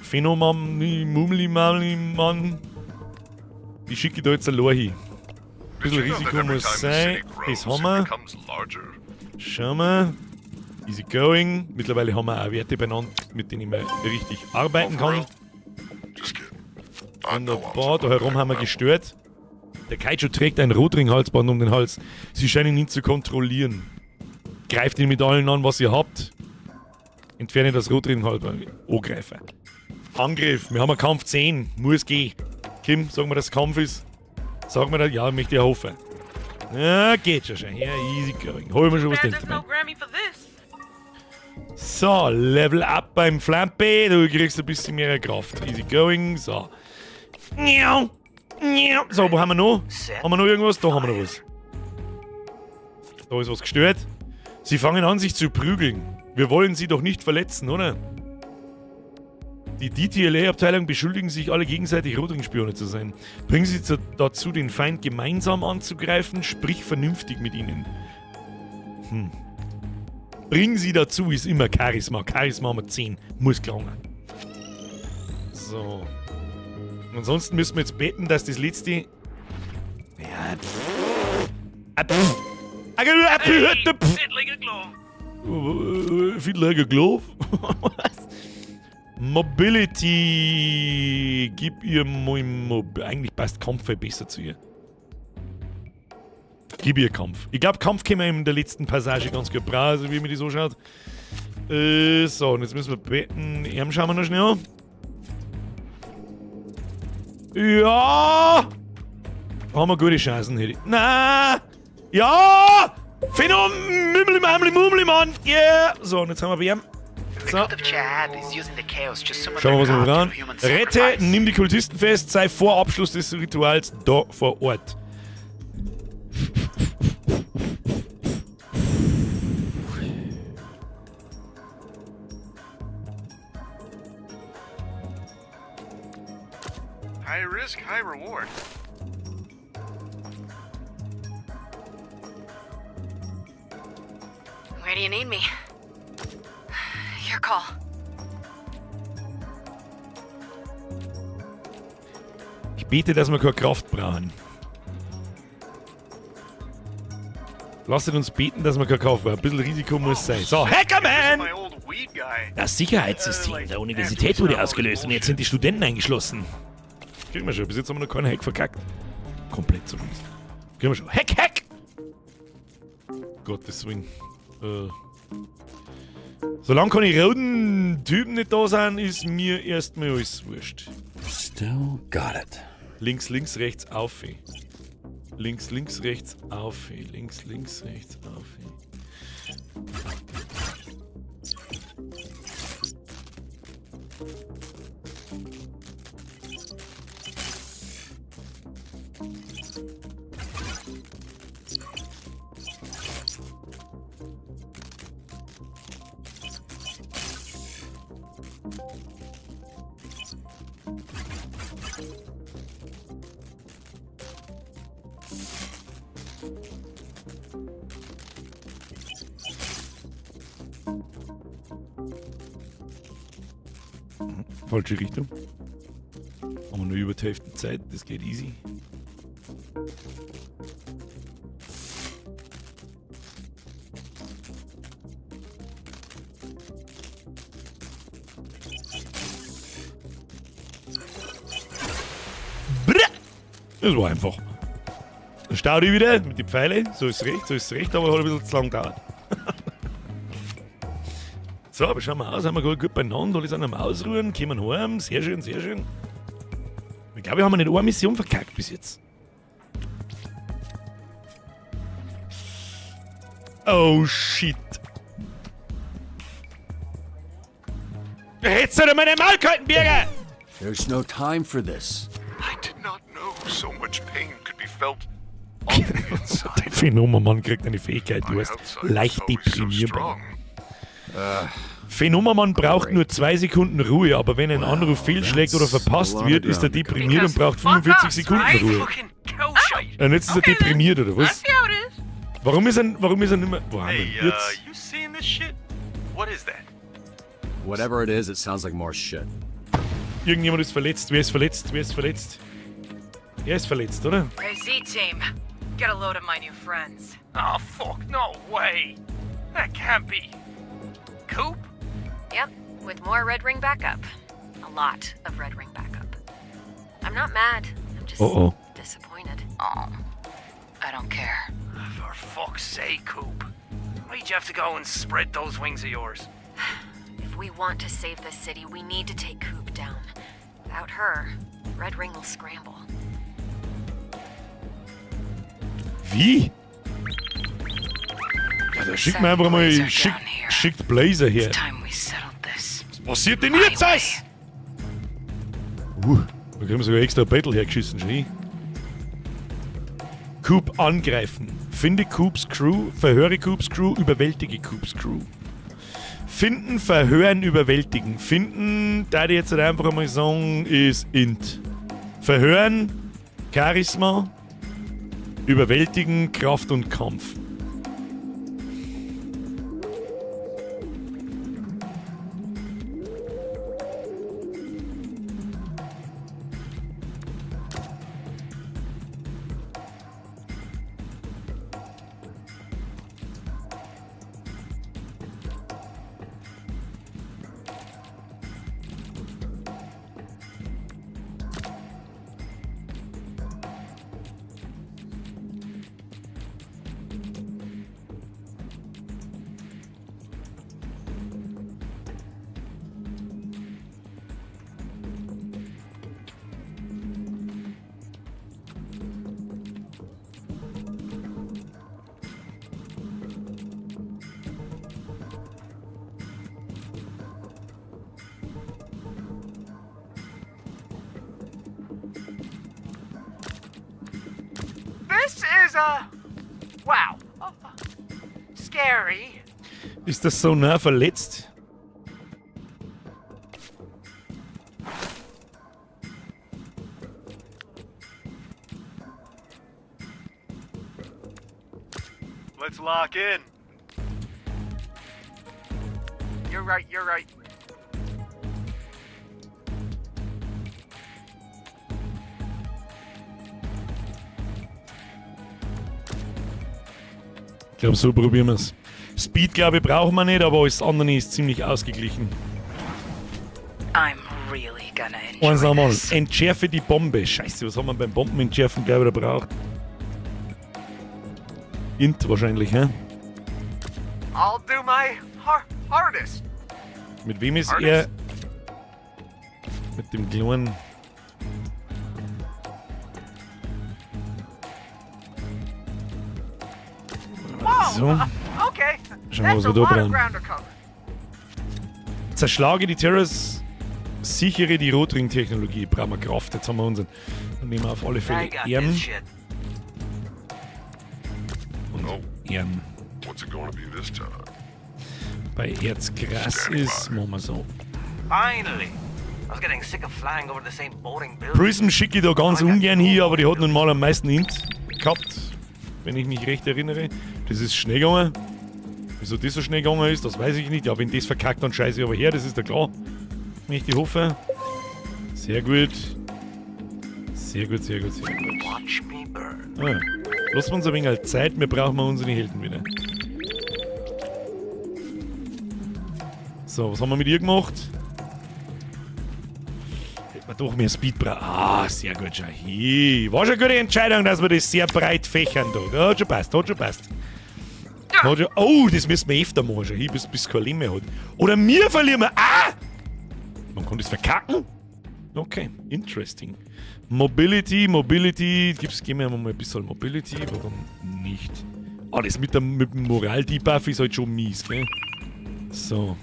[SPEAKER 1] Phänomen, Mumli, Mamli, Mann. Die schicke ich da jetzt allein hin. Ein bisschen Risiko muss sein. Das haben wir. Schauen wir. Easy going. Mittlerweile haben wir auch Werte benannt, mit denen man richtig arbeiten kann. Wunderbar, da herum haben wir gestört. Der Kaiju trägt ein Rotring-Halsband um den Hals. Sie scheinen ihn zu kontrollieren. Greift ihn mit allen an, was ihr habt. Entferne das Rotring-Halsband. Angreifen. Angriff. Wir haben einen Kampf 10. Muss gehen. Kim, sag mir, dass Kampf ist. Sag mir das. Ja, möchte ich hoffen. Ja, geht schon schon. Ja, easy going. Holen wir schon was
[SPEAKER 14] There's
[SPEAKER 1] Ding
[SPEAKER 14] no
[SPEAKER 1] dabei.
[SPEAKER 14] Grammy for this.
[SPEAKER 1] So, Level up beim Flampe. Du kriegst ein bisschen mehr Kraft. Easy going. So. Miau. Miau. So, wo haben wir noch? Haben wir noch irgendwas? Da haben wir noch was. Da ist was gestört. Sie fangen an, sich zu prügeln. Wir wollen sie doch nicht verletzen, oder? Die DTLA-Abteilung beschuldigen sich alle gegenseitig, Rotring-Spione zu sein. Bringen sie dazu, den Feind gemeinsam anzugreifen, sprich vernünftig mit ihnen. Bringen sie dazu, ist immer Charisma. Charisma haben wir 10. Muss gelangen. So. Ansonsten müssen wir jetzt beten, dass das letzte. Ja, pff. Pff.
[SPEAKER 14] Fit like a glove.
[SPEAKER 1] Fit like a glove? Was? Mobility. Gib ihr mal Eigentlich passt Kampf viel besser zu ihr. Gib ihr Kampf. Ich glaube, Kampf können wir in der letzten Passage ganz gut brauchen, so wie mir die so schaut. So, und jetzt müssen wir beten. Erm schauen wir noch schnell an. Ja! Haben wir gute Chancen, hätte ich. Na! Ja! Phenom! Mümli, Mamli, Mumli, Mann! Yeah! So, und jetzt haben wir BM. So. Schauen wir, was wir brauchen. Rette, nimm die Kultisten fest, sei vor Abschluss des Rituals da vor Ort.
[SPEAKER 12] High risk, high reward.
[SPEAKER 20] Where do you need me? Your call.
[SPEAKER 1] Ich bete, dass wir keine Kraft brauchen. Lasst uns beten, dass wir keine Kraft brauchen. Ein bisschen Risiko muss sein. So, Hackerman!
[SPEAKER 12] My old weed guy.
[SPEAKER 1] Das Sicherheitssystem der Universität wurde ausgelöst und jetzt sind die Studenten eingeschlossen. Kriegen wir schon. Bis jetzt haben wir noch keinen Hack verkackt. Komplett zumindest. Kriegen wir schon. Hack, Hack! Gottes Willen. Solange keine roten Typen nicht da sind, ist mir erstmal alles wurscht.
[SPEAKER 6] Still got it.
[SPEAKER 1] Links, links, rechts, auf. Links, links, rechts, auf. Links, links, rechts, auf. Falsche Richtung. Haben wir nur über die Hälfte Zeit, das geht easy. Brr! Das war einfach. Dann stau ich wieder mit den Pfeilen. So ist es recht, so ist es recht, aber hat ein bisschen zu lang gedauert. So, aber schauen wir aus, haben wir gut, gut beieinander, alle sind am Ausruhen, kommen heim, sehr schön, sehr schön. Ich glaube, wir haben nicht eine Mission verkackt bis jetzt. Oh shit. Hättest du meine Maul gehalten, Birger!
[SPEAKER 18] There's no time for this.
[SPEAKER 5] I did not know so much pain could be felt on the inside.
[SPEAKER 1] Der Phänomenmann kriegt eine Fähigkeit, du heißt leicht deprimierbar. Phänomenmann braucht nur 2 Sekunden Ruhe, aber wenn ein Anruf fehlschlägt oder verpasst wird, ist er deprimiert und braucht 45 Sekunden Ruhe. Und jetzt ist er deprimiert, oder was? Warum ist er nicht mehr... Wo haben wir
[SPEAKER 12] Hey,
[SPEAKER 1] jetzt?
[SPEAKER 12] you seeing this shit? What is that?
[SPEAKER 18] Whatever it is, it sounds like more shit.
[SPEAKER 1] Irgendjemand ist verletzt. Wer ist verletzt? Wer ist verletzt? Er ist verletzt, oder?
[SPEAKER 11] Hey, Z-Team. Get a load of my new friends.
[SPEAKER 14] Oh, fuck, no way. That can't be. Coop?
[SPEAKER 3] Yep, with more Red Ring backup. A lot of Red Ring backup. I'm not mad. I'm just
[SPEAKER 1] Uh-oh.
[SPEAKER 3] disappointed.
[SPEAKER 11] Oh, I don't care.
[SPEAKER 14] For fuck's sake, Coop. Why'd you have to go and spread those wings of yours?
[SPEAKER 3] If we want to save this city, we need to take Coop down. Without her, Red Ring will scramble.
[SPEAKER 1] Wie? Ja, da schickt man einfach mal... Schickt Blazer her. Was passiert denn jetzt alles? Da kriegen wir sogar extra Battle hergeschissen, schön. Coop angreifen. Finde Coops Crew, verhöre Coops Crew, überwältige Coops Crew. Finden, verhören, überwältigen. Finden, da ich jetzt halt einfach einmal sagen, ist Int. Verhören, Charisma, überwältigen, Kraft und Kampf.
[SPEAKER 14] is, wow. Scary.
[SPEAKER 1] Ist das Sonar verletzt?
[SPEAKER 12] Let's lock in.
[SPEAKER 14] You're right, you're right.
[SPEAKER 1] Ich glaube, so probieren wir es. Speed, glaube ich, brauchen wir nicht, aber alles andere ist ziemlich ausgeglichen.
[SPEAKER 11] I'm really gonna enjoy
[SPEAKER 1] Eins nochmal.
[SPEAKER 11] this.
[SPEAKER 1] Entschärfe die Bombe. Scheiße, was haben wir beim Bombenentschärfen, glaube ich, da braucht? Int wahrscheinlich, hä?
[SPEAKER 14] I'll do my hardest.
[SPEAKER 1] Mit wem ist er? Mit dem kleinen.
[SPEAKER 14] Whoa!
[SPEAKER 1] So.
[SPEAKER 14] Okay.
[SPEAKER 1] Schauen wir,
[SPEAKER 14] That's
[SPEAKER 1] was
[SPEAKER 14] a
[SPEAKER 1] wir da
[SPEAKER 14] lot of
[SPEAKER 1] brauchen.
[SPEAKER 14] ground to cover.
[SPEAKER 1] Zerschlage die Terrors, sichere die Rotring-Technologie. Brauchen wir Kraft, jetzt haben wir unseren. Dann nehmen wir auf alle Fälle
[SPEAKER 14] I got
[SPEAKER 1] Erm
[SPEAKER 14] this shit.
[SPEAKER 1] und Erm.
[SPEAKER 15] What's it gonna be this time?
[SPEAKER 1] Bei Erzgras ist, machen wir so.
[SPEAKER 14] Finally. I was getting sick of flying over the same boring building.
[SPEAKER 1] Prism schicke ich da ganz ungern hin, aber die hat nun mal am meisten Int gehabt, wenn ich mich recht erinnere. Das ist schnell gegangen. Wieso das so schnell gegangen ist, das weiß ich nicht. Ja, wenn das verkackt, dann scheiße ich aber her, das ist ja klar. Möchte ich hoffe. Sehr gut. Sehr gut, sehr gut, sehr gut.
[SPEAKER 14] Watch me burn.
[SPEAKER 1] Ah, ja. Lassen wir uns ein wenig halt Zeit, wir brauchen mal unsere Helden wieder. So, was haben wir mit ihr gemacht? Hätten wir doch mehr Speed brauchen. Ah, sehr gut, schau hi. War schon eine gute Entscheidung, dass wir das sehr breit fächern da. Ja, hat schon passt, hat schon passt. Hat schon, oh, das müssen wir öfter machen, schau hi, bis kein Leben mehr hat. Oder wir verlieren wir. Ah! Man kann das verkacken? Okay, interesting. Mobility, Mobility. Geben wir mal ein bisschen Mobility. Warum nicht? Ah, das mit dem Moral-Debuff ist halt schon mies, gell? So.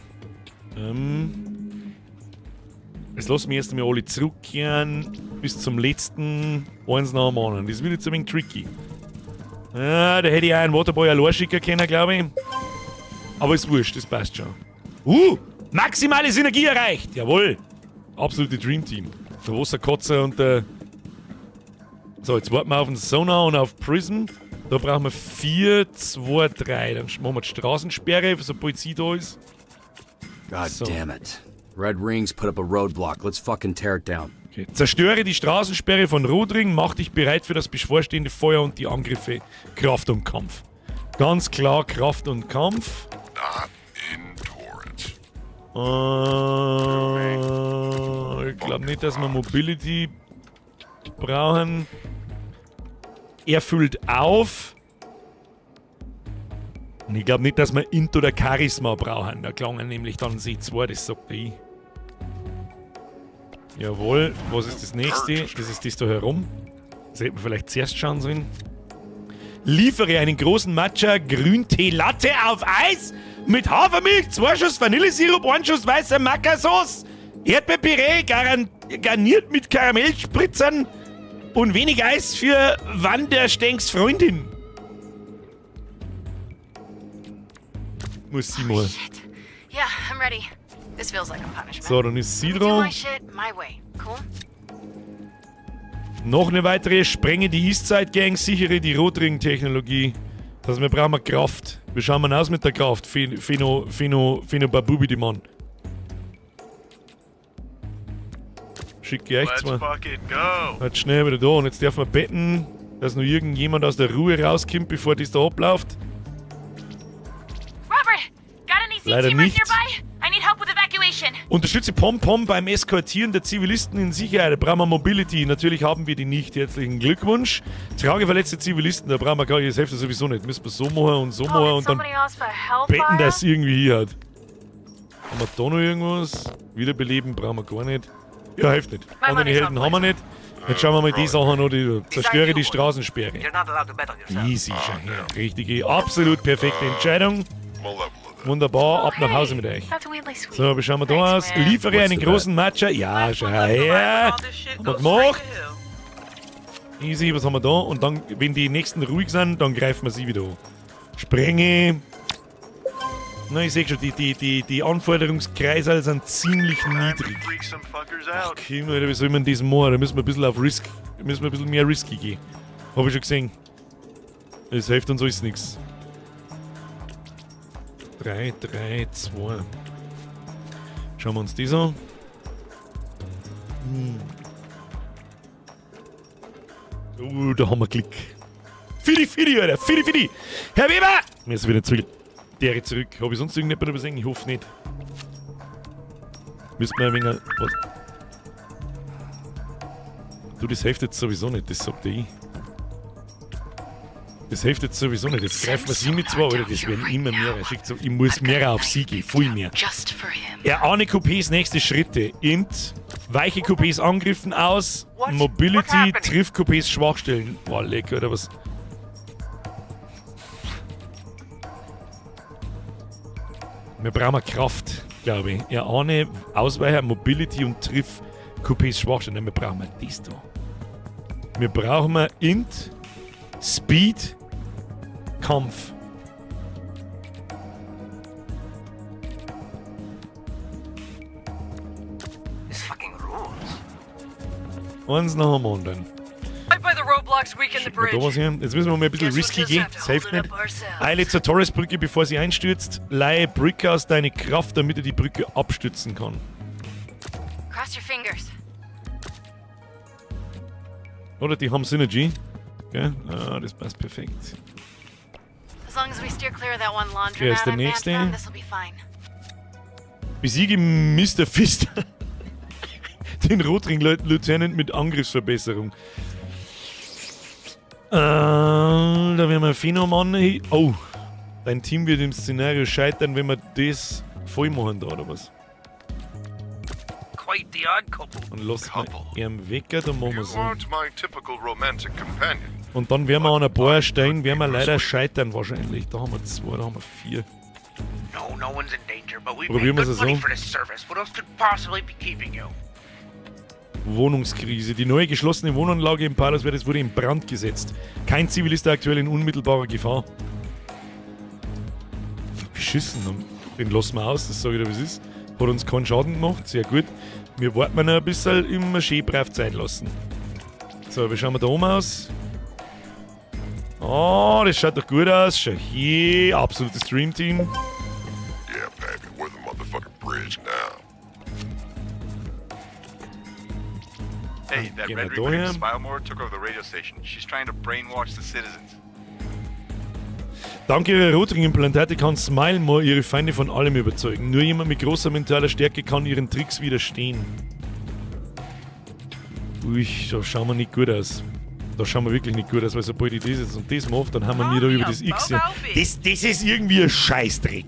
[SPEAKER 1] Jetzt lassen wir erst einmal alle zurückkehren. Bis zum letzten. Eins nach dem anderen. Das wird jetzt ein wenig tricky. Ah, da hätte ich auch einen Waterboy allein schicken können, glaube ich. Aber ist wurscht, das passt schon. Maximale Synergie erreicht! Jawohl! Absolute Dream Team. Der Wasserkotzer und der. So, jetzt warten wir auf den Sonar und auf Prism. Da brauchen wir 4, 2, 3. Dann machen wir die Straßensperre, sobald sie da ist.
[SPEAKER 18] God
[SPEAKER 1] So.
[SPEAKER 18] damn it. Red Rings put up a roadblock. Let's fucking tear it down.
[SPEAKER 1] Okay. Zerstöre die Straßensperre von Rotring, mach dich bereit für das bevorstehende Feuer und die Angriffe. Kraft und Kampf. Ganz klar Kraft und Kampf.
[SPEAKER 15] Not in Torrance.
[SPEAKER 1] Ich glaub nicht, dass wir Mobility brauchen. Er füllt auf. Und ich glaub nicht, dass wir Int oder Charisma brauchen. Da klangen nämlich dann sie zwei, das sagt ich. Jawohl, was ist das nächste? Das ist das da herum. Das hätten wir vielleicht zuerst schauen sollen. Liefere einen großen Matcha Grüntee Latte auf Eis mit Hafermilch, 2 Schuss Vanillesirup, 1 Schuss weißer Macasauce, Erdbeerpüree, garniert mit Karamellspritzern und wenig Eis für Wanderstenks Freundin. Muss sie mal.
[SPEAKER 20] Oh, Shit. Yeah, I'm ready. This feels like a punishment.
[SPEAKER 1] So, dann ist sie
[SPEAKER 20] Let me do
[SPEAKER 1] dran.
[SPEAKER 20] my shit my way. Cool?
[SPEAKER 1] Noch eine weitere, sprenge die Eastside Gang, sichere die Rotring-Technologie. Das wir brauchen wir Kraft. Wie schauen wir denn aus mit der Kraft? Pheno, Pheno, Pheno Babubi, die Mann. Schicke ich euch
[SPEAKER 12] Let's
[SPEAKER 1] zwei.
[SPEAKER 12] fucking go.
[SPEAKER 1] Jetzt schnell wieder da. Und jetzt dürfen wir betten, dass noch irgendjemand aus der Ruhe rauskommt, bevor das da abläuft.
[SPEAKER 7] Robert, got any
[SPEAKER 1] Leider
[SPEAKER 7] C-teamers
[SPEAKER 1] nicht.
[SPEAKER 7] nearby? I need help with evacuation.
[SPEAKER 1] Unterstütze Pom Pom beim Eskortieren der Zivilisten in Sicherheit. Da brauchen wir Mobility. Natürlich haben wir die nicht. Herzlichen Glückwunsch. Trage verletzte Zivilisten. Da brauchen wir gar nicht. Das hilft ja sowieso nicht. Müssen wir so machen und so machen und dann
[SPEAKER 7] Somebody else for Hellfire?
[SPEAKER 1] betten, dass irgendwie hier hat. Haben wir da noch irgendwas? Wiederbeleben brauchen wir gar nicht. Ja, hilft nicht.
[SPEAKER 14] My
[SPEAKER 1] Andere
[SPEAKER 14] money's
[SPEAKER 1] Helden haben wir nicht. Jetzt schauen wir mal die Sachen an, die zerstöre die Straßensperre.
[SPEAKER 14] You're not allowed to bet on yourself.
[SPEAKER 1] Easy, schau her. Richtige, absolut perfekte Entscheidung. Wunderbar, ab nach Hause mit euch.
[SPEAKER 7] That's weirdly sweet.
[SPEAKER 1] So, wie schauen wir da aus? Liefere
[SPEAKER 18] What's
[SPEAKER 1] einen
[SPEAKER 18] the
[SPEAKER 1] großen Matcha. Ja, schau her. Haben wir gemacht. Easy, was haben wir da? Und dann, wenn die nächsten ruhig sind, dann greifen wir sie wieder an. Sprenge. Na, ich sehe schon, die Anforderungskreise sind ziemlich niedrig.
[SPEAKER 5] Freak some fuckers
[SPEAKER 1] Ach,
[SPEAKER 5] out.
[SPEAKER 1] Kim, Alter, wie soll man das machen? Da müssen wir ein bisschen auf Risk, müssen wir ein bisschen mehr risky gehen. Hab ich schon gesehen. Es hilft uns alles nichts. 3, 3, 2. Schauen wir uns das an. Da haben wir Glück. Fidi, Fidi, Alter. Fidi, Fidi. Herr Weber! Mir ist wieder zurück. Dere zurück. Hab ich sonst irgendjemand übersehen? Ich hoffe nicht. Müssen wir ein wenig. Was? Du, das hilft jetzt sowieso nicht, das sagt ich. Das hilft jetzt sowieso nicht. Jetzt greifen wir sie mit zwei, Alter. Das werden immer mehr. Schickt so, ich muss mehr auf sie gehen. Viel mehr.
[SPEAKER 11] Just for him.
[SPEAKER 1] Erahne Coupés nächste Schritte. Int. Weiche Coupés Angriffen aus. Mobility. Triff Coupés Schwachstellen. Boah, lecker, oder was? Wir brauchen Kraft, glaube ich. Erahne, Ausweicher, Mobility und Triff Coupés Schwachstellen. Nein, wir brauchen das da. Wir brauchen Int, Speed, Kampf.
[SPEAKER 14] This fucking rules.
[SPEAKER 1] Eins nach dem anderen.
[SPEAKER 11] Right by the roadblocks, weaken the
[SPEAKER 1] Schicken wir da was
[SPEAKER 11] bridge.
[SPEAKER 1] her. Jetzt müssen wir mal ein bisschen risky gehen. Das hilft nicht. Eile zur Torresbrücke, bevor sie einstürzt. Leihe Brickhouse deine Kraft, damit er die Brücke abstützen kann.
[SPEAKER 20] Cross your fingers.
[SPEAKER 1] Oder die haben Synergy. Gell? Ah, das passt perfekt.
[SPEAKER 20] As long as we steer clear of that one
[SPEAKER 1] Wer ist
[SPEAKER 20] laundromat
[SPEAKER 1] der
[SPEAKER 20] I'm banned
[SPEAKER 1] Nächste?
[SPEAKER 20] from, this'll be fine.
[SPEAKER 1] Besiege Mr. Fist. Den Rotring-Lieutenant mit Angriffsverbesserung. Da werden wir Phenom an. Oh, dein Team wird im Szenario scheitern, wenn wir das voll machen da, oder was?
[SPEAKER 14] Quite the odd couple.
[SPEAKER 1] Und lass mal ihren Wecker, dann machen wir
[SPEAKER 5] You
[SPEAKER 1] so.
[SPEAKER 5] aren't my typical romantic companion.
[SPEAKER 1] Und dann werden wir an ein paar Stellen, werden wir leider scheitern wahrscheinlich. Da haben wir zwei, da haben wir vier.
[SPEAKER 14] No, no one's in danger, but we pay
[SPEAKER 1] Probieren wir
[SPEAKER 14] good
[SPEAKER 1] es
[SPEAKER 14] money
[SPEAKER 1] so.
[SPEAKER 14] for this service. What else could possibly be keeping you?
[SPEAKER 1] Wohnungskrise. Die neue geschlossene Wohnanlage in Palos Verdes wurde in Brand gesetzt. Kein Zivilist aktuell in unmittelbarer Gefahr. Beschissen. Den lassen wir aus, das sage ich dir, wie es ist. Hat uns keinen Schaden gemacht, sehr gut. Wir warten noch ein bisschen immer schön brav Zeit lassen. So, wie schauen wir da oben aus? Oh, das schaut doch gut aus. Schau hier, absolutes Dream Team.
[SPEAKER 15] Yeah, baby, we're the motherfucking bridge now.
[SPEAKER 4] Hey, that
[SPEAKER 1] Gehen
[SPEAKER 4] red
[SPEAKER 1] wir
[SPEAKER 4] reaper
[SPEAKER 1] da her.
[SPEAKER 4] named Smilemore took over the radio station. She's trying to brainwash the citizens.
[SPEAKER 1] Dank ihrer Rotring-Implantate kann Smilemore ihre Feinde von allem überzeugen. Nur jemand mit großer mentaler Stärke kann ihren Tricks widerstehen. Ui, da schauen wir nicht gut aus. Da schauen wir wirklich nicht gut aus, weil sobald ich das jetzt und das mache, dann haben wir nie da über das X. hier. Das ist irgendwie ein Scheißdreck.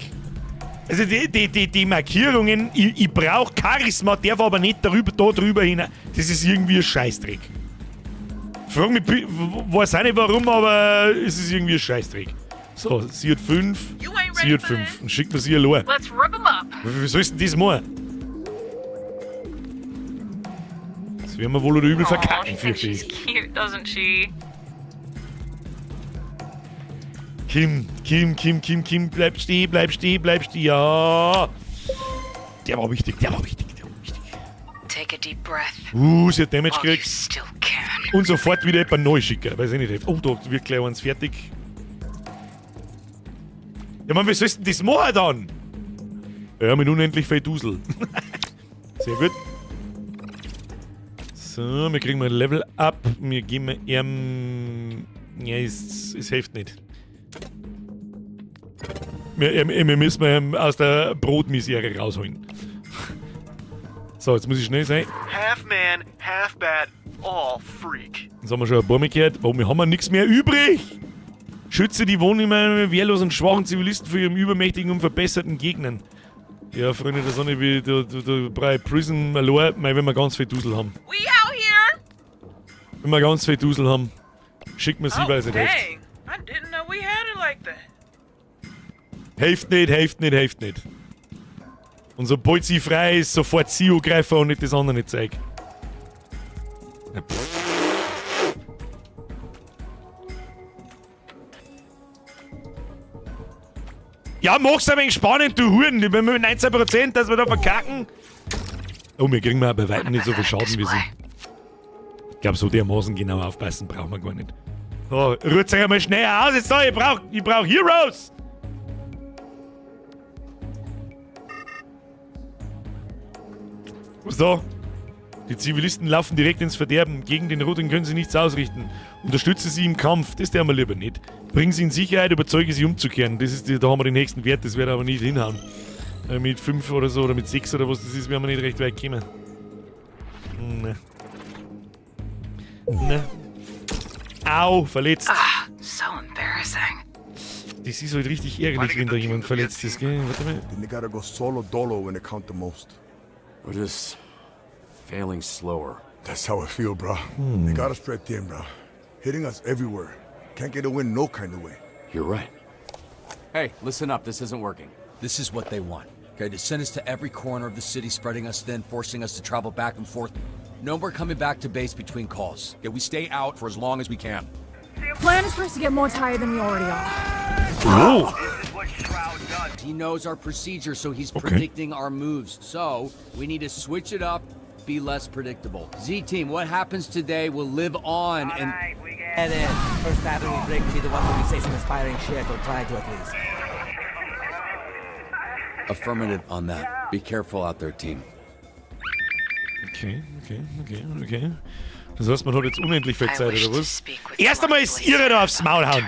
[SPEAKER 1] Also die Markierungen, ich brauche Charisma, darf aber nicht darüber, da drüber hin. Das ist irgendwie ein Scheißdreck. Frag mich, weiß auch nicht warum, aber es ist irgendwie ein Scheißdreck. So, sie hat 5, sie hat 5. Und schickt mir sie allein.
[SPEAKER 7] Let's rip 'em up.
[SPEAKER 1] Wie soll ich denn das machen? Das werden wir wohl oder übel
[SPEAKER 7] Aw,
[SPEAKER 1] verkacken,
[SPEAKER 7] she thinks
[SPEAKER 1] fürchte
[SPEAKER 7] she's
[SPEAKER 1] ich.
[SPEAKER 7] cute, doesn't she?
[SPEAKER 1] Kim, Kim, Kim, Kim, Kim, bleib stehen, bleib stehen, bleib stehen. Ja. Der war wichtig, der war wichtig, der war wichtig.
[SPEAKER 11] Take a deep breath.
[SPEAKER 1] Sie hat Damage
[SPEAKER 11] While you
[SPEAKER 1] gekriegt.
[SPEAKER 11] still can.
[SPEAKER 1] Und sofort wieder jemand neu schicken. Weiß ich nicht. Oh, da wird gleich eins fertig. Ja, Mann, wie sollst du denn das machen dann? Ja, mit unendlich viel Dusel. Sehr gut. So, wir kriegen mal ein Level up. Wir geben ihm. Ja, es hilft nicht. Wir müssen ihn aus der Brotmisere rausholen. So, jetzt muss ich schnell sein.
[SPEAKER 12] Half man, half bat, all freak.
[SPEAKER 1] Jetzt haben wir schon ein paar Mal gehört. Warum haben wir nichts mehr übrig? Schütze die Wohnungen wehrlosen, schwachen Zivilisten vor ihrem übermächtigen und verbesserten Gegnern. Ja, Freunde der Sonne, wie da brauche ich Prism allein, mei, wenn wir ganz viel Dusel haben.
[SPEAKER 7] We out here.
[SPEAKER 1] Wenn wir ganz viel Dusel haben, schicken wir sie, weil es nicht hilft.
[SPEAKER 14] Dang, I didn't know we had it like that.
[SPEAKER 1] Hilft nicht, hilft nicht, hilft nicht. Und sobald sie frei ist, sofort sie angreifen und nicht das andere Zeug. Ja, pff. Ja, mach's ein wenig spannend, du Huren. Ich bin mit 19%, dass wir da verkacken. Oh, wir kriegen mal bei weitem nicht so viel Schaden wie sie. Ich glaube, so dermaßen genau aufpassen brauchen wir gar nicht. So, rührt euch einmal schnell aus jetzt da. Ich brauch Heroes! Was da? Die Zivilisten laufen direkt ins Verderben. Gegen den Roten können sie nichts ausrichten. Unterstütze sie im Kampf. Das tun wir lieber nicht. Bring sie in Sicherheit, überzeuge sie umzukehren. Das ist, da haben wir den nächsten Wert, das wird aber nicht hinhauen. Mit 5 oder so oder mit 6 oder was das ist, werden wir nicht recht weit kommen. Ne. Ne. Au, verletzt.
[SPEAKER 11] Ah, so embarrassing.
[SPEAKER 1] Das ist halt richtig ärgerlich, wenn da jemand verletzt ist, gell? Warte mal.
[SPEAKER 13] Then they gotta go solo dolo when it count the most.
[SPEAKER 21] We're just failing slower.
[SPEAKER 13] That's how I feel, bro. They got us spread thin, bro. Hitting us everywhere. Can't get a win no kind of way.
[SPEAKER 21] You're right.
[SPEAKER 18] Hey, listen up. This isn't working. This is what they want. Okay, to send us to every corner of the city, spreading us thin, forcing us to travel back and forth. No more coming back to base between calls. Okay, we stay out for as long as we can.
[SPEAKER 10] Plan is for us to get more tired than we already are.
[SPEAKER 1] Oh.
[SPEAKER 18] He knows our procedure, so he's
[SPEAKER 1] Okay.
[SPEAKER 18] predicting our moves. So we need to switch it up, be less predictable. Z Team, what happens today will live on and
[SPEAKER 9] Get it. First battery break will be the one where we say some inspiring shit, or try to at least.
[SPEAKER 18] Affirmative on that. Be careful out there, team.
[SPEAKER 1] Okay. Das heißt, man hat jetzt unendlich viel Zeit, oder was? Erst einmal ist ihre da aufs Maul hauen.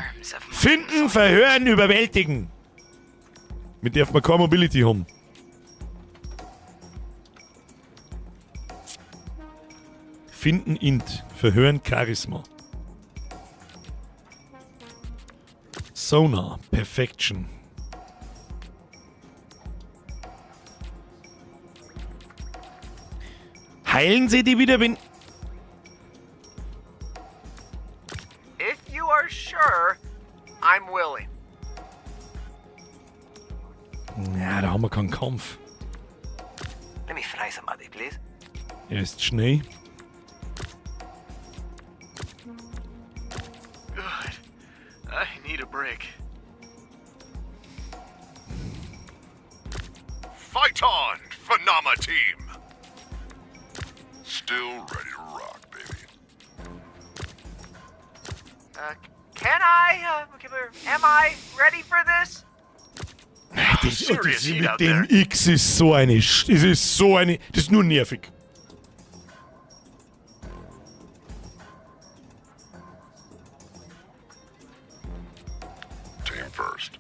[SPEAKER 1] Finden, verhören, überwältigen. Mit darf man keine Mobility haben. Finden Int, verhören Charisma. Sonar, Perfection. Heilen sie die wieder, wenn...
[SPEAKER 12] If you are sure, I'm willing.
[SPEAKER 1] Ja, da haben wir keinen Kampf.
[SPEAKER 9] Let me fry somebody, please.
[SPEAKER 1] Er ist schnell.
[SPEAKER 4] Good. I need a break.
[SPEAKER 5] Fight on, Phenoma team! Still ready to rock, baby.
[SPEAKER 12] Can I? Am I ready for this?
[SPEAKER 1] Das, oh, das mit dem X ist so eine. Das ist so eine. Das ist nur nervig.
[SPEAKER 15] Team first.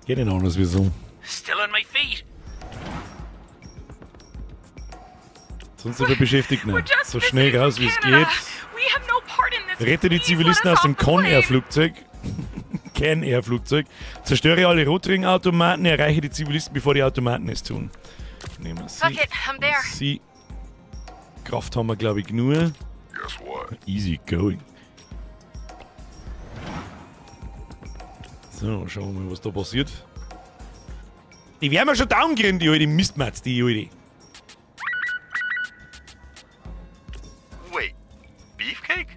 [SPEAKER 1] Geht nicht anders, wieso?
[SPEAKER 14] Still on my feet.
[SPEAKER 1] Sonst sind wir beschäftigt nicht. So schnell raus, wie es
[SPEAKER 7] Canada.
[SPEAKER 1] geht.
[SPEAKER 7] We have no part in this.
[SPEAKER 1] Rette die Zivilisten aus dem Con-Air-Flugzeug. Can-Air-Flugzeug. Zerstöre alle Rotring-Automaten, erreiche die Zivilisten, bevor die Automaten es tun. Nehmen wir sie.
[SPEAKER 11] Fuck it, I'm there.
[SPEAKER 1] Sie. Kraft haben wir, glaube ich, nur.
[SPEAKER 15] Guess what?
[SPEAKER 1] Easy going. So, schauen wir mal, was da passiert. Die werden wir schon down kriegen, die alte Mistmatz, die alte.
[SPEAKER 4] Wait, Beefcake?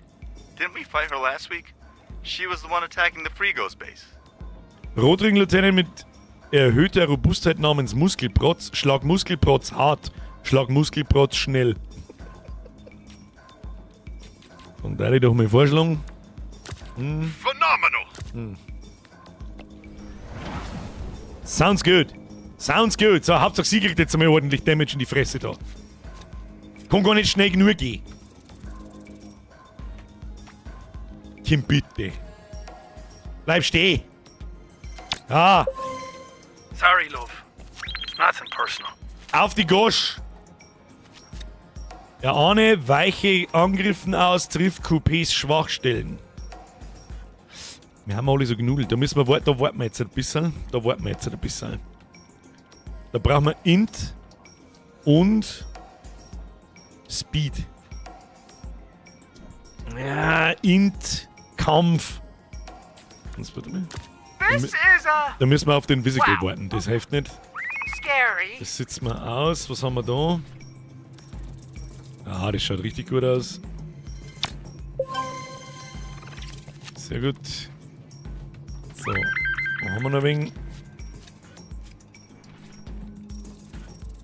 [SPEAKER 4] Didn't we fight her last week? She was the one attacking the Frigos base.
[SPEAKER 1] Rotring-Lieutenant mit erhöhter Robustheit namens Muskelprotz. Schlag Muskelprotz hart. Schlag Muskelprotz schnell. Von daher doch mal vorschlagen.
[SPEAKER 5] Phenomenal!
[SPEAKER 1] Sounds good. Sounds good. So, Hauptsache sie kriegt jetzt einmal ordentlich Damage in die Fresse da. Kann gar nicht schnell genug gehen. Kim, bitte. Bleib stehen. Ah,
[SPEAKER 14] Sorry, love. It's nothing personal.
[SPEAKER 1] auf die Gosch. Erahne, weiche Angriffen aus, trifft Coupés Schwachstellen. Wir haben alle so genudelt. Da müssen wir warten, da warten wir jetzt ein bisschen. Da warten wir jetzt ein bisschen. Da brauchen wir Int und Speed. Ja, Int, Kampf. Warte mal.
[SPEAKER 12] This is a
[SPEAKER 1] Da müssen wir auf den Physical
[SPEAKER 12] Wow.
[SPEAKER 1] warten. Das hilft nicht.
[SPEAKER 12] scary.
[SPEAKER 1] Das sitzen wir aus. Was haben wir da? Ah, das schaut richtig gut aus. Sehr gut. So, wo haben wir noch ein wenig?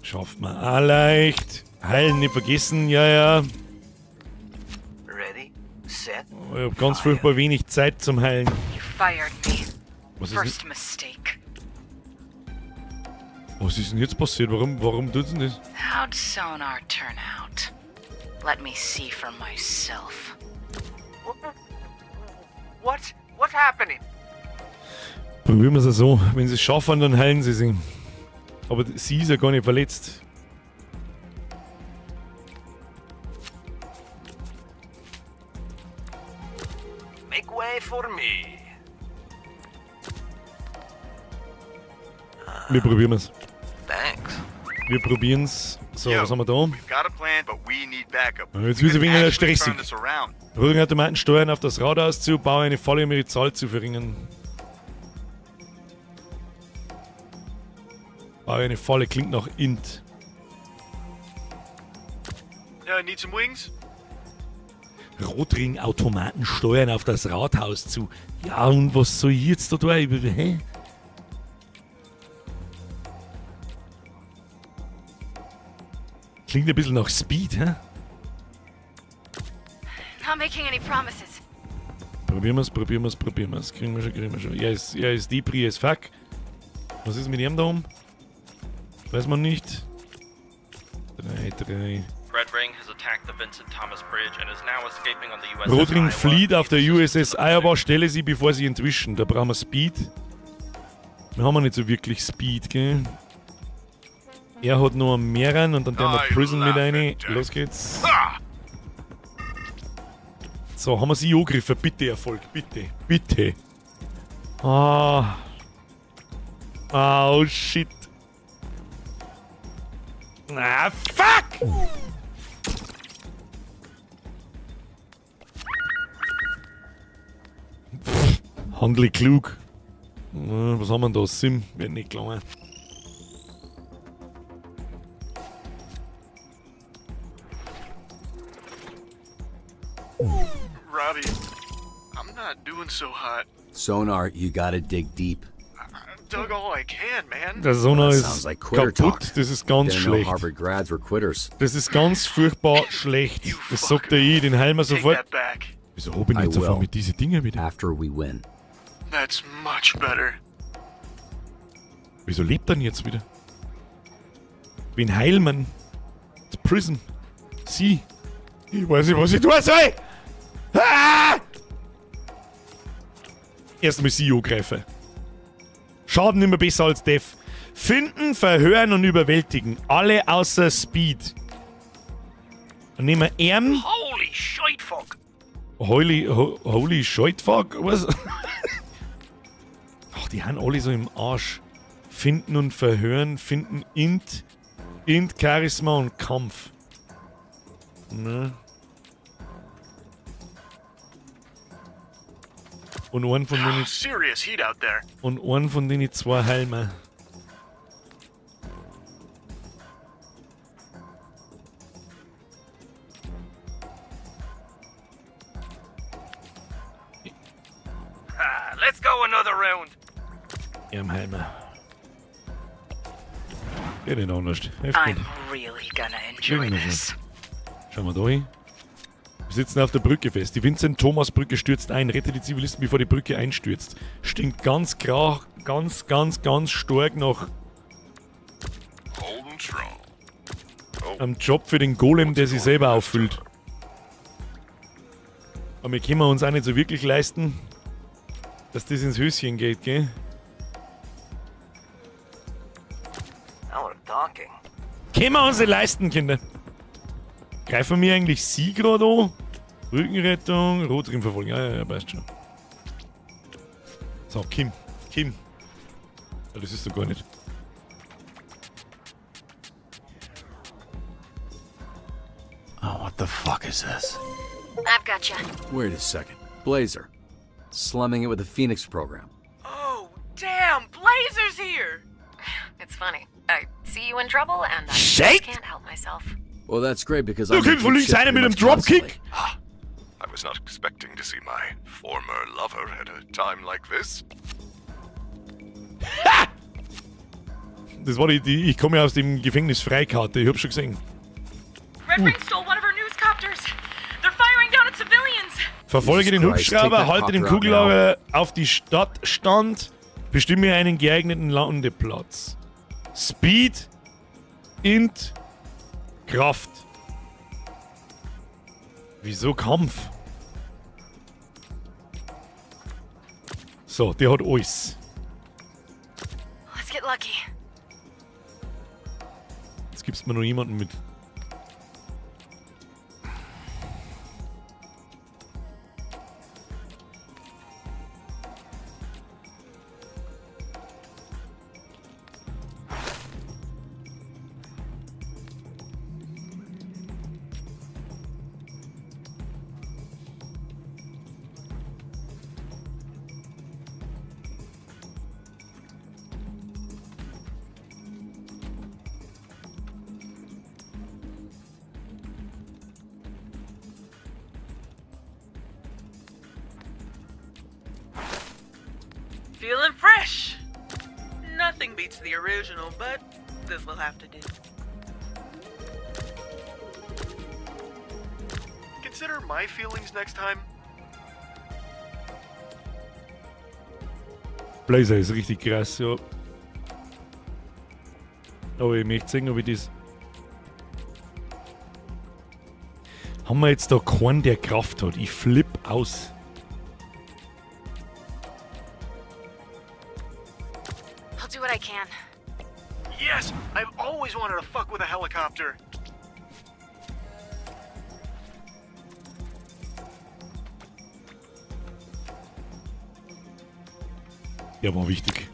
[SPEAKER 1] Schafft man auch leicht. Heilen nicht vergessen, ja, ja.
[SPEAKER 14] Ready, set.
[SPEAKER 1] Ich hab ganz furchtbar wenig Zeit zum Heilen.
[SPEAKER 11] You fired me.
[SPEAKER 1] Was ist
[SPEAKER 11] First
[SPEAKER 1] denn,
[SPEAKER 11] mistake.
[SPEAKER 1] was ist denn jetzt passiert? Warum tut's denn das?
[SPEAKER 11] How'd Sonar turn out? Let me see for myself.
[SPEAKER 12] What's happening?
[SPEAKER 1] Probieren wir es ja so. Wenn sie es schaffen, dann heilen sie sich. Aber sie ist ja gar nicht verletzt.
[SPEAKER 14] Make way for me.
[SPEAKER 1] Wir probieren es.
[SPEAKER 14] Thanks.
[SPEAKER 1] Wir probieren es. So, was haben wir da?
[SPEAKER 4] We've got a plan, but we need backup.
[SPEAKER 1] Ja, jetzt
[SPEAKER 4] We
[SPEAKER 1] wird's ein
[SPEAKER 4] could
[SPEAKER 1] wenig
[SPEAKER 4] actually
[SPEAKER 1] stressig.
[SPEAKER 4] turn this around.
[SPEAKER 1] Röhrenautomaten steuern auf das Rathaus zu, baue eine Falle, um ihre Zahl zu verringern. Baue eine Falle, klingt nach Int.
[SPEAKER 5] Need some wings?
[SPEAKER 1] Rotring-Automaten steuern auf das Rathaus zu. Ja, und was soll ich jetzt da tun? Hä? Klingt ein bisschen nach Speed, hä?
[SPEAKER 11] Not making any promises.
[SPEAKER 1] Probieren wir's, probieren wir's, probieren wir's. Kriegen wir schon, kriegen wir schon. Er ist Depri as fuck. Was ist mit ihm da oben? Weiß man nicht. 3, 3.
[SPEAKER 8] Red Ring has attacked the Vincent Thomas Bridge and is now escaping on the USS
[SPEAKER 1] Rotring
[SPEAKER 8] Iowa.
[SPEAKER 1] flieht auf der USS Iowa, stelle sie, bevor sie entwischen. Da brauchen wir Speed. Wir haben ja nicht so wirklich Speed, gell? Er hat nur mehreren und dann der wir Prison mit rein. Los geht's. So, haben wir sie angegriffen. Bitte, Erfolg. Bitte. Bitte. Ah. Oh, shit. Ah, fuck! Pff, Handle klug. Was haben wir denn da? Sim wird nicht gelangen.
[SPEAKER 5] Robbie, I'm not doing so hot.
[SPEAKER 18] Sonar, you gotta dig deep.
[SPEAKER 5] I've dug all I can, man.
[SPEAKER 1] Der Sonar
[SPEAKER 18] That
[SPEAKER 1] ist
[SPEAKER 18] sounds like quitter
[SPEAKER 1] kaputt.
[SPEAKER 18] talk.
[SPEAKER 1] Das ist ganz
[SPEAKER 18] Didn't know
[SPEAKER 1] schlecht.
[SPEAKER 18] Harvard grads were quitters.
[SPEAKER 1] Das ist ganz furchtbar schlecht. Das sagt der ich, den heilen wir
[SPEAKER 5] Take
[SPEAKER 1] sofort.
[SPEAKER 5] that back.
[SPEAKER 1] Wieso hab ich
[SPEAKER 18] I
[SPEAKER 1] jetzt auf
[SPEAKER 18] will.
[SPEAKER 1] einmal diese Dinger wieder?
[SPEAKER 18] After we win.
[SPEAKER 5] That's much better.
[SPEAKER 1] Wieso lebt er denn jetzt wieder? Wen heilen Das Prison. Sie. Ich weiß nicht, was ich tun soll. Ah! Erstmal sie angreifen. Schaden immer besser als Def. Finden, verhören und überwältigen. Alle außer Speed. Dann nehmen wir Arm.
[SPEAKER 14] Holy shite fuck.
[SPEAKER 1] Holy shit fuck? Was? Ach, die haben alle so im Arsch. Finden und verhören, finden Int, Int, Charisma und Kampf. Ne? Und einen von denen,
[SPEAKER 5] Serious heat out there.
[SPEAKER 1] und einen von denen zwei Helme.
[SPEAKER 14] Ah, let's go another round.
[SPEAKER 1] Helme. Geht nicht anders. Hilft
[SPEAKER 11] I'm
[SPEAKER 1] nicht.
[SPEAKER 11] really gonna enjoy
[SPEAKER 1] Kriegen wir
[SPEAKER 11] this.
[SPEAKER 1] schon. Schauen wir da hin. Wir sitzen auf der Brücke fest. Die Vincent-Thomas-Brücke stürzt ein. Rette die Zivilisten, bevor die Brücke einstürzt. Stinkt ganz grau, ganz, ganz, ganz stark nach
[SPEAKER 5] Holding strong.
[SPEAKER 1] einem Job für den Golem, der sich selber auffüllt. Aber wir können uns auch nicht so wirklich leisten, dass das ins Höschen geht, gell?
[SPEAKER 14] Now we're talking.
[SPEAKER 1] Können wir uns nicht leisten, Kinder. Greifen wir eigentlich sie gerade an? Rückenrettung, Rotring verfolgen. Ja, ja, ja, passt schon. So, Kim. Kim. Ja, das ist doch gar nicht.
[SPEAKER 6] Oh, what the fuck is this?
[SPEAKER 20] I've gotcha.
[SPEAKER 18] Wait a second. Blazer. Slumming it with the Phoenix program.
[SPEAKER 14] Oh, damn, Blazer's here!
[SPEAKER 3] It's funny. I see you in trouble and I
[SPEAKER 1] Shake!
[SPEAKER 3] just can't help myself.
[SPEAKER 18] Well, that's great because
[SPEAKER 1] Du
[SPEAKER 18] I'm in
[SPEAKER 1] kommst von
[SPEAKER 18] deep
[SPEAKER 1] links
[SPEAKER 18] shit
[SPEAKER 1] einer
[SPEAKER 18] pretty
[SPEAKER 1] mit einem
[SPEAKER 18] much constantly.
[SPEAKER 1] Dropkick.
[SPEAKER 5] I was not expecting to see my former lover at a time like this.
[SPEAKER 1] Das war die, ich komme ja aus dem Gefängnis Freikarte, ich hab schon gesehen.
[SPEAKER 7] Red Ring stole one of our newscopters. They're firing down at civilians.
[SPEAKER 1] Verfolge den
[SPEAKER 18] Jesus Christ,
[SPEAKER 1] Hubschrauber,
[SPEAKER 18] take that
[SPEAKER 1] halte den
[SPEAKER 18] copter out
[SPEAKER 1] Kugellager auf die Stadt stand, bestimme einen geeigneten Landeplatz. Speed, Int, Kraft. Wieso Kampf? So, der hat alles.
[SPEAKER 20] Let's get lucky.
[SPEAKER 1] Jetzt gibt's mir noch jemanden mit.
[SPEAKER 14] Feeling fresh. Nothing beats the original, but this will have to do.
[SPEAKER 4] Consider my feelings next time.
[SPEAKER 1] Blazer ist richtig krass, ja. Aber ich möchte sehen, ob ich das. Haben wir jetzt da keinen, der Kraft hat? Ich flipp aus.
[SPEAKER 20] I'll do what I can.
[SPEAKER 4] Yes, I've always wanted to fuck with a helicopter.
[SPEAKER 1] Der war wichtig.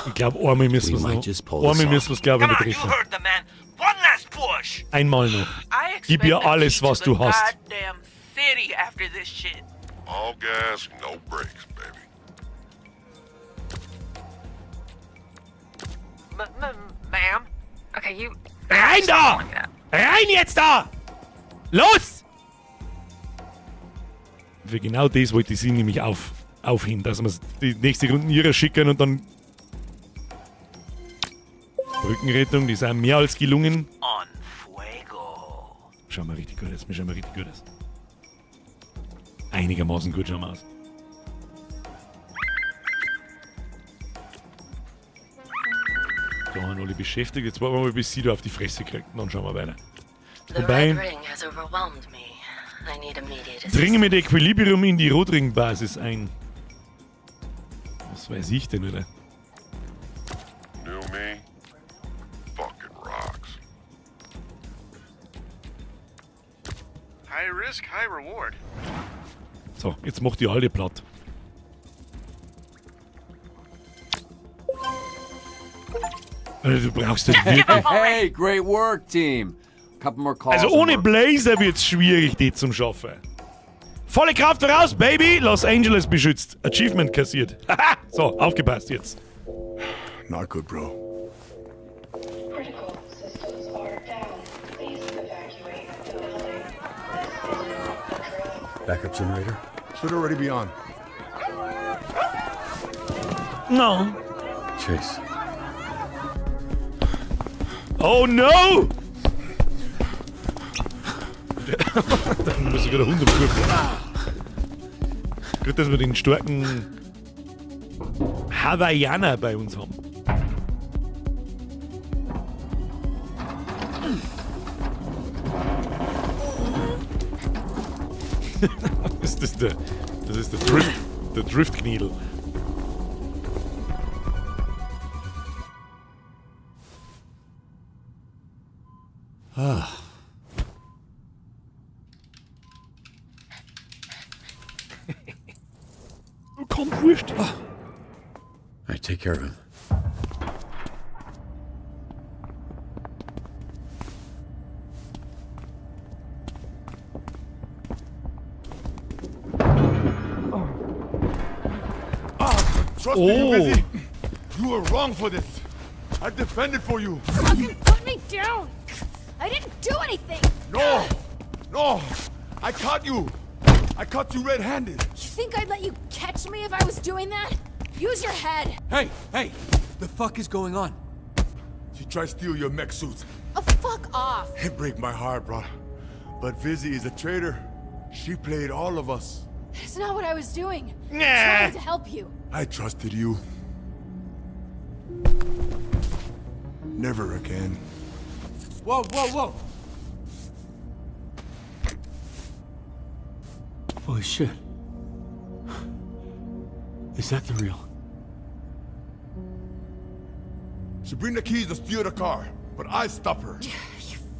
[SPEAKER 1] Ich glaube, einmal müssen
[SPEAKER 18] We
[SPEAKER 1] wir es
[SPEAKER 18] might
[SPEAKER 1] noch.
[SPEAKER 18] just pull this
[SPEAKER 1] Einmal
[SPEAKER 18] off.
[SPEAKER 1] müssen wir es, glaube ich, noch
[SPEAKER 14] Come on, you
[SPEAKER 1] treffen.
[SPEAKER 14] heard the man. One last push.
[SPEAKER 1] Einmal noch.
[SPEAKER 14] I
[SPEAKER 1] Gib ihr
[SPEAKER 14] expect a
[SPEAKER 1] alles,
[SPEAKER 14] key to
[SPEAKER 1] was
[SPEAKER 14] the
[SPEAKER 1] du hast.
[SPEAKER 14] Goddamn city after this shit.
[SPEAKER 15] All gas, no brakes, baby.
[SPEAKER 12] Ma'am?
[SPEAKER 10] Okay, you.
[SPEAKER 1] Rein da! Rein jetzt da! Los! Für genau das wollte ich sie nämlich aufhin, dass wir die nächste Runde ihrer schicken und dann. Brückenrettung, die sind mehr als gelungen.
[SPEAKER 14] On fuego.
[SPEAKER 1] Schauen wir richtig gut aus, wir schauen mal richtig gut aus. Einigermaßen gut schauen wir aus. Da haben alle beschäftigt. Jetzt warten wir mal, bis sie da auf die Fresse kriegt. Und dann schauen wir weiter.
[SPEAKER 11] The
[SPEAKER 1] Wobei,
[SPEAKER 11] Red Ring has overwhelmed me. I need immediate
[SPEAKER 1] dringe mit Equilibrium in die Rotring-Basis ein. Was weiß ich denn, oder?
[SPEAKER 15] New me? Fucking rocks.
[SPEAKER 4] High risk, high reward.
[SPEAKER 1] So, jetzt macht die alle platt. Also, du brauchst das wirklich.
[SPEAKER 18] Hey, great work, team. Couple more calls.
[SPEAKER 1] Also
[SPEAKER 18] and
[SPEAKER 1] ohne
[SPEAKER 18] we're-
[SPEAKER 1] Blazer wird's schwierig, die zum Schaffen. Volle Kraft voraus, Baby! Los Angeles beschützt. Achievement kassiert. Haha! So, aufgepasst jetzt.
[SPEAKER 13] Not good, bro.
[SPEAKER 16] Critical systems are down. Please evacuate the building. This is not a drill.
[SPEAKER 6] Backup generator?
[SPEAKER 13] Should already be on.
[SPEAKER 1] No.
[SPEAKER 6] Chase.
[SPEAKER 1] Oh no! Dann muss ich wieder Hund umkurven. Gut, dass wir den starken Hawaiianer bei uns haben. Das ist der Drift, der Driftkniedel.
[SPEAKER 6] Ah.
[SPEAKER 1] Komm, wurscht.
[SPEAKER 6] All right, take care of him.
[SPEAKER 13] trusted
[SPEAKER 1] Oh.
[SPEAKER 13] you, Vizzy. You were wrong for this. I defended for you.
[SPEAKER 20] Fucking put me down! I didn't do anything!
[SPEAKER 13] No! No! I caught you! I caught you red-handed.
[SPEAKER 20] You think I'd let you catch me if I was doing that? Use your head!
[SPEAKER 18] Hey, hey! The fuck is going on?
[SPEAKER 13] She tried to steal your mech suit.
[SPEAKER 20] Oh, fuck off!
[SPEAKER 13] It break my heart, bro. But Vizzy is a traitor. She played all of us.
[SPEAKER 20] That's not what I was doing.
[SPEAKER 13] Nah.
[SPEAKER 20] Trying to help you.
[SPEAKER 13] I trusted you. Never again.
[SPEAKER 18] Whoa, whoa, whoa! Holy shit. Is that the real?
[SPEAKER 13] She bring the keys to steal the car, but I stop her.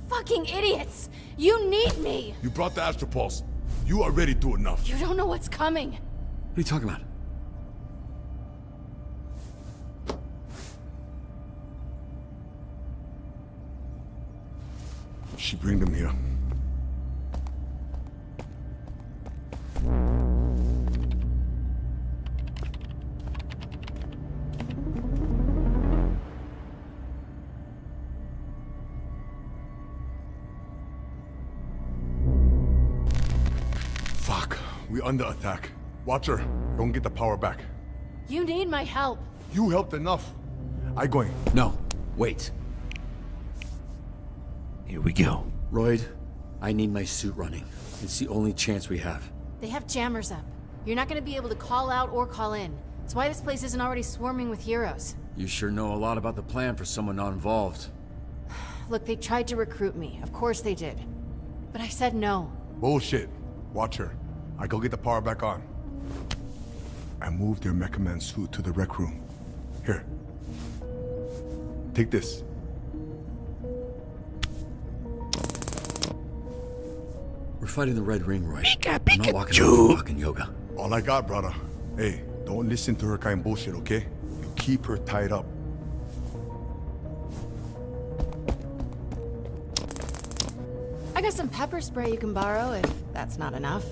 [SPEAKER 20] Fucking idiots! You need me!
[SPEAKER 13] You brought the Astropulse. You already do enough.
[SPEAKER 20] You don't know what's coming.
[SPEAKER 18] What are you talking about?
[SPEAKER 13] She bring them here. Fuck, we under attack. Watch her. Don't get the power back.
[SPEAKER 20] You need my help.
[SPEAKER 13] You helped enough. I going.
[SPEAKER 18] No, wait.
[SPEAKER 1] Here we go.
[SPEAKER 18] Royd, I need my suit running. It's the only chance we have.
[SPEAKER 20] They have jammers up. You're not gonna be able to call out or call in. It's why this place isn't already swarming with heroes.
[SPEAKER 18] You sure know a lot about the plan for someone not involved.
[SPEAKER 20] Look, they tried to recruit me. Of course they did. But I said no.
[SPEAKER 13] Bullshit. Watch her. I go get the power back on. I moved your Mecha Man suit to the rec room. Here. Take this.
[SPEAKER 18] We're fighting the Red Ring, Royd. I'm not walking away from fucking yoga.
[SPEAKER 13] All I got, brother. Hey, don't listen to her kind bullshit, okay? You keep her tied up.
[SPEAKER 20] I got some pepper spray you can borrow if that's not enough.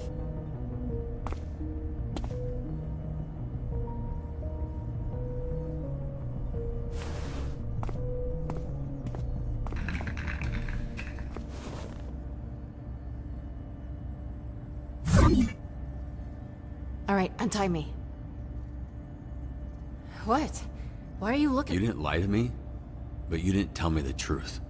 [SPEAKER 20] All right, untie me. What? Why are you looking?
[SPEAKER 18] You didn't lie to me, but you didn't tell me the truth.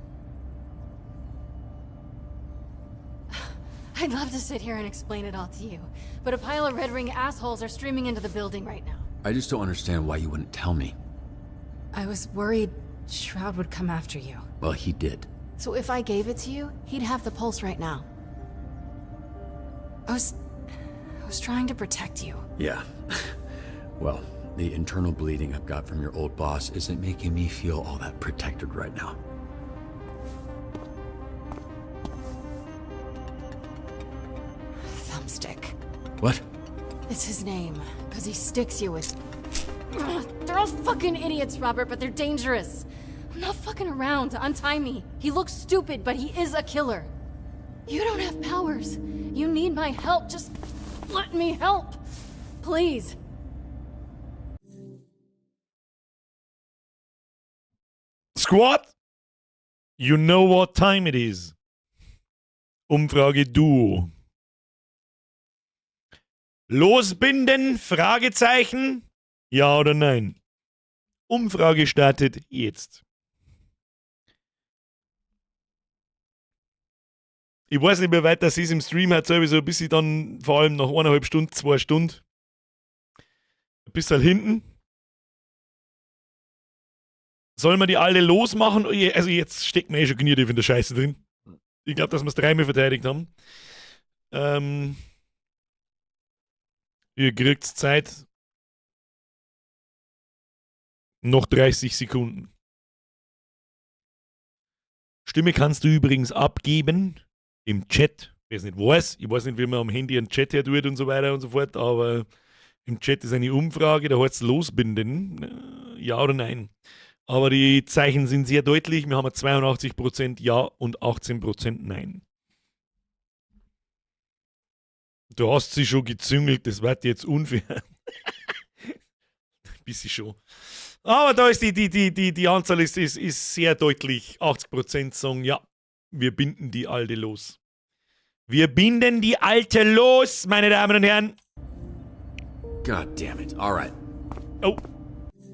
[SPEAKER 20] I'd love to sit here and explain it all to you, but a pile of Red Ring assholes are streaming into the building right now.
[SPEAKER 18] I just don't understand why you wouldn't tell me.
[SPEAKER 20] I was worried Shroud would come after you.
[SPEAKER 18] Well, he did.
[SPEAKER 20] So if I gave it to you, he'd have the pulse right now. I was trying to protect you.
[SPEAKER 18] Yeah. Well, the internal bleeding I've got from your old boss isn't making me feel all that protected right now.
[SPEAKER 20] Thumbstick.
[SPEAKER 18] What?
[SPEAKER 20] It's his name, because he sticks you with. Ugh, They're all fucking idiots, Robert, but they're dangerous. I'm not fucking around. Untie me. He looks stupid, but he is a killer. You don't have powers. You need my help. Just let me help. Please.
[SPEAKER 1] Squad, you know what time it is. Umfrage Duo. Losbinden? Fragezeichen? Ja oder nein? Umfrage startet jetzt. Ich weiß nicht mehr weit das ist im Stream hat sowieso, bis ich dann vor allem nach 1,5 Stunden, 2 Stunden, ein bisschen hinten. Sollen wir die alle losmachen? Also jetzt steckt mir eh schon knietief in der Scheiße drin. Ich glaube, dass wir es dreimal verteidigt haben. Ihr kriegt Zeit. Noch 30 Sekunden. Stimme kannst du übrigens abgeben im Chat. Wer es nicht weiß, ich weiß nicht, wie man am Handy einen Chat her tut und so weiter und so fort, aber im Chat ist eine Umfrage, da heißt es losbinden. Ja oder nein. Aber die Zeichen sind sehr deutlich. Wir haben 82% Ja und 18% Nein. Du hast sie schon gezüngelt, das wird jetzt unfair. bisschen schon. Aber da ist die Anzahl ist sehr deutlich. 80% sagen, ja, wir binden die Alte los. Wir binden die Alte los, meine Damen und Herren.
[SPEAKER 18] God damn it. All right.
[SPEAKER 1] Oh.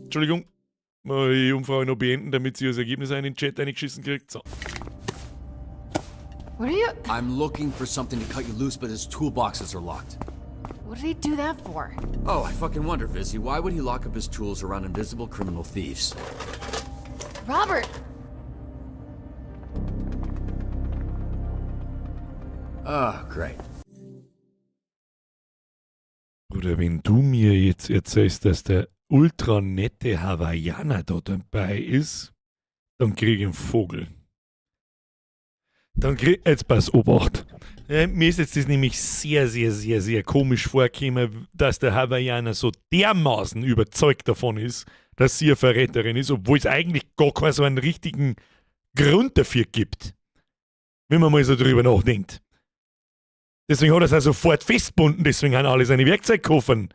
[SPEAKER 1] Entschuldigung. Mal die Umfrage noch beenden, damit sie das Ergebnis in den Chat reingeschissen kriegt. So.
[SPEAKER 20] What are you?
[SPEAKER 18] I'm looking for something to cut you loose, but his toolboxes are locked.
[SPEAKER 20] What did he do that for?
[SPEAKER 18] Oh, I fucking wonder, Vizzy. Why would he lock up his tools around invisible criminal thieves?
[SPEAKER 20] Robert!
[SPEAKER 18] Oh, great.
[SPEAKER 1] Bruder, wenn du mir jetzt erzählst, dass der ultra nette Hawaiianer da dabei ist, dann krieg ich einen Vogel. Dann krieg, jetzt pass Obacht. Mir ist jetzt das nämlich sehr, sehr, sehr, sehr komisch vorgekommen, dass der Hawaiianer so dermaßen überzeugt davon ist, dass sie eine Verräterin ist, obwohl es eigentlich gar keinen so einen richtigen Grund dafür gibt. Wenn man mal so drüber nachdenkt. Deswegen hat er es auch sofort festgebunden, deswegen haben alle seine Werkzeugkoffern.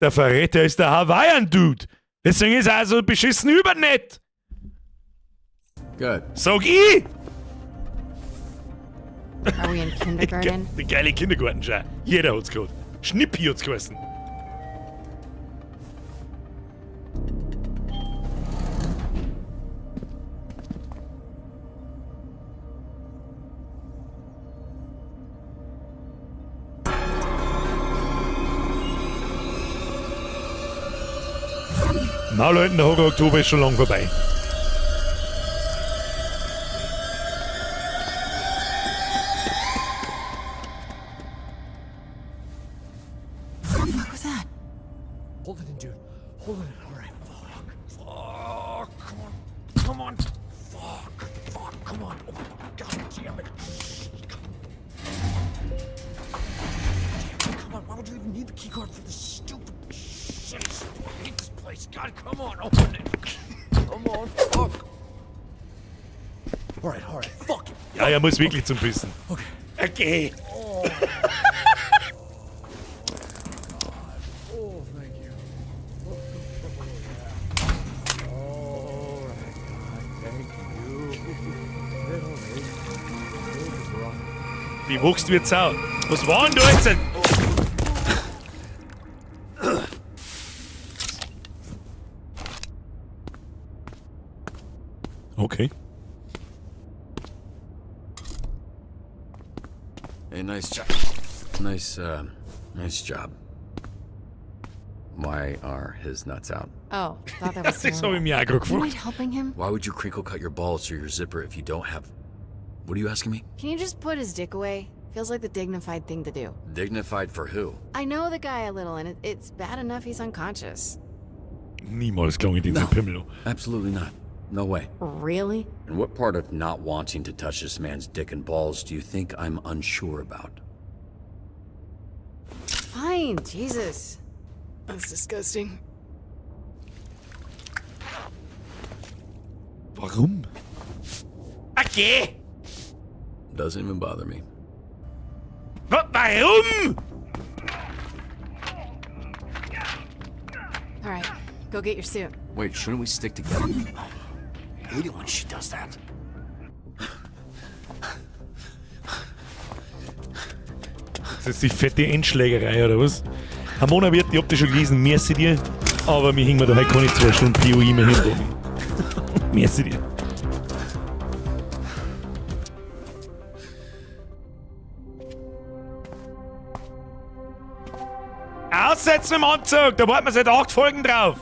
[SPEAKER 1] Der Verräter ist der Hawaiian-Dude. Deswegen ist er also beschissen übernett.
[SPEAKER 18] Good.
[SPEAKER 1] Sag ich!
[SPEAKER 20] Are we in kindergarten?
[SPEAKER 1] Die geile Kindergarten-Schau. Jeder hat's gehabt. Schnippi hat's geheißen. Na Leute, der Horror Oktober ist schon lang vorbei.
[SPEAKER 20] What the fuck was that?
[SPEAKER 2] Hold it in, dude. Hold it in. All right. Fuck. Fuck. Come on. Come on. Fuck. Fuck. Come on. Oh, God damn it. Come on. Damn it. Come on. Why would you even need the key card for this stupid shit? I hate this place. God, come on. Open it. Come on. Fuck. All right. All right. Fuck it.
[SPEAKER 1] Ja, er muss wirklich zum Pissen.
[SPEAKER 2] Okay.
[SPEAKER 1] Okay.
[SPEAKER 2] Oh. Oh, thank you. Oh, yeah. All right, God, thank you. Little big, big brother.
[SPEAKER 1] Die wächst wie Sau. Was war denn da jetzt? Okay.
[SPEAKER 6] Hey, nice job. Nice job. Why are his nuts out?
[SPEAKER 20] Oh, thought that was
[SPEAKER 1] Das hab ich
[SPEAKER 20] normal.
[SPEAKER 1] mir auch grad
[SPEAKER 20] You mind
[SPEAKER 1] gefragt.
[SPEAKER 20] helping him?
[SPEAKER 6] Why would you crinkle cut your balls through your zipper if you don't have... What are you asking me?
[SPEAKER 20] Can you just put his dick away? Feels like the dignified thing to do.
[SPEAKER 6] Dignified for who?
[SPEAKER 20] I know the guy a little, and it's bad enough he's unconscious.
[SPEAKER 1] Niemals klang ich den no, Pimmel.
[SPEAKER 6] Absolutely not. No way.
[SPEAKER 20] Really?
[SPEAKER 6] And what part of not wanting to touch this man's dick and balls do you think I'm unsure about?
[SPEAKER 20] Fine, Jesus. That's disgusting.
[SPEAKER 1] Warum? Okay.
[SPEAKER 6] Doesn't even bother me.
[SPEAKER 1] Warum?
[SPEAKER 20] All right, go get your suit.
[SPEAKER 18] Wait, shouldn't we stick together? I hate it when she does that.
[SPEAKER 1] Das ist die fette Endschlägerei, oder was? Hamona wird, ich hab das schon gelesen, merci dir. Aber mir hängen wir da heute keine 2 Stunden POI mehr hin, Bobby. Merci dir. Aussetzen im Anzug, da warten wir seit 8 Folgen drauf.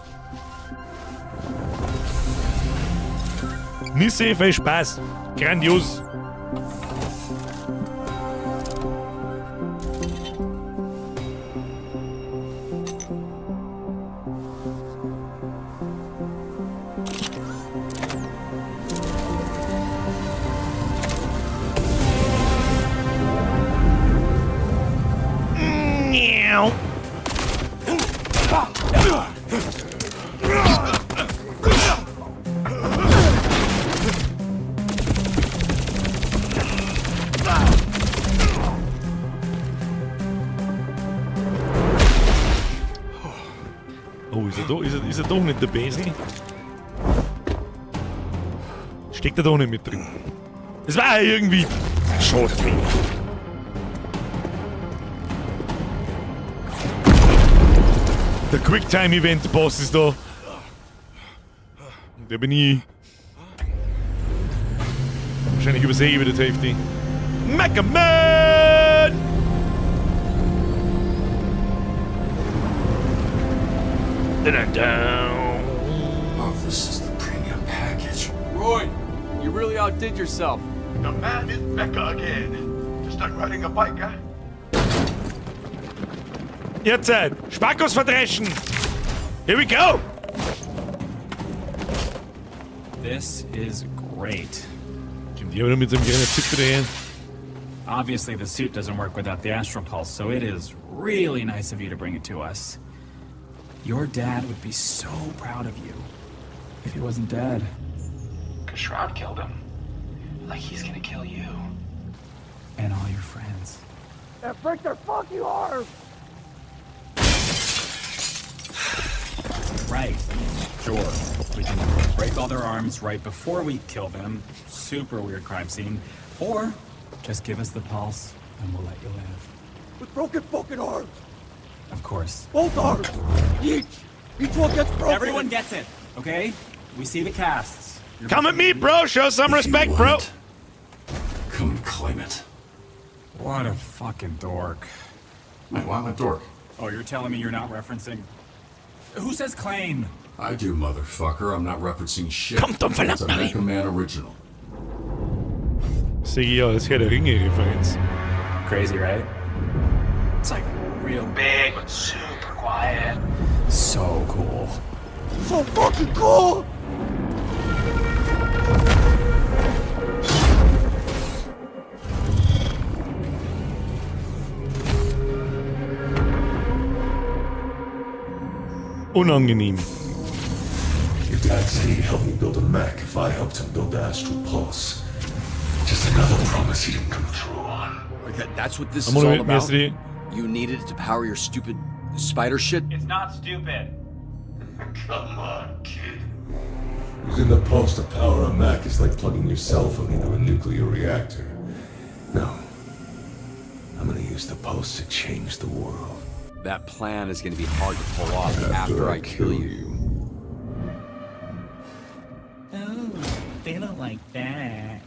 [SPEAKER 1] Nisse, viel Spaß. Grandios. Oh, ist Ist er doch nicht der Basi? Steckt er doch nicht mit drin. Es war ja irgendwie schon drin. Der Quicktime-Event-Boss ist da. Der bin ich. Wahrscheinlich übersehe ich wieder die Hälfte. Mecha Man!
[SPEAKER 21] Oh, this is the premium package.
[SPEAKER 18] Roy, you really outdid yourself.
[SPEAKER 5] The man is Mecha again. Just like riding a bike, huh?
[SPEAKER 1] Jetzt Zeit! Spackos verdreschen! Here we go!
[SPEAKER 17] This is great.
[SPEAKER 1] Kommt hier wieder mit seinem kleinen Zipfel daher.
[SPEAKER 17] Obviously, the suit doesn't work without the Astral Pulse, so it is really nice of you to bring it to us. Your dad would be so proud of you if he wasn't dead.
[SPEAKER 9] Cause Shroud killed him. Like he's gonna kill you.
[SPEAKER 17] And all your friends.
[SPEAKER 9] And break their fucking arms!
[SPEAKER 17] Right. Sure. We can break all their arms right before we kill them. Super weird crime scene. Or just give us the pulse and we'll let you live.
[SPEAKER 2] With broken fucking arms!
[SPEAKER 17] Of course.
[SPEAKER 2] Both arms! Each! Each one gets broken!
[SPEAKER 17] Everyone gets it, okay? We see the casts. You're
[SPEAKER 1] Come at me, bro! Show some respect, bro!
[SPEAKER 21] Come and claim it.
[SPEAKER 17] What a fucking dork.
[SPEAKER 21] Wait, why am I a dork?
[SPEAKER 17] Oh, you're telling me you're not referencing. Who says claim?
[SPEAKER 21] I do, motherfucker. I'm not referencing shit.
[SPEAKER 1] Kommt und
[SPEAKER 21] It's a Mecha Man original.
[SPEAKER 1] Sehe ich ja als Herr der Ringe-Referenz.
[SPEAKER 17] Crazy, right?
[SPEAKER 9] It's like real big, but super quiet.
[SPEAKER 17] So cool.
[SPEAKER 2] So fucking cool!
[SPEAKER 1] Unangenehm.
[SPEAKER 21] Your dad said he'd help me build a mech if I helped him build the Astral Pulse. Just another promise he didn't come through on.
[SPEAKER 18] Okay, that's what this
[SPEAKER 1] I'm
[SPEAKER 18] is
[SPEAKER 1] gonna
[SPEAKER 18] all
[SPEAKER 1] wait,
[SPEAKER 18] about.
[SPEAKER 1] Messi.
[SPEAKER 18] You needed it to power your stupid spider shit?
[SPEAKER 17] It's not stupid.
[SPEAKER 21] Come on, kid. Using the pulse to power a mech is like plugging your cell phone into a nuclear reactor. No. I'm gonna use the pulse to change the world.
[SPEAKER 18] That plan is gonna be hard to pull off after I kill you.
[SPEAKER 17] Oh, they don't like that.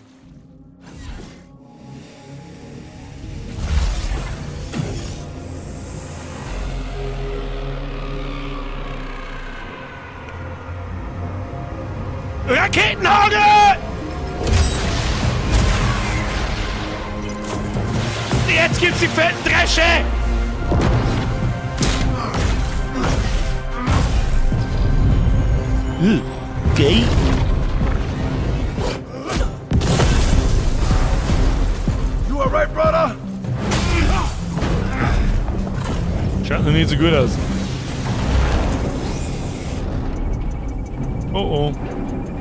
[SPEAKER 1] Raketenhagel! Jetzt gibt's die fetten Dresche! Gay?
[SPEAKER 5] You alright, brother?
[SPEAKER 1] Schaut noch nicht so gut aus. Oh oh.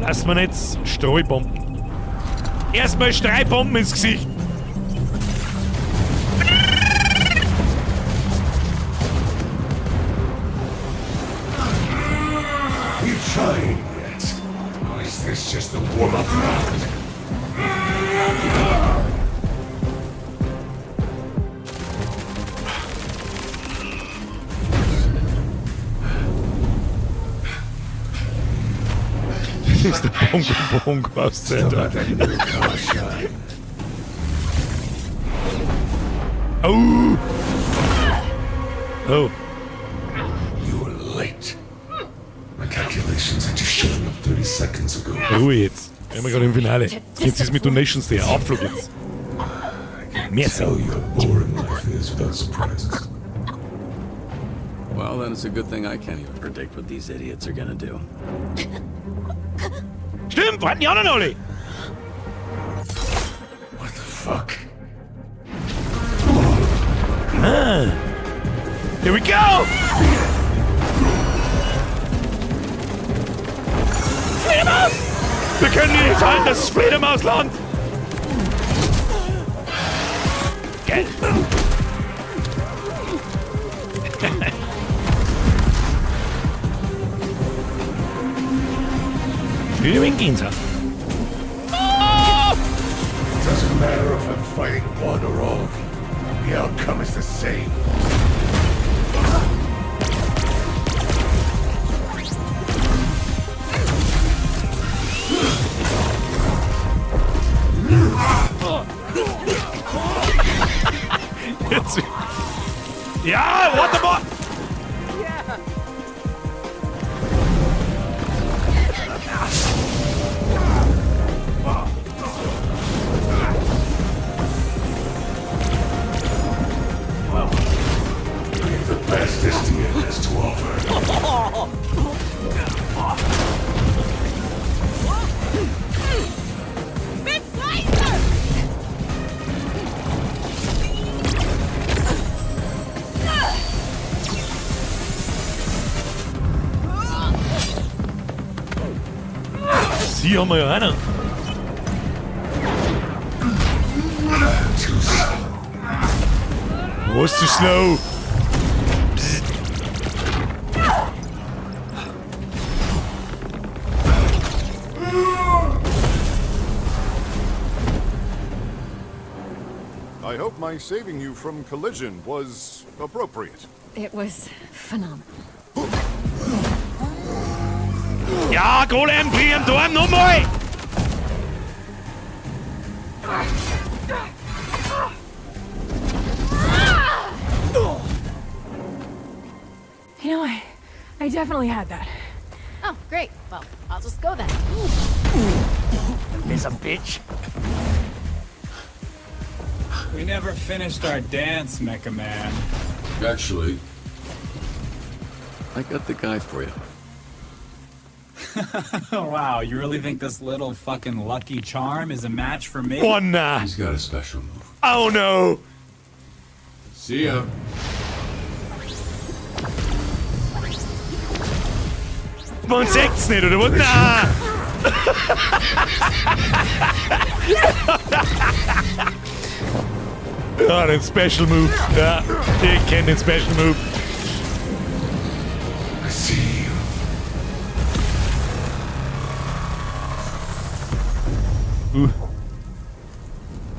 [SPEAKER 1] Lass mal jetzt Streubomben. Erstmal Streubomben ins Gesicht.
[SPEAKER 21] You trying yet? Or is this just the warm-up round?
[SPEAKER 1] Das ist der Bongo Bongo aus
[SPEAKER 21] Still
[SPEAKER 1] Zelda.
[SPEAKER 21] got that new car shine.
[SPEAKER 1] Oh! Oh.
[SPEAKER 21] You were late. My calculations had you showing up 30 seconds ago.
[SPEAKER 1] Ruhe jetzt. Wir haben gerade im Finale. Jetzt ist mit Donations der Abflug jetzt. Merci.
[SPEAKER 21] Tell you how boring life is without surprises.
[SPEAKER 6] Well, then it's a good thing I can't even predict what these idiots are gonna do.
[SPEAKER 1] Stimmt, warten die anderen alle.
[SPEAKER 21] What the fuck?
[SPEAKER 1] Ah. Here we go! Fledermaus! Wir können die nicht halten, das ist Fledermausland! Geil! Ich hab Gänsehaut.
[SPEAKER 5] Doesn't matter if I'm fighting one or all of you. The outcome is the same.
[SPEAKER 1] Jetzt. Ja, warte mal!
[SPEAKER 5] Bring the best SDN has to offer.
[SPEAKER 1] Sie haben wir ja auch noch.
[SPEAKER 5] Too slow.
[SPEAKER 1] Was too slow? Psst.
[SPEAKER 15] I hope my saving you from collision was appropriate.
[SPEAKER 3] It was phenomenal.
[SPEAKER 1] Ja, Golem, bring ihn da nochmal!
[SPEAKER 10] You know, I definitely had that.
[SPEAKER 20] Oh, great. Well, I'll just go then.
[SPEAKER 2] There's a bitch.
[SPEAKER 17] We never finished our dance, Mecha Man.
[SPEAKER 6] Actually, I got the guy for you.
[SPEAKER 17] Wow, you really think this little fucking lucky charm is a match for me?
[SPEAKER 1] Oh, nah.
[SPEAKER 6] He's got a special move.
[SPEAKER 1] Oh no!
[SPEAKER 6] See ya.
[SPEAKER 1] Man sieht's nicht, oder was? Na! Ja, den Special Move. Ja, ich kenn den Special Move.
[SPEAKER 5] I see you.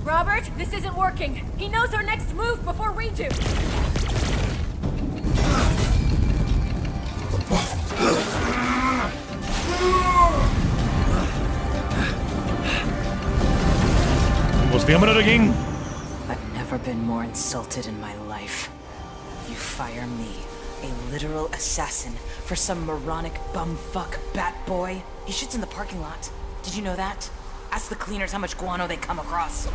[SPEAKER 3] Robert, this isn't working. He knows our next move before we do.
[SPEAKER 1] Was tun wir da dagegen?
[SPEAKER 11] I've never been more insulted in my life. You fire me, a literal assassin, for some moronic bumfuck bat boy. He shits in the parking lot. Did you know that? Ask the cleaners how much guano they come across.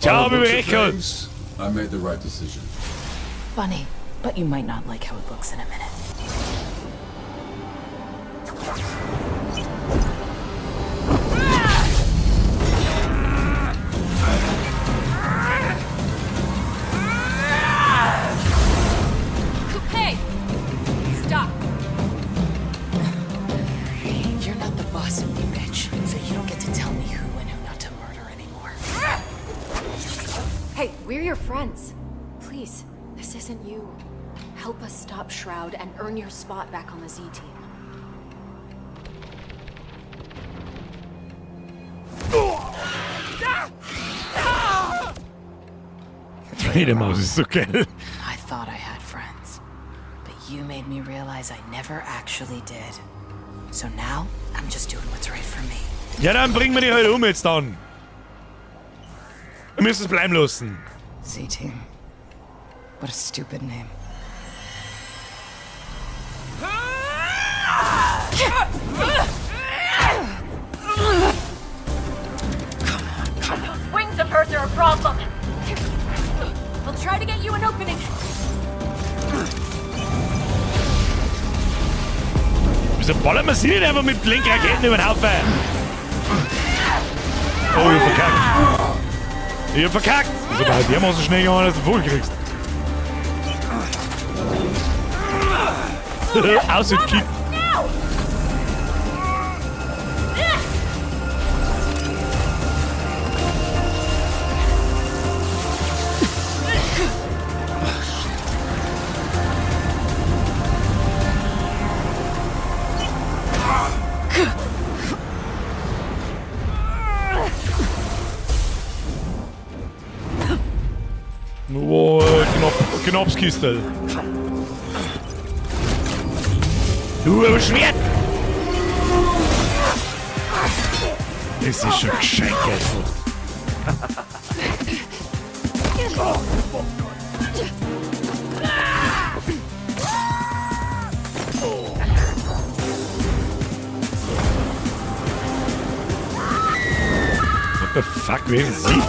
[SPEAKER 1] Ciao,
[SPEAKER 15] By the looks of
[SPEAKER 1] Rebecca.
[SPEAKER 15] things, I made the right decision.
[SPEAKER 11] Funny, but you might not like how it looks in a minute.
[SPEAKER 3] Coupe! Stop.
[SPEAKER 11] You're not the boss of me, bitch, so you don't get to tell me who and who not to murder anymore.
[SPEAKER 3] Hey, we're your friends. Please, this isn't you. Help us stop Shroud and earn your spot back on the Z team.
[SPEAKER 1] Fledermaus ist so geil.
[SPEAKER 11] I thought I had friends, but you made me realize I never actually did. So now, I'm just doing what's right for me.
[SPEAKER 1] Ja, dann bringen wir die halt um jetzt dann. Wir müssen es bleiben lassen.
[SPEAKER 11] Z-Team. What a stupid name.
[SPEAKER 7] Those wings of hers are a problem.
[SPEAKER 3] We'll try to get you an opening.
[SPEAKER 1] Wieso ballern wir sie nicht einfach mit Lenkraketen über den Haufen? Oh, ich hab verkackt. Ich hab verkackt. Das ist aber halt dermaßen schnell gegangen, dass du einen Vogel kriegst. Ausgekickt.
[SPEAKER 7] Now!
[SPEAKER 1] Schnapskistel. Du, aber Schwert! Das ist schon gescheit geil. What the fuck, wer ist sie?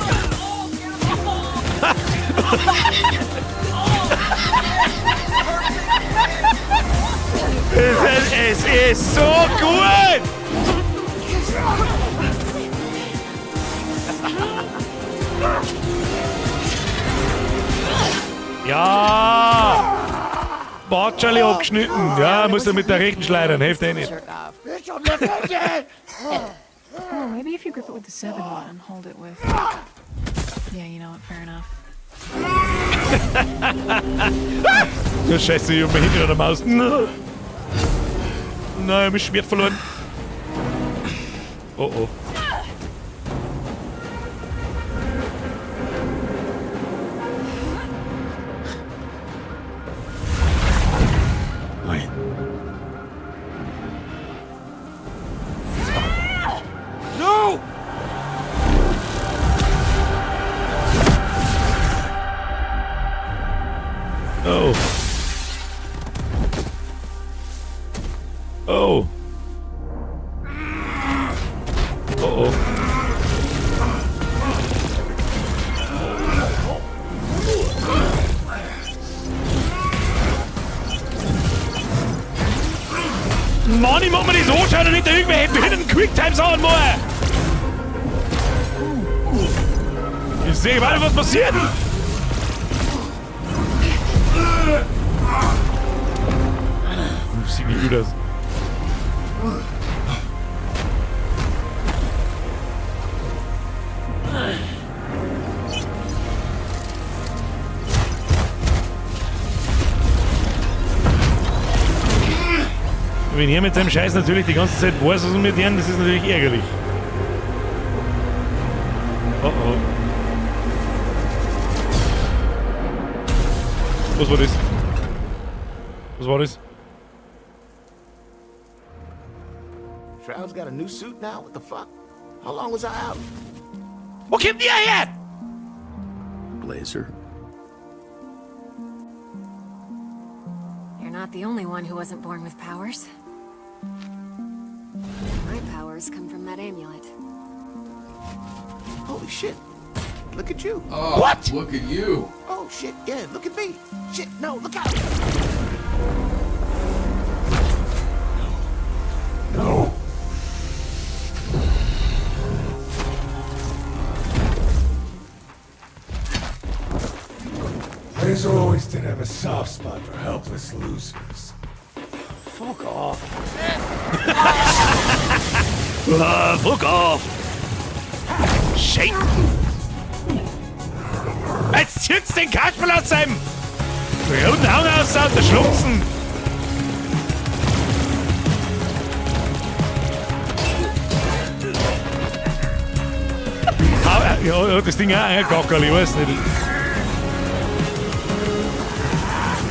[SPEAKER 1] Es ist so gut! Ja! Batschali abgeschnitten. Ja, muss er mit der rechten schleudern, hilft eh nicht.
[SPEAKER 10] Oh, maybe if you grip it with the 7-1 and hold it with. Yeah, you know what? Fair enough.
[SPEAKER 1] Ja, scheiße, ich hab mir hinten an der Maus. Nein, ich hab mein Schwert verloren. Oh oh.
[SPEAKER 6] Wait.
[SPEAKER 2] No!
[SPEAKER 1] Oh. Oh. Oh oh. Mann, ich mach mir das anschauen und nicht irgendwelche behinderten Quicktimes anmachen! Ich sehe weiter, was passiert! Sieht nicht gut aus. Wenn er mit seinem Scheiß natürlich die ganze Zeit weiß, was wir tun, das ist natürlich ärgerlich. Oh oh. Was war das? Was war das?
[SPEAKER 19] Shroud's got a new suit now? What the fuck? How long was I out?
[SPEAKER 1] Wo kommt ihr her?
[SPEAKER 6] Blazer.
[SPEAKER 3] You're not the only one who wasn't born with powers. My powers come from that amulet.
[SPEAKER 19] Holy shit. Look at you.
[SPEAKER 15] Oh,
[SPEAKER 1] What?
[SPEAKER 15] Look at you.
[SPEAKER 19] Oh shit, yeah, look at me. Shit, no, look out.
[SPEAKER 15] No.
[SPEAKER 21] Blazer always did have a soft spot for helpless losers.
[SPEAKER 2] Fuck off.
[SPEAKER 1] Ah, fuck off! Shit! Jetzt zieht's den Kasperl aus seinem roten Augen aus der Schluchzen! Ah, ja, ja, das Ding auch eingackerl, ich weiß nicht.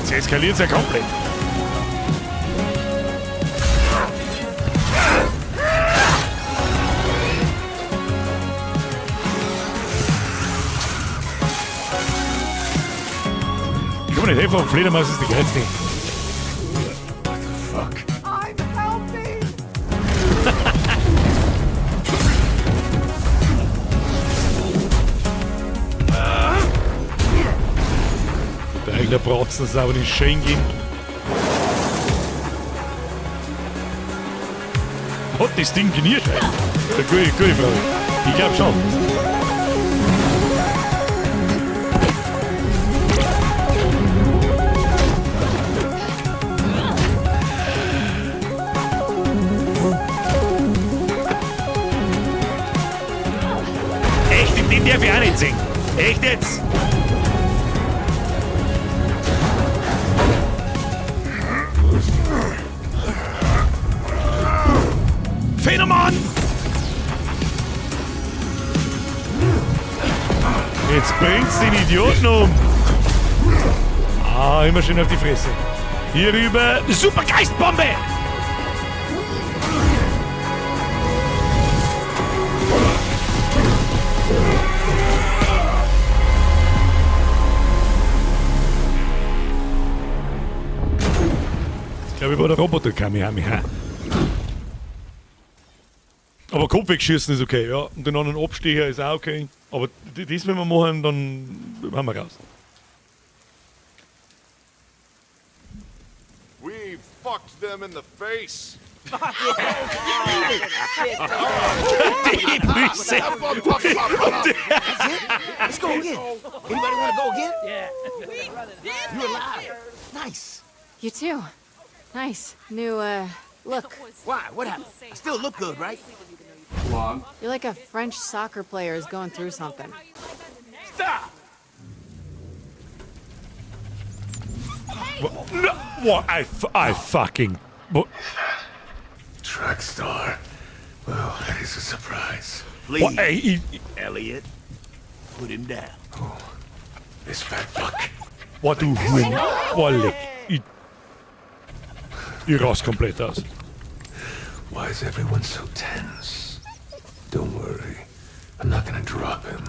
[SPEAKER 1] Jetzt eskaliert's ja komplett. Ich kann mir nicht helfen, am Fledermaus ist die geilste.
[SPEAKER 21] What the fuck?
[SPEAKER 12] I'm helping!
[SPEAKER 1] Der eigene Bratzen ist aber nicht schön gehen. Hat das Ding geniert? Gute, gute Frage. Ich glaub schon. Echt, den darf ich auch nicht sehen. Echt jetzt? Phänomen! Jetzt bringt's den Idioten um! Ah, immer schön auf die Fresse. Hier rüber, Supergeistbombe! Ich glaube, ich war der Roboter Kamehameha. Aber Kopf wegschießen ist okay, ja. Und den anderen Abstecher ist auch okay. Aber das, wenn wir machen, dann haben wir raus.
[SPEAKER 5] We fucked them in the face.
[SPEAKER 1] Die Füße.
[SPEAKER 19] Let's go again. Anybody want to go again? Yeah. You're alive. Nice.
[SPEAKER 20] You too. Nice. New, look.
[SPEAKER 19] Why? What happened? I still look good, right?
[SPEAKER 18] Long.
[SPEAKER 20] You're like a French soccer player who's going through something.
[SPEAKER 19] Stop!
[SPEAKER 1] What? No, what? I fucking. What?
[SPEAKER 21] Track star. Well, that is a surprise.
[SPEAKER 19] Please,
[SPEAKER 1] What, ey,
[SPEAKER 19] Elliot, put him down.
[SPEAKER 21] Oh, this fat fuck.
[SPEAKER 1] Boah, du Huren. Boah, leck. Ich rast komplett aus.
[SPEAKER 21] Why is everyone so tense? Don't worry. I'm not gonna drop him.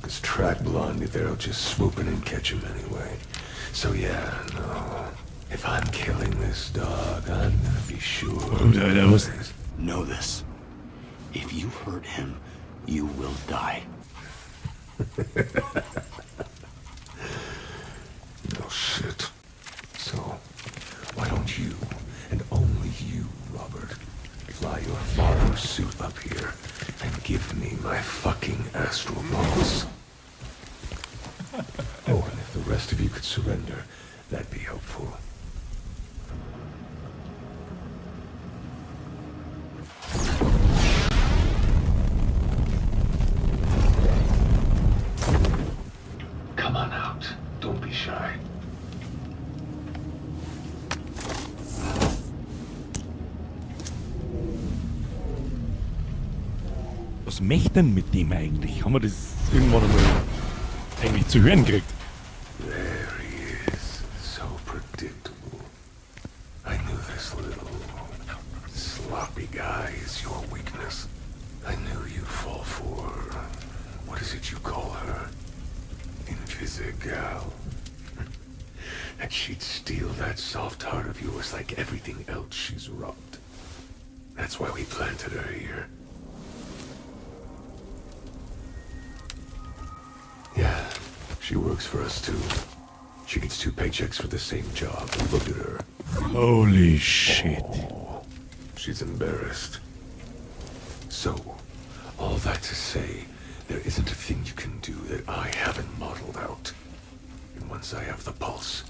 [SPEAKER 21] This track blondie there'll just swoop in and catch him anyway. So yeah, no. If I'm killing this dog, I'm gonna be sure.
[SPEAKER 1] Alter, was?
[SPEAKER 6] Know this. If you hurt him, you will die.
[SPEAKER 21] No shit. So, why don't you, and only you, Robert, fly your father's suit up here and give me my fucking astral pulse? Oh, and if the rest of you could surrender, that'd be helpful. Come on out. Don't be shy.
[SPEAKER 1] Was möchte denn mit dem eigentlich? Haben wir das irgendwann einmal eigentlich zu hören gekriegt?
[SPEAKER 21] There he is. So predictable. I knew this little sloppy guy is your weakness. I knew you'd fall for... What is it you call her? Invisigal. That she'd steal that soft heart of yours like everything else she's robbed. That's why we planted her here. Yeah, she works for us too. She gets 2 paychecks for the same job. Look at her.
[SPEAKER 1] Holy shit.
[SPEAKER 21] Oh, she's embarrassed. So, all that to say, there isn't a thing you can do that I haven't modeled out. And once I have the pulse,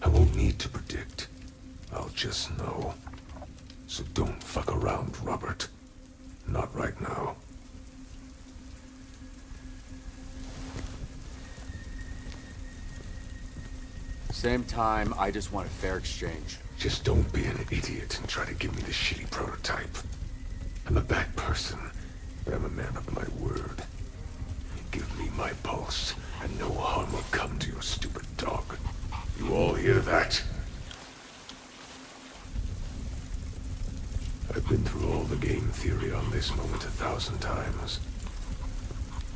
[SPEAKER 21] I won't need to predict. I'll just know. So don't fuck around, Robert. Not right now.
[SPEAKER 18] Same time, I just want a fair exchange.
[SPEAKER 21] Just don't be an idiot and try to give me the shitty prototype. I'm a bad person, but I'm a man of my word. Give me my pulse, and no harm will come to your stupid dog. You all hear that? I've been through all the game theory on this moment 1,000 times.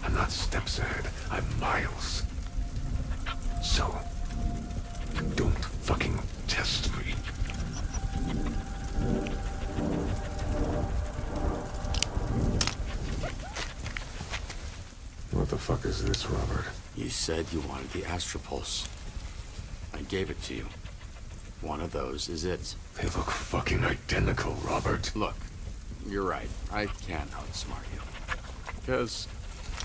[SPEAKER 21] I'm not steps ahead, I'm miles. So, don't fucking test me. What the fuck is this, Robert?
[SPEAKER 6] You said you wanted the Astral Pulse. I gave it to you. One of those is it.
[SPEAKER 21] They look fucking identical, Robert.
[SPEAKER 6] Look, you're right. I can't outsmart you. Because,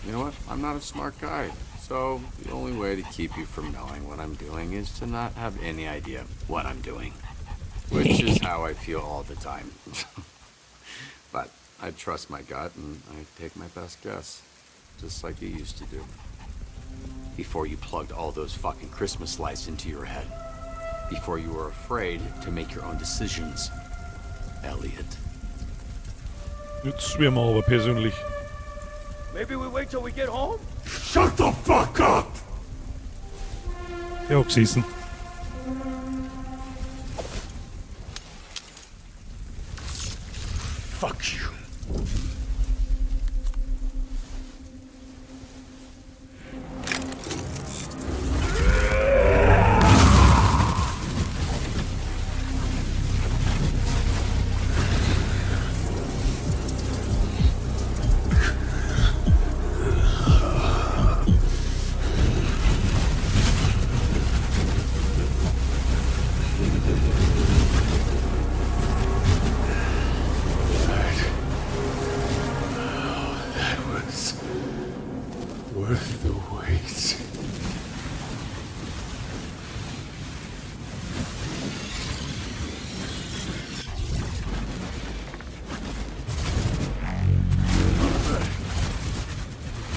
[SPEAKER 6] you know what? I'm not a smart guy. So the only way to keep you from knowing what I'm doing is to not have any idea what I'm doing. Which is how I feel all the time. But I trust my gut and I take my best guess. Just like you used to do. Before you plugged all those fucking Christmas lights into your head. Before you were afraid to make your own decisions, Elliot.
[SPEAKER 1] Jetzt werden wir aber persönlich.
[SPEAKER 2] Maybe we wait till we get home?
[SPEAKER 21] Shut the fuck up!
[SPEAKER 1] Der hat gesessen.
[SPEAKER 21] Fuck you. That was worth the wait.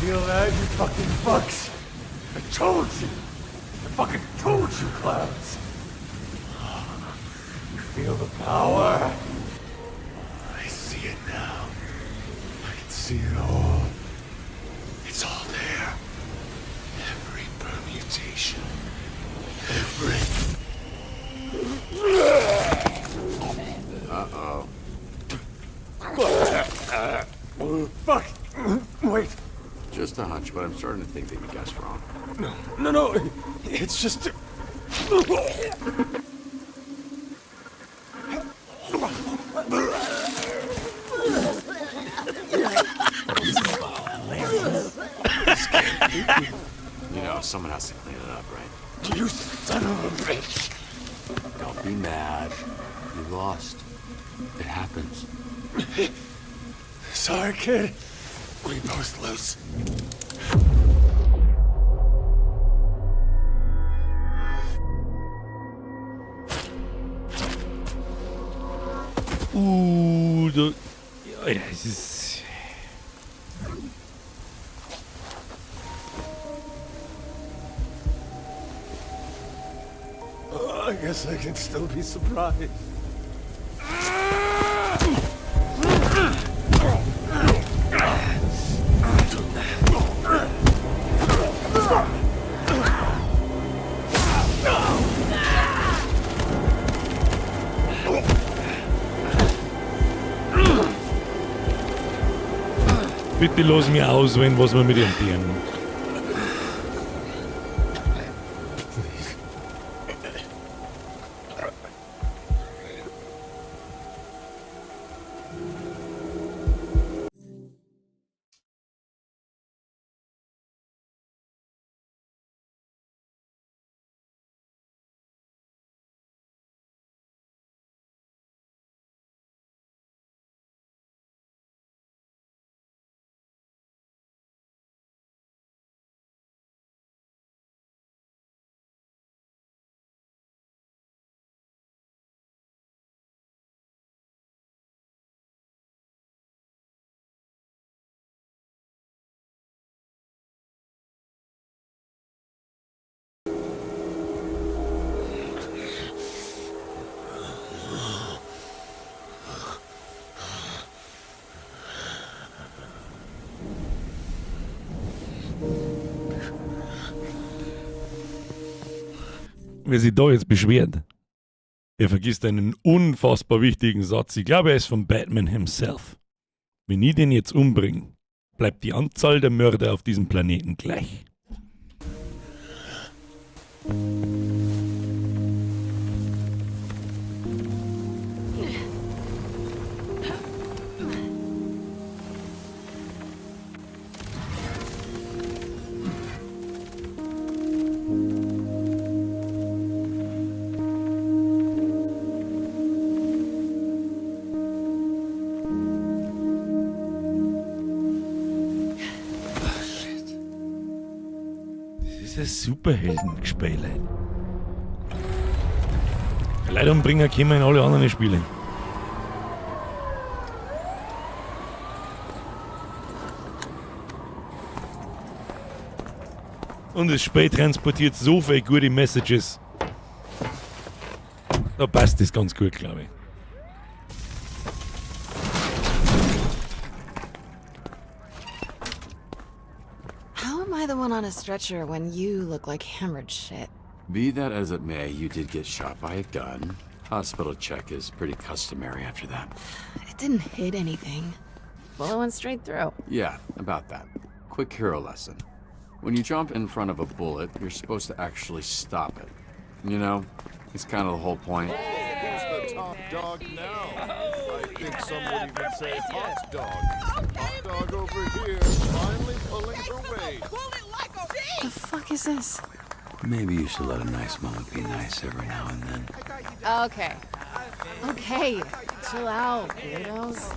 [SPEAKER 21] Feel that, you fucking fucks? I told you! I fucking told you, clowns! You feel the power? I see it now. I can see it all. It's all there. Every permutation. Every.
[SPEAKER 6] Uh-oh.
[SPEAKER 21] Fuck! Wait.
[SPEAKER 6] Just a hunch, but I'm starting to think that you guessed wrong.
[SPEAKER 21] No, no, no. It's just.
[SPEAKER 6] You know, someone has to clean it up, right?
[SPEAKER 21] You son of a bitch!
[SPEAKER 18] Don't be mad. You lost. It happens.
[SPEAKER 21] Sorry, kid. We both lose.
[SPEAKER 1] Da. Ja, es ist.
[SPEAKER 21] I guess I can still be surprised.
[SPEAKER 1] Bitte lass mich auswählen, was wir mit ihrem Tieren. Wer sich da jetzt beschwert, der vergisst einen unfassbar wichtigen Satz. Ich glaube, er ist von Batman himself. Wenn ich den jetzt umbringe, bleibt die Anzahl der Mörder auf diesem Planeten gleich. Das ist ein Superheldengespiel. Leute umbringen können wir in alle anderen Spiele. Und das Spiel transportiert so viele gute Messages. Da passt das ganz gut, glaube ich.
[SPEAKER 20] How am I the one on a stretcher when you look like hammered shit?
[SPEAKER 6] Be that as it may, you did get shot by a gun. Hospital check is pretty customary after that.
[SPEAKER 20] It didn't hit anything. Bullet went straight through.
[SPEAKER 6] Yeah, about that. Quick hero lesson. When you jump in front of a bullet, you're supposed to actually stop it. You know, it's kind of the whole point.
[SPEAKER 15] Who's the top dog now? I think some would even say hot dog. Hot dog over here, finally pulling her weight.
[SPEAKER 20] The fuck is this?
[SPEAKER 6] Maybe you should let a nice moment be nice every now and then.
[SPEAKER 20] Okay. Okay. Chill out, weirdos.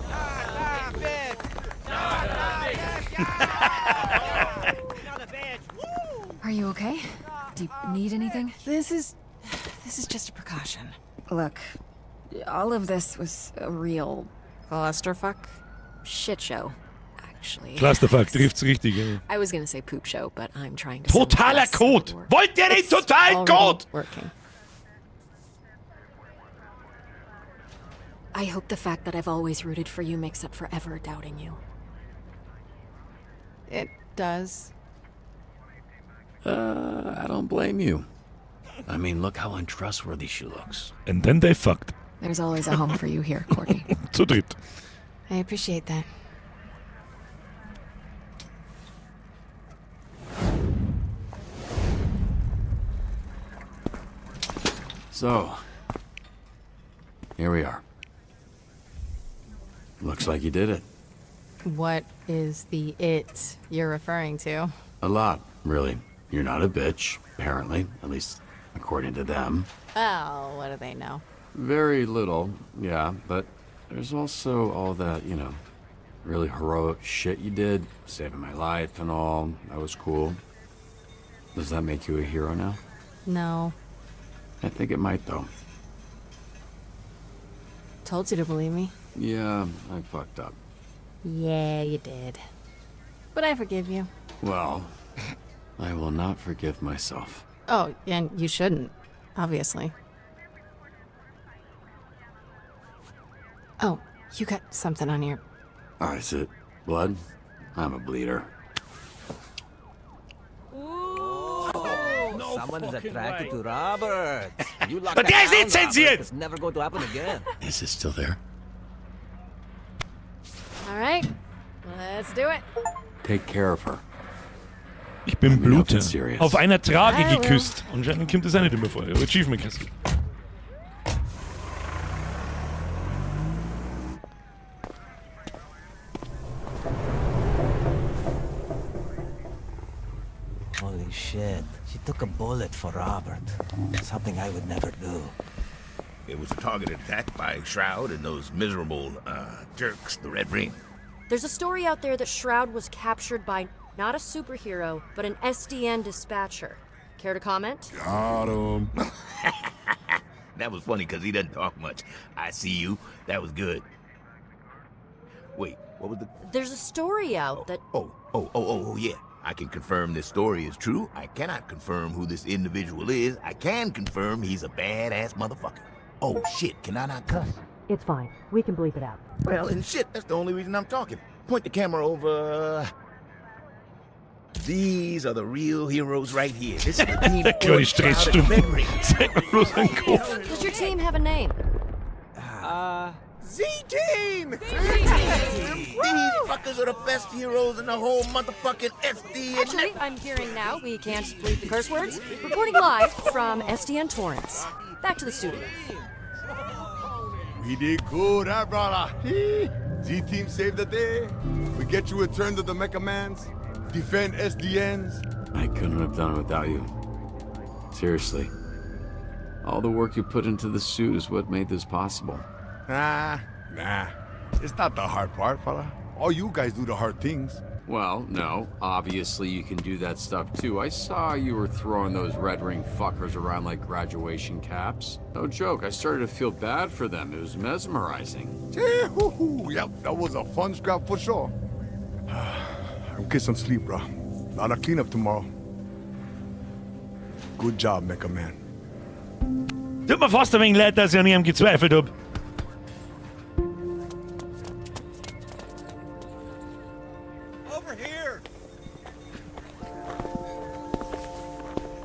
[SPEAKER 3] Are you okay? Do you need anything?
[SPEAKER 20] This is just a precaution.
[SPEAKER 3] Look, all of this was a real
[SPEAKER 20] Clusterfuck?
[SPEAKER 3] Shit show, actually.
[SPEAKER 1] Clusterfuck trifft's richtig. Ja.
[SPEAKER 3] I was gonna say poop show, but I'm trying to sound
[SPEAKER 1] Totaler
[SPEAKER 3] less
[SPEAKER 1] Code! Wollt ihr den totalen Code?
[SPEAKER 20] Working.
[SPEAKER 3] I hope the fact that I've always rooted for you makes up for ever doubting you.
[SPEAKER 20] It does.
[SPEAKER 6] I don't blame you. I mean, look how untrustworthy she looks.
[SPEAKER 1] And then they fucked.
[SPEAKER 3] There's always a home for you here, Courtney.
[SPEAKER 1] Zu dritt.
[SPEAKER 20] I appreciate that.
[SPEAKER 6] So, here we are. Looks like you did it.
[SPEAKER 20] What is the it you're referring to?
[SPEAKER 6] A lot, really. You're not a bitch, apparently, at least according to them.
[SPEAKER 20] Oh, what do they know?
[SPEAKER 6] Very little, yeah, but there's also all that, you know, really heroic shit you did, saving my life and all. That was cool. Does that make you a hero now?
[SPEAKER 20] No.
[SPEAKER 6] I think it might, though.
[SPEAKER 20] Told you to believe me.
[SPEAKER 6] Yeah, I fucked up.
[SPEAKER 20] Yeah, you did. But I forgive you.
[SPEAKER 6] Well, I will not forgive myself.
[SPEAKER 20] Oh, and you shouldn't, obviously. Oh, you got something on your.
[SPEAKER 6] All right, is it blood? I'm a bleeder.
[SPEAKER 19] Someone is attracted to Robert. You lock
[SPEAKER 1] But
[SPEAKER 19] that
[SPEAKER 1] der ist
[SPEAKER 19] down,
[SPEAKER 1] nicht
[SPEAKER 19] Robert.
[SPEAKER 1] zensiert!
[SPEAKER 19] It's never going to happen again.
[SPEAKER 6] Is it still there?
[SPEAKER 20] All right, let's do it.
[SPEAKER 6] Take care of her.
[SPEAKER 1] Ich bin Blute.
[SPEAKER 6] serious.
[SPEAKER 1] Auf einer Trage
[SPEAKER 20] I will.
[SPEAKER 1] geküsst. Anscheinend kommt das auch nicht immer vor. Achievement kassiert.
[SPEAKER 19] Holy shit. She took a bullet for Robert. Something I would never do.
[SPEAKER 8] It was a targeted attack by Shroud and those miserable jerks, the Red Ring.
[SPEAKER 22] There's a story out there that Shroud was captured by not a superhero, but an SDN dispatcher. Care to comment?
[SPEAKER 15] Got him.
[SPEAKER 8] That was funny because he doesn't talk much. I see you. That was good. Wait, what was the.
[SPEAKER 22] There's a story out that.
[SPEAKER 8] Oh, yeah. I can confirm this story is true. I cannot confirm who this individual is. I can confirm he's a badass motherfucker. Oh, shit. Can I not cuss?
[SPEAKER 22] It's fine. We can bleep it out.
[SPEAKER 8] Well, and shit, that's the only reason I'm talking. Point the camera over. These are the real heroes right here. This is the team.
[SPEAKER 1] Der kleine
[SPEAKER 8] Shroud and Red
[SPEAKER 1] Stressstumpf.
[SPEAKER 8] Ring.
[SPEAKER 1] Zeig mir bloß einen Kopf.
[SPEAKER 22] Does your team have a name?
[SPEAKER 8] Z Team! These fuckers are the best heroes in the whole motherfucking SDN.
[SPEAKER 22] Actually, I'm hearing now we can't bleep the curse words. Reporting live from SDN Torrance. Back to the studio.
[SPEAKER 13] We did good, huh, brother? Z Team saved the day. We get you returned to the Mecha Mans, defend SDNs.
[SPEAKER 6] I couldn't have done it without you. Seriously. All the work you put into the suit is what made this possible.
[SPEAKER 13] Nah. It's not the hard part, fella. All you guys do the hard things.
[SPEAKER 6] Well, no. Obviously, you can do that stuff too. I saw you were throwing those Red Ring fuckers around like graduation caps. No joke, I started to feel bad for them. It was mesmerizing.
[SPEAKER 13] Yep, that was a fun scrap for sure. I'll get some sleep, bro. Lot of cleanup tomorrow. Good job, Mecha Man.
[SPEAKER 1] Tut mir fast ein wenig leid, dass ich an ihm gezweifelt hab.
[SPEAKER 9] Over here!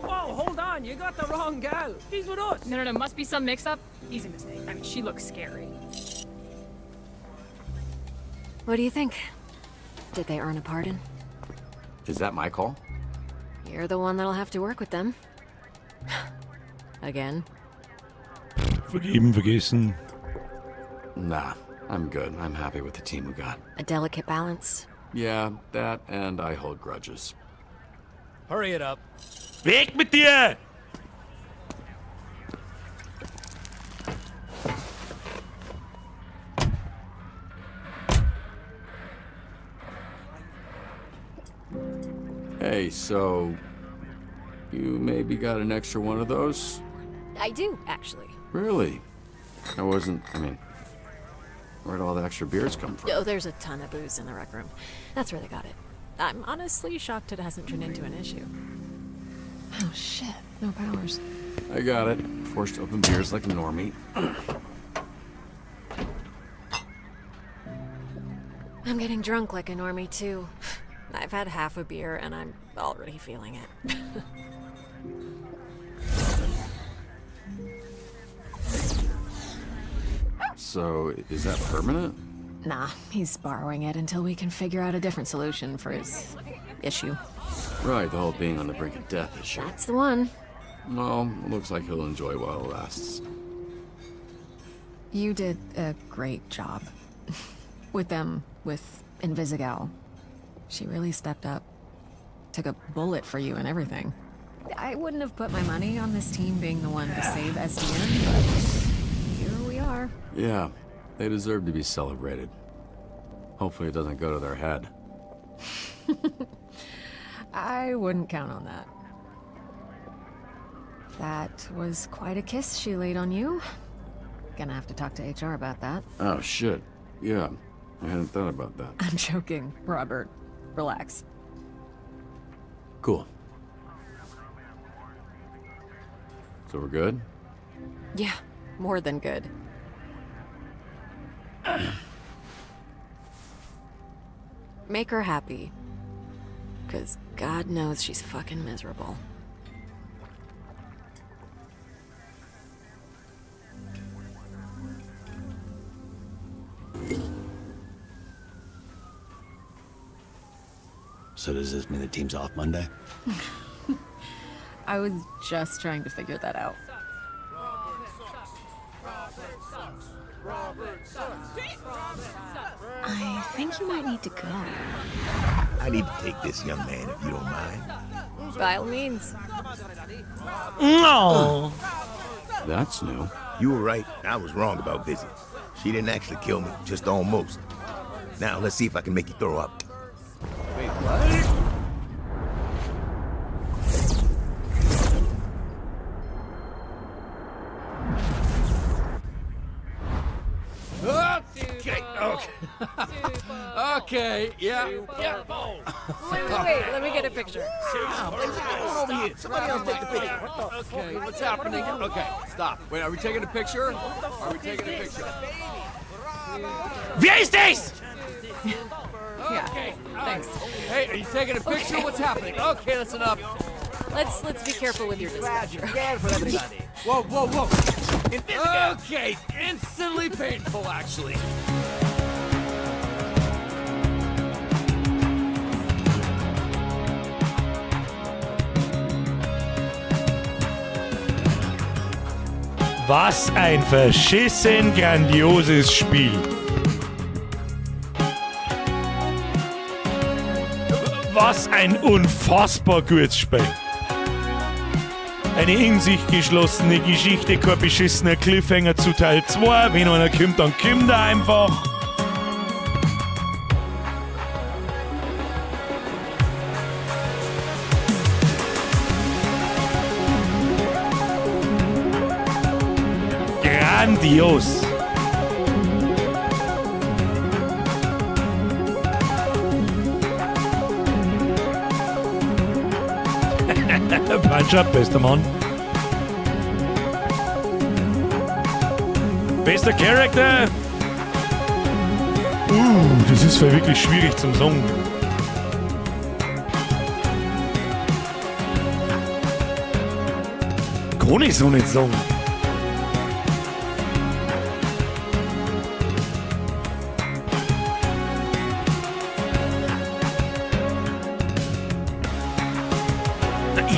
[SPEAKER 9] Whoa, hold on. You got the wrong gal. She's with us.
[SPEAKER 10] No, must be some mix-up. Easy mistake. I mean, she looks scary.
[SPEAKER 3] What do you think? Did they earn a pardon?
[SPEAKER 6] Is that my call?
[SPEAKER 3] You're the one that'll have to work with them. Again.
[SPEAKER 1] Vergeben, vergessen.
[SPEAKER 6] Nah, I'm good. I'm happy with the team we got.
[SPEAKER 3] A delicate balance.
[SPEAKER 6] Yeah, that and I hold grudges.
[SPEAKER 2] Hurry it up.
[SPEAKER 1] Weg mit dir!
[SPEAKER 6] Hey, so you maybe got an extra one of those?
[SPEAKER 3] I do, actually.
[SPEAKER 6] Really? I wasn't, I mean, where'd all the extra beers come from?
[SPEAKER 3] Oh, there's a ton of booze in the rec room. That's where they got it. I'm honestly shocked it hasn't turned into an issue. Oh shit, no powers.
[SPEAKER 6] I got it. Forced to open beers like a normie.
[SPEAKER 3] I'm getting drunk like a normie too. I've had half a beer and I'm already feeling it.
[SPEAKER 6] So, is that permanent?
[SPEAKER 3] Nah, he's borrowing it until we can figure out a different solution for his issue.
[SPEAKER 6] Right, the whole being on the brink of death issue.
[SPEAKER 3] That's the one.
[SPEAKER 6] Well, looks like he'll enjoy while it lasts.
[SPEAKER 3] You did a great job. With them, with Invisigal. She really stepped up. Took a bullet for you and everything. I wouldn't have put my money on this team being the one to save SDN, but here we are.
[SPEAKER 6] Yeah, they deserve to be celebrated. Hopefully it doesn't go to their head.
[SPEAKER 3] I wouldn't count on that. That was quite a kiss she laid on you. Gonna have to talk to HR about that.
[SPEAKER 6] Oh, shit. Yeah, I hadn't thought about that.
[SPEAKER 3] I'm joking, Robert. Relax.
[SPEAKER 6] Cool. So we're good?
[SPEAKER 3] Yeah, more than good. Make her happy. 'Cause God knows she's fucking miserable.
[SPEAKER 6] So does this mean the team's off Monday?
[SPEAKER 3] I was just trying to figure that out. I think you might need to go.
[SPEAKER 8] I need to take this young man if you don't mind.
[SPEAKER 3] By all means.
[SPEAKER 1] No.
[SPEAKER 6] That's new.
[SPEAKER 8] You were right. I was wrong about Vizzy. She didn't actually kill me, just almost. Now let's see if I can make you throw up.
[SPEAKER 18] Wait, what? Okay, okay. Okay, yeah, yeah.
[SPEAKER 3] Wait, wait, wait. Let me get a picture.
[SPEAKER 8] Over here. Somebody else take the picture.
[SPEAKER 18] Okay, what's happening? Okay, stop. Wait, are we taking a picture? Are we taking a picture?
[SPEAKER 1] Wer ist das?
[SPEAKER 3] Yeah. Thanks.
[SPEAKER 18] Hey, are you taking a picture? What's happening? Okay, that's enough.
[SPEAKER 3] Let's be careful with your dispatcher.
[SPEAKER 18] Whoa, whoa, whoa. Okay, instantly painful, actually.
[SPEAKER 1] Was ein verschissen grandioses Spiel. Was ein unfassbar gutes Spiel. Eine in sich geschlossene Geschichte, kein beschissener Cliffhanger zu Teil 2. Wenn einer kommt, dann kommt er einfach. Grandios. Punch up, bester Mann. Bester Charakter. Das ist wirklich schwierig zum Sagen. Kann ich so nicht sagen.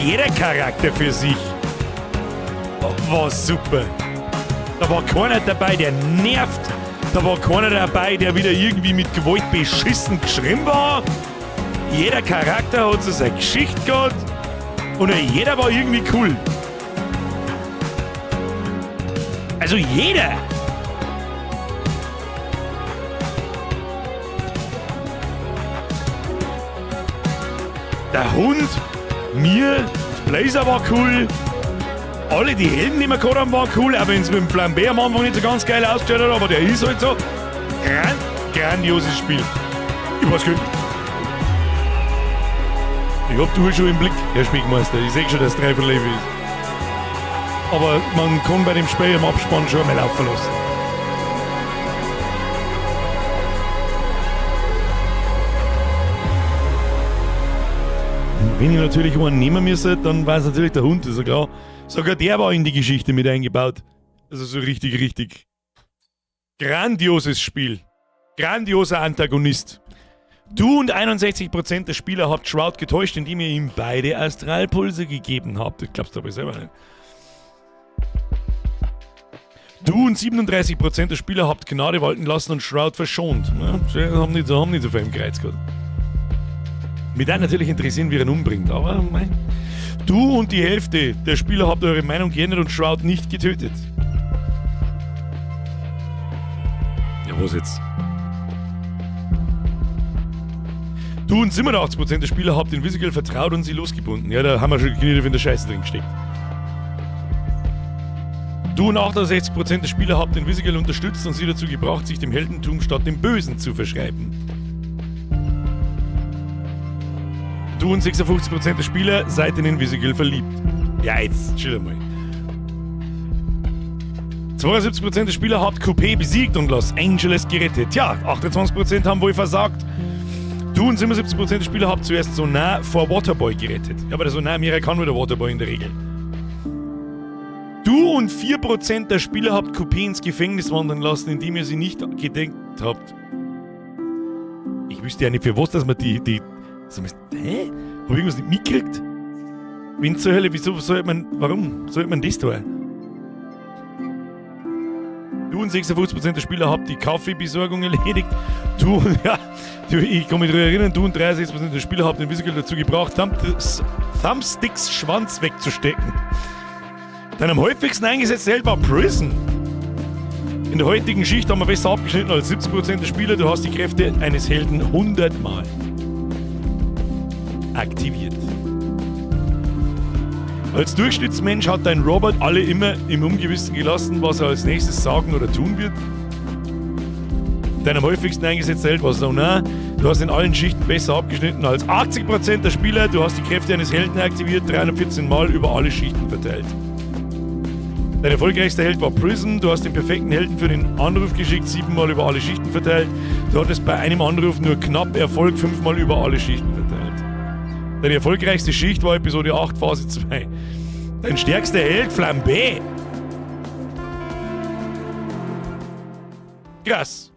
[SPEAKER 1] Jeder Charakter für sich war super. Da war keiner dabei, der nervt. Da war keiner dabei, der wieder irgendwie mit Gewalt beschissen geschrieben war. Jeder Charakter hat so seine Geschichte gehabt. Und jeder war irgendwie cool. Also jeder! Der Hund, mir, Blazer war cool. Alle die Helden, die wir gehabt haben, waren cool, auch wenn es mit dem Flambé am Anfang nicht so ganz geil ausgeschaut hat, aber der ist halt so. Grandioses Spiel. Ich weiß nicht. Ich hab du schon im Blick, Herr Spielmeister. Ich seh schon, dass es 3 von Levi ist. Aber man kann bei dem Spiel im Abspann schon einmal laufen lassen. Wenn ich natürlich einen nehmen müsste, dann war es natürlich der Hund, ist ja klar. Sogar der war in die Geschichte mit eingebaut. Also so richtig, richtig grandioses Spiel. Grandioser Antagonist. Du und 61% der Spieler habt Shroud getäuscht, indem ihr ihm beide Astralpulse gegeben habt. Das glaubst du aber selber nicht. Du und 37% der Spieler habt Gnade walten lassen und Shroud verschont. Ja, haben nicht so viel im Kreuz gehabt. Mich würde natürlich interessieren, wie er ihn umbringt, aber mei. Du und die Hälfte der Spieler habt eure Meinung geändert und Shroud nicht getötet. Ja, was jetzt? Du und 87% der Spieler habt Invisigal vertraut und sie losgebunden. Ja, da haben wir schon gekniet, wenn der Scheiße drin steckt. Du und 68% der Spieler habt Invisigal unterstützt und sie dazu gebracht, sich dem Heldentum statt dem Bösen zu verschreiben. Du und 56% der Spieler seid in Invisigal verliebt. Ja, jetzt chill mal. 72% der Spieler habt Coupé besiegt und Los Angeles gerettet. Tja, 28% haben wohl versagt. Du und 77% der Spieler habt zuerst Sonar vor Waterboy gerettet. Ja, aber der Sonar mehr kann nur der Waterboy in der Regel. Du und 4% der Spieler habt Coupé ins Gefängnis wandern lassen, indem ihr sie nicht gedenkt habt. Ich wüsste ja nicht, für was, dass man die hä? Hab ich irgendwas nicht mitgekriegt? Wen zur Hölle, wieso sollte man, warum sollte man das tun? Du und 56% der Spieler habt die Kaffeebesorgung erledigt. Du, ja, du, ich kann mich daran erinnern, du und 63% der Spieler habt den Invisigal dazu gebracht, Thumbsticks Schwanz wegzustecken. Dein am häufigsten eingesetzte Held war Prison. In der heutigen Schicht haben wir besser abgeschnitten als 70% der Spieler. Du hast die Kräfte eines Helden 100 Mal aktiviert. Als Durchschnittsmensch hat dein Robert alle immer im Ungewissen gelassen, was er als nächstes sagen oder tun wird. Dein am häufigsten eingesetzter Held war Sonar. Du hast in allen Schichten besser abgeschnitten als 80% der Spieler. Du hast die Kräfte eines Helden aktiviert, 314 Mal über alle Schichten verteilt. Dein erfolgreichster Held war Prism. Du hast den perfekten Helden für den Anruf geschickt, 7 Mal über alle Schichten verteilt. Du hattest bei einem Anruf nur knapp Erfolg, 5 Mal über alle Schichten verteilt. Deine erfolgreichste Schicht war Episode 8, Phase 2. Dein stärkster Held, Flambé. Krass.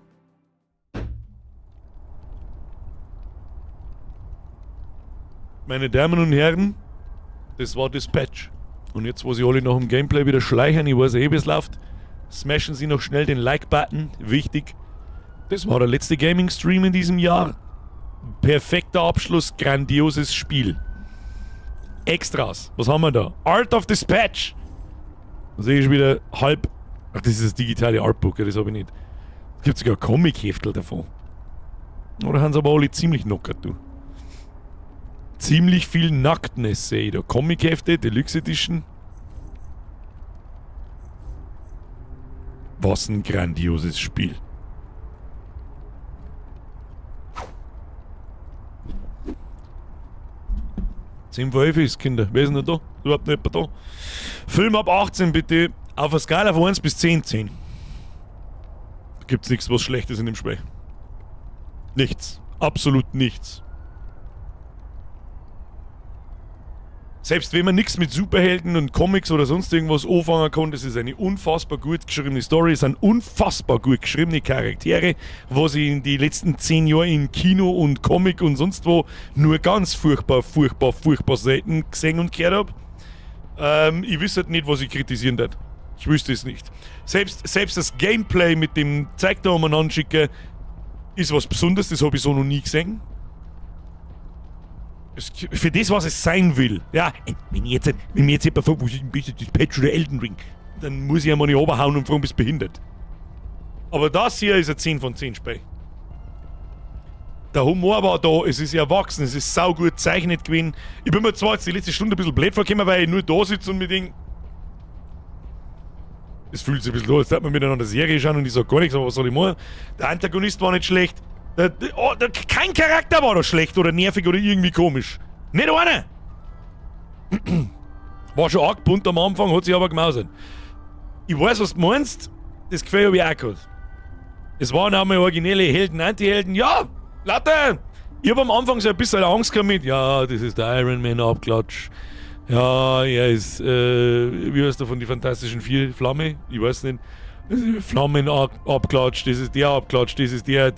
[SPEAKER 1] Meine Damen und Herren, das war Dispatch. Und jetzt, wo sie alle nach dem Gameplay wieder schleichen, ich weiß eh, wie es läuft, smashen Sie noch schnell den Like-Button. Wichtig. Das war der letzte Gaming-Stream in diesem Jahr. Perfekter Abschluss, grandioses Spiel. Extras, was haben wir da? Art of Dispatch. Da sehe ich schon wieder halb. Ach, das ist das digitale Artbook, ja, das habe ich nicht. Es gibt sogar Comic-Heftel davon. Oder haben sie aber alle ziemlich knockert, du. Ziemlich viel Nacktness sehe ich da. Comic-Hefte, Deluxe Edition. Was ein grandioses Spiel. Zehn vor elf ist, Kinder. Wer ist denn da? Überhaupt nicht jemand da? Film ab 18 bitte. Auf einer Skala von 1 bis 10, 10. Da gibt's nichts, was Schlechtes in dem Spiel. Nichts. Absolut nichts. Selbst wenn man nichts mit Superhelden und Comics oder sonst irgendwas anfangen kann, das ist eine unfassbar gut geschriebene Story, es sind unfassbar gut geschriebene Charaktere, was ich in die letzten 10 Jahren in Kino und Comic und sonst wo nur ganz furchtbar, furchtbar, furchtbar selten gesehen und gehört habe. Ich wüsste halt nicht, was ich kritisieren darf. Ich wüsste es nicht. Selbst das Gameplay mit dem Zeug da umeinander schicken ist was Besonderes, das habe ich so noch nie gesehen. Für das, was es sein will. Ja, wenn mir jetzt jemand fragt, was ist denn besser, das Patch oder Elden Ring, dann muss ich einmal nicht runterhauen und fragen, bist du behindert. Aber das hier ist ein 10 von 10 Spiel. Der Humor war da, es ist erwachsen, es ist saugut gezeichnet gewesen. Ich bin mir zwar jetzt die letzte Stunde ein bisschen blöd vorgekommen, weil ich nur da sitze und mir denke, es fühlt sich ein bisschen an, als würde man miteinander Serie schauen und ich sag gar nichts, aber was soll ich machen? Der Antagonist war nicht schlecht. Oh, kein Charakter war da schlecht oder nervig oder irgendwie komisch. Nicht einer! War schon arg bunt am Anfang, hat sich aber gemausert. Ich weiß, was du meinst, das Gefühl habe ich auch gehabt. Es waren auch mal originelle Helden, Anti-Helden. Ja, lauter! Ich habe am Anfang so ein bisschen Angst gehabt mit, ja, das ist der Iron Man Abklatsch. Ja, er ist, wie heißt der von die Fantastischen Vier? Flamme? Ich weiß nicht. Flammen abklatscht, das ist der abklatscht, das ist der,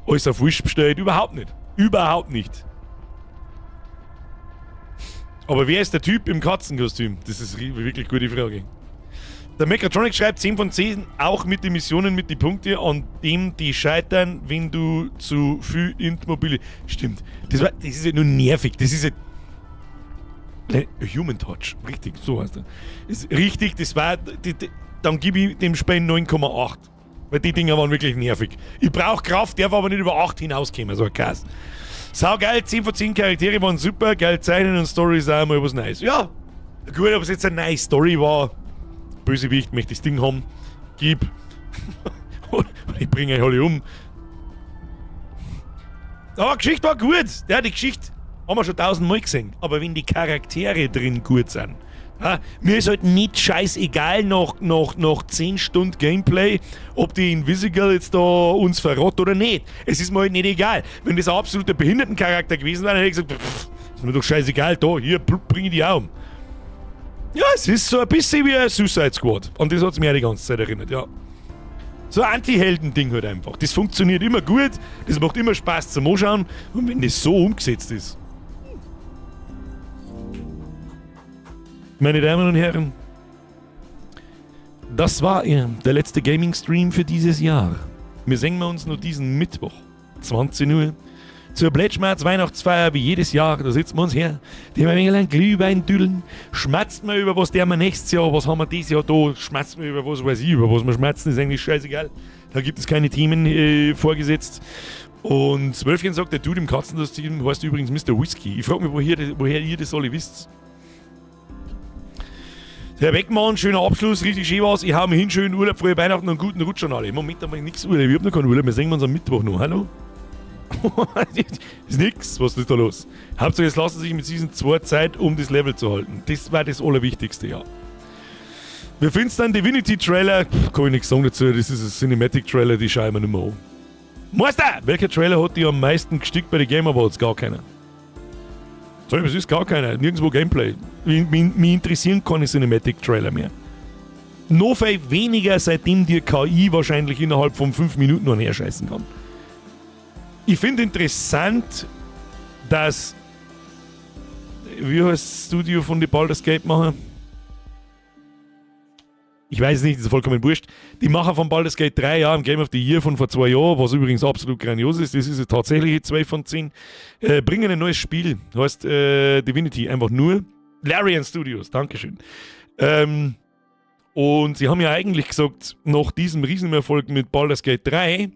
[SPEAKER 1] alles auf Wurscht bestellt. Überhaupt nicht. Überhaupt nicht. Aber wer ist der Typ im Katzenkostüm? Das ist wirklich gute Frage. Der Mechatronic schreibt 10 von 10, auch mit den Missionen mit den Punkten, an dem die scheitern, wenn du zu viel in Mobile. Stimmt. Das ist ja nur nervig. Das ist ja. Ne, Human Torch, richtig, so heißt er. Ist richtig, das war. Dann gebe ich dem Spiel 9,8. Weil die Dinger waren wirklich nervig. Ich brauche Kraft, darf aber nicht über 8 hinauskommen, so ein Kass. Sau geil, 10 von 10 Charaktere waren super, geil zeichnen und Story ist auch mal was Neues. Ja, gut, ob es jetzt eine neue Story war. Bösewicht möchte das Ding haben. Gib. Und ich bringe euch alle um. Aber die Geschichte war gut. Ja, die Geschichte haben wir schon tausendmal gesehen. Aber wenn die Charaktere drin gut sind. Ja, mir ist halt nicht scheißegal nach 10 Stunden Gameplay, ob die Invisigal jetzt da uns verrot oder nicht. Es ist mir halt nicht egal. Wenn das ein absoluter Behindertencharakter gewesen wäre, dann hätte ich gesagt, pff, ist mir doch scheißegal, da, hier, bring ich die auch um. Ja, es ist so ein bisschen wie ein Suicide Squad. Und das hat mich auch die ganze Zeit erinnert, ja. So ein Anti-Helden-Ding halt einfach. Das funktioniert immer gut, das macht immer Spaß zum Anschauen. Und wenn das so umgesetzt ist. Meine Damen und Herren, das war er, der letzte Gaming-Stream für dieses Jahr. Wir sehen uns noch diesen Mittwoch, 20 Uhr, zur Plätschmerz Weihnachtsfeier wie jedes Jahr. Da sitzen wir uns her, die haben ein wenig einen Glühwein düdeln, schmerzt mir über was der wir nächstes Jahr, was haben wir dieses Jahr da, schmerzt mir über was weiß ich, über was wir schmerzen, ist eigentlich scheißegal. Da gibt es keine Themen vorgesetzt. Und Wölfchen sagt, der Dude im Katzenkostüm heißt übrigens Mr. Whisky. Ich frage mich, woher ihr das alle wisst. Herr Beckmann, schöner Abschluss, richtig schön war's. Ich hau mich hin, schönen Urlaub, frohe Weihnachten und guten Rutsch an alle. Im Moment haben wir nichts Urlaub, ich hab noch keinen Urlaub, wir sehen uns am Mittwoch noch. Hallo? Ist nix, was ist da los? Hauptsache, es lassen sich mit Season 2 Zeit, um das Level zu halten. Das war das Allerwichtigste, ja. Wir finden dann Divinity Trailer. Pff, kann ich nichts sagen dazu, das ist ein Cinematic Trailer, die schauen wir nicht mehr an. Meister! Welcher Trailer hat dich am meisten gestickt bei den Game Awards? Gar keiner. Sag ich, es ist gar keiner. Nirgendwo Gameplay. Mich interessieren keine Cinematic Trailer mehr. Noch viel weniger, seitdem dir KI wahrscheinlich innerhalb von 5 Minuten noch herscheißen kann. Ich finde interessant, dass. Wie heißt das Studio von den Baldur's Gate Macher? Ich weiß nicht, ist vollkommen wurscht. Die Macher von Baldur's Gate 3, ja, im Game of the Year von vor 2 Jahren, was übrigens absolut grandios ist, das ist ja tatsächlich 12 von 10, bringen ein neues Spiel, heißt Divinity, einfach nur. Larian Studios, Dankeschön. Und sie haben ja eigentlich gesagt, nach diesem Riesenerfolg mit Baldur's Gate 3,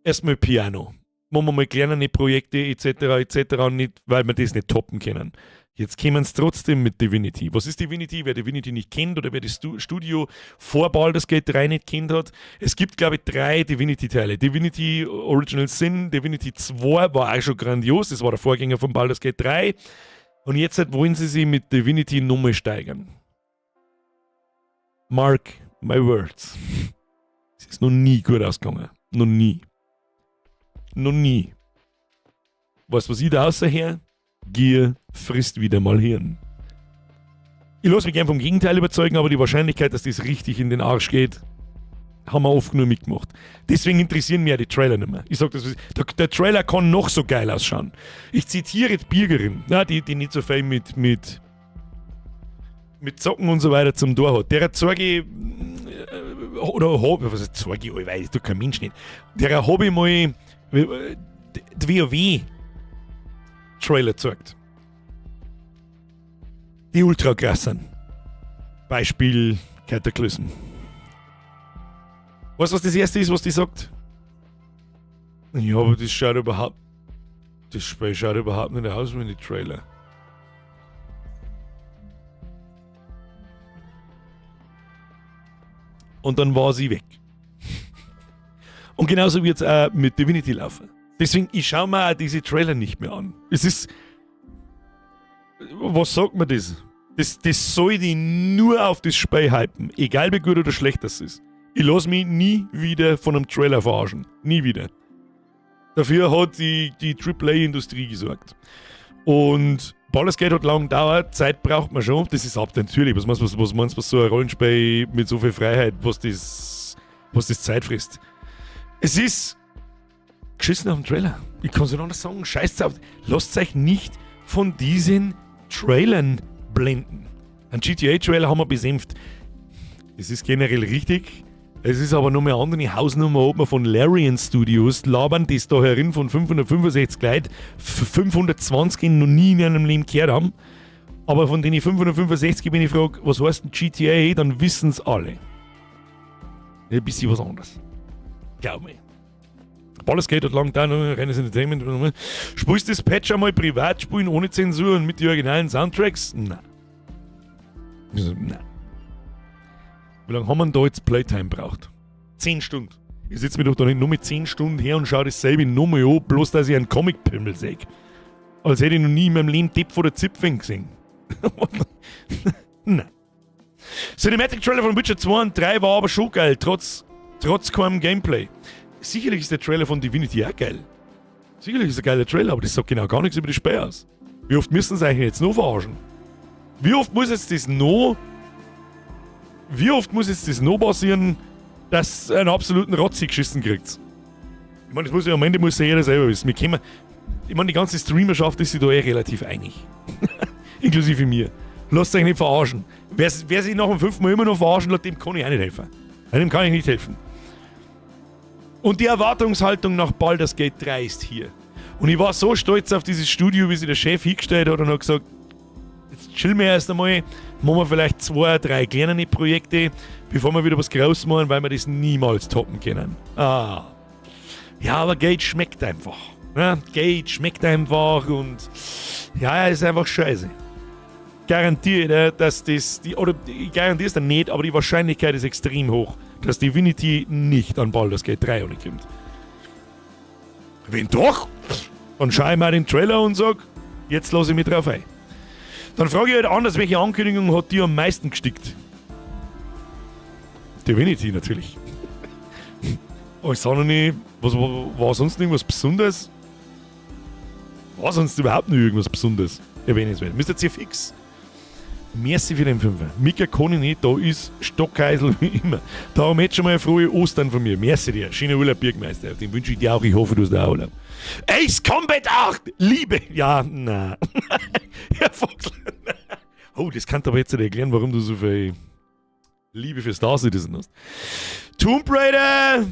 [SPEAKER 1] erstmal Piano. Machen wir mal kleinere Projekte etc. etc. nicht, weil wir das nicht toppen können. Jetzt kommen sie trotzdem mit Divinity. Was ist Divinity? Wer Divinity nicht kennt oder wer das Studio vor Baldur's Gate 3 nicht kennt hat, es gibt, glaube ich, drei Divinity-Teile. Divinity Original Sin, Divinity 2 war auch schon grandios, das war der Vorgänger von Baldur's Gate 3. Und jetzt halt wollen sie sich mit Divinity nochmal steigern. Mark my words. Es ist noch nie gut ausgegangen. Noch nie. Noch nie. Weißt du, was ich da her? Gier frisst wieder mal Hirn. Ich lasse mich gern vom Gegenteil überzeugen, aber die Wahrscheinlichkeit, dass das richtig in den Arsch geht, haben wir oft genug mitgemacht. Deswegen interessieren mich auch die Trailer nicht mehr. Ich sag das, der Trailer kann noch so geil ausschauen. Ich zitiere die Birgerin, ja, die nicht so viel mit Zocken und so weiter zum Tor hat. Der zeige ich, oder hab, was heißt zeige ich, weil ich tue kein Mensch nicht. Der habe ich mal die WoW-Trailer gezeigt. Die ultra krass sind. Beispiel Cataclysm. Weißt du, was das erste ist, was die sagt? Ja, aber das schaut überhaupt. Das Spiel schaut überhaupt nicht aus wie in die Trailer. Und dann war sie weg. Und genauso wird's auch mit Divinity laufen. Deswegen, ich schau mir auch diese Trailer nicht mehr an. Es ist. Was sagt man das? Das soll die nur auf das Spiel hypen. Egal wie gut oder schlecht das ist. Ich lass mich nie wieder von einem Trailer verarschen. Nie wieder. Dafür hat die Triple A-Industrie gesorgt. Und Baldur's Gate hat lang gedauert, Zeit braucht man schon. Das ist ab natürlich. Was meinst du, was so ein Rollenspiel mit so viel Freiheit, was das Zeit frisst? Es ist geschissen auf den Trailer. Ich kann's nicht anders sagen. Scheißt auf. Lasst euch nicht von diesen Trailern blenden. Ein GTA-Trailer haben wir besänft. Das ist generell richtig. Es ist aber nur mehr eine andere Hausnummer, ob wir von Larian Studios labern, die es da herin von 565 Leuten 520 noch nie in ihrem Leben gehört haben. Aber von den 565, wenn ich frage, was heißt denn GTA, dann wissen's alle. Ein bisschen was anderes. Glaub mir. Baldur's Gate hat lang gedauert, reines Entertainment. Spielst du das Patch einmal privat spielen, ohne Zensur und mit den originalen Soundtracks? Nein. Nein. Wie lange haben wir denn da jetzt Playtime braucht? 10 Stunden. Ich sitze mir doch da nicht nur mit 10 Stunden her und schaue dasselbe nochmal an, bloß dass ich einen Comic-Pimmel sehe. Als hätte ich noch nie in meinem Leben Depp vor der Zipfing gesehen. Nein. Cinematic Trailer von Witcher 2 und 3 war aber schon geil, trotz keinem Gameplay. Sicherlich ist der Trailer von Divinity auch geil. Sicherlich ist ein geiler Trailer, aber das sagt genau gar nichts über das Spiel aus. Wie oft müssen sie eigentlich jetzt noch verarschen? Wie oft muss jetzt das noch... Wie oft muss jetzt das noch passieren, dass einen absoluten Rotzi geschissen kriegt? Ich meine, das muss ja am Ende muss ja jeder selber wissen. Wir können, ich meine, die ganze Streamerschaft ist sich da eh relativ einig. Inklusive mir. Lasst euch nicht verarschen. Wer sich nach dem 5. Mal immer noch verarschen lässt, dem kann ich auch nicht helfen. Dem kann ich nicht helfen. Und die Erwartungshaltung nach Baldur's Gate 3 ist hier. Und ich war so stolz auf dieses Studio, wie sich der Chef hingestellt hat und hat gesagt, jetzt chillen wir erst einmal, machen wir vielleicht 2, 3 kleinere Projekte, bevor wir wieder was Großes machen, weil wir das niemals toppen können. Ah. Ja, aber Geld schmeckt einfach. Ja, Geld schmeckt einfach und ja, ist einfach scheiße. Garantiere, dass das, die, oder ich garantiere es dann nicht, aber die Wahrscheinlichkeit ist extrem hoch, dass Divinity nicht an Baldur's Gate 3 kommt. Wenn doch, dann schau ich mal den Trailer und sag, jetzt lass ich mich drauf ein. Dann frage ich halt anders, welche Ankündigung hat dir am meisten gestickt? Divinity natürlich. Oh, ich sag noch nicht, was war sonst irgendwas Besonderes? War sonst überhaupt noch irgendwas Besonderes? Erwähnenswert. Mister C. Fix. Merci für den Fünfer. Mika kann ich nicht, da ist Stockheisel wie immer. Darum jetzt schon mal frohe Ostern von mir. Merci dir. Schöner Urlaub, Bürgermeister. Den wünsche ich dir auch. Ich hoffe, du hast auch Urlaub. Ace Combat 8! Liebe! Ja, na. Herr Fuchs. Oh, das kann aber jetzt nicht erklären, warum du so viel Liebe für Star Citizen hast. Tomb Raider!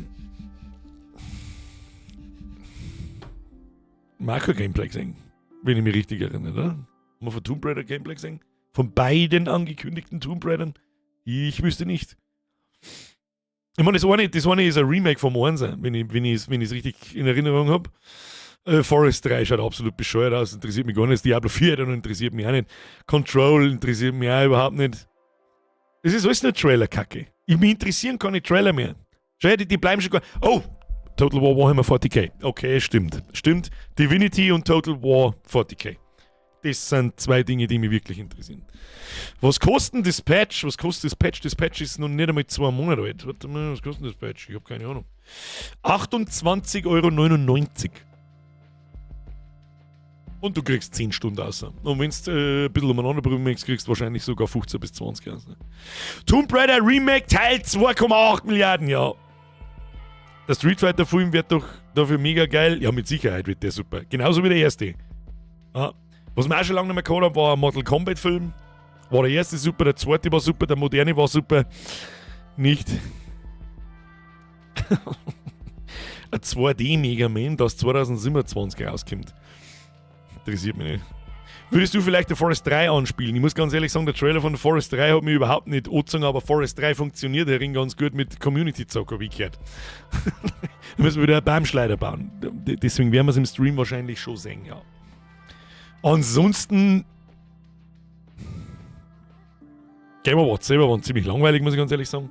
[SPEAKER 1] Marco Gameplay gesehen, wenn ich mich richtig erinnere, oder? Haben wir von Tomb Raider Gameplay gesehen? Von beiden angekündigten Tomb Raidern? Ich wüsste nicht. Ich meine, das eine ist ein Remake vom 1, wenn ich's richtig in Erinnerung hab. Forest 3 schaut absolut bescheuert aus, interessiert mich gar nicht. Diablo 4 dann interessiert mich auch nicht. Control interessiert mich auch überhaupt nicht. Das ist alles nur Trailer-Kacke. Mich interessieren keine Trailer mehr. Schau, die bleiben schon gar. Oh! Total War Warhammer 40k. Okay, stimmt. Stimmt. Divinity und Total War 40k. Das sind zwei Dinge, die mich wirklich interessieren. Was kostet denn das Patch? Was kostet das Patch? Das Patch ist noch nicht einmal 2 Monate alt. Warte mal, was kostet denn das Patch? Ich hab keine Ahnung. 28,99 Euro. Und du kriegst 10 Stunden raus. Und wenn du ein bisschen umeinander brüllen möchtest, kriegst du wahrscheinlich sogar 15 bis 20 raus. Tomb Raider Remake Teil 2,8 Milliarden, ja. Der Street Fighter Film wird doch dafür mega geil. Ja, mit Sicherheit wird der super. Genauso wie der erste. Ja. Was wir auch schon lange nicht mehr gehabt haben, war ein Mortal Kombat Film. War der erste super, der zweite war super, der moderne war super. Nicht. Ein 2D Mega Man, das 2027 rauskommt. Interessiert mich nicht. Würdest du vielleicht The Forest 3 anspielen? Ich muss ganz ehrlich sagen, der Trailer von The Forest 3 hat mich überhaupt nicht angezogen, aber Forest 3 funktioniert herin ganz gut mit Community-Zocker, wie gehört. Da müssen wir wieder einen Baumschleider bauen. Deswegen werden wir es im Stream wahrscheinlich schon sehen, ja. Ansonsten. Game Awards selber waren ziemlich langweilig, muss ich ganz ehrlich sagen.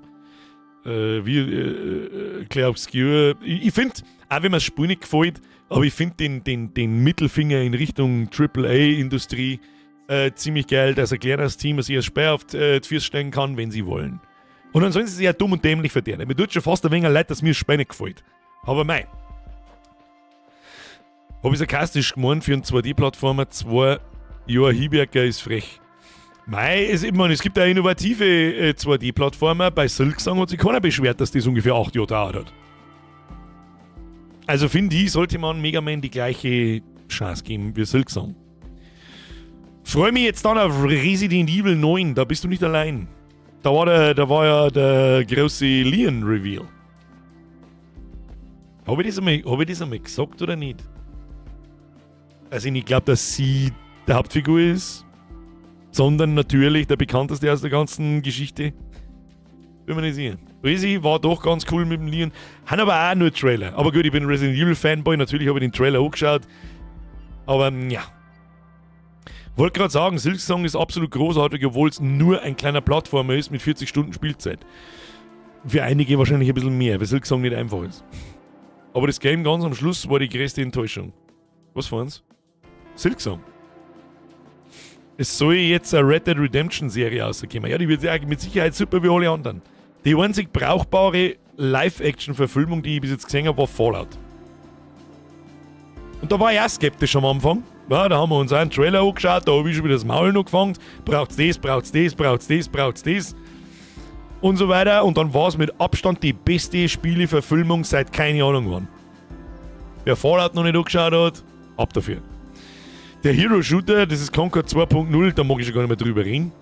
[SPEAKER 1] Wie Clair Obscur. Ich finde, auch wenn mir das Spiel nicht gefällt, aber ich finde den Mittelfinger in Richtung AAA-Industrie ziemlich geil, dass ein kleines Team sich ein Speer auf die Füße stellen kann, wenn sie wollen. Und dann sollen sie sich ja dumm und dämlich verdienen. Mir tut schon fast ein wenig leid, dass mir das Spiel nicht gefällt. Aber mei. Habe ich sarkastisch gemeint, für einen 2D-Plattformer 2 Jahre Hiberger ist frech. Mei, ich meine, es gibt auch innovative 2D-Plattformer. Bei Silksong hat sich keiner beschwert, dass das ungefähr 8 Jahre dauert hat. Also finde ich, sollte man Mega Man die gleiche Chance geben wie Silksong. Freue mich jetzt dann auf Resident Evil 9, da bist du nicht allein. Da war ja der große Leon Reveal. Hab ich das einmal gesagt oder nicht? Also ich glaube, dass sie der Hauptfigur ist, sondern natürlich der bekannteste aus der ganzen Geschichte. Bin mir nicht sicher. Resi war doch ganz cool mit dem Leon. Haben aber auch nur Trailer. Aber gut, ich bin Resident Evil Fanboy, natürlich habe ich den Trailer angeschaut. Aber ja. Wollte gerade sagen, Silksong ist absolut großartig, obwohl es nur ein kleiner Plattformer ist mit 40 Stunden Spielzeit. Für einige wahrscheinlich ein bisschen mehr, weil Silksong nicht einfach ist. Aber das Game ganz am Schluss war die größte Enttäuschung. Was fand's? Silksong. Es soll jetzt eine Red Dead Redemption Serie rauskommen. Ja, die wird ja mit Sicherheit super wie alle anderen. Die einzig brauchbare Live-Action-Verfilmung, die ich bis jetzt gesehen habe, war Fallout. Und da war ich auch skeptisch am Anfang. Ja, da haben wir uns auch einen Trailer angeschaut, da habe ich schon wieder das Maul noch gefangen. Braucht's das, braucht's das, braucht's das, braucht's das. Und so weiter. Und dann war es mit Abstand die beste Spieleverfilmung seit keine Ahnung wann. Wer Fallout noch nicht angeschaut hat, ab dafür. Der Hero Shooter, das ist Concord 2.0, da mag ich schon gar nicht mehr drüber reden.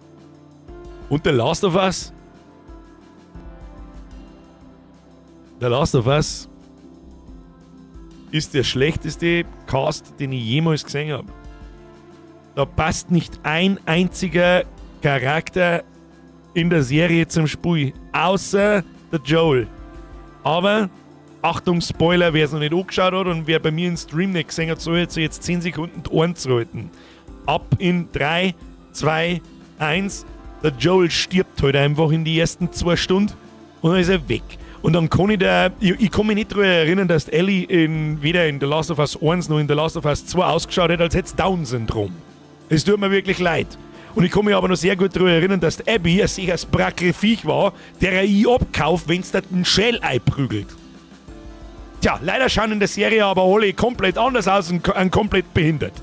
[SPEAKER 1] Und The Last of Us. The Last of Us ist der schlechteste Cast, den ich jemals gesehen habe. Da passt nicht ein einziger Charakter in der Serie zum Spiel, außer der Joel. Aber, Achtung, Spoiler, wer es noch nicht angeschaut hat und wer bei mir im Stream nicht gesehen hat, soll jetzt 10 Sekunden die Ohren zuhalten. Ab in 3, 2, 1. Der Joel stirbt halt einfach in die ersten 2 Stunden und dann ist er weg. Und dann kann ich da, ich kann mich nicht daran erinnern, dass Ellie weder in The Last of Us 1 noch in The Last of Us 2 ausgeschaut hat, als hätte sie Down-Syndrom. Es tut mir wirklich leid. Und ich kann mich aber noch sehr gut daran erinnern, dass die Abby ein sehr brackel Viech war, der ich abkauft, wenn's da einen Schäl einprügelt. Tja, leider schauen in der Serie aber alle komplett anders aus und komplett behindert.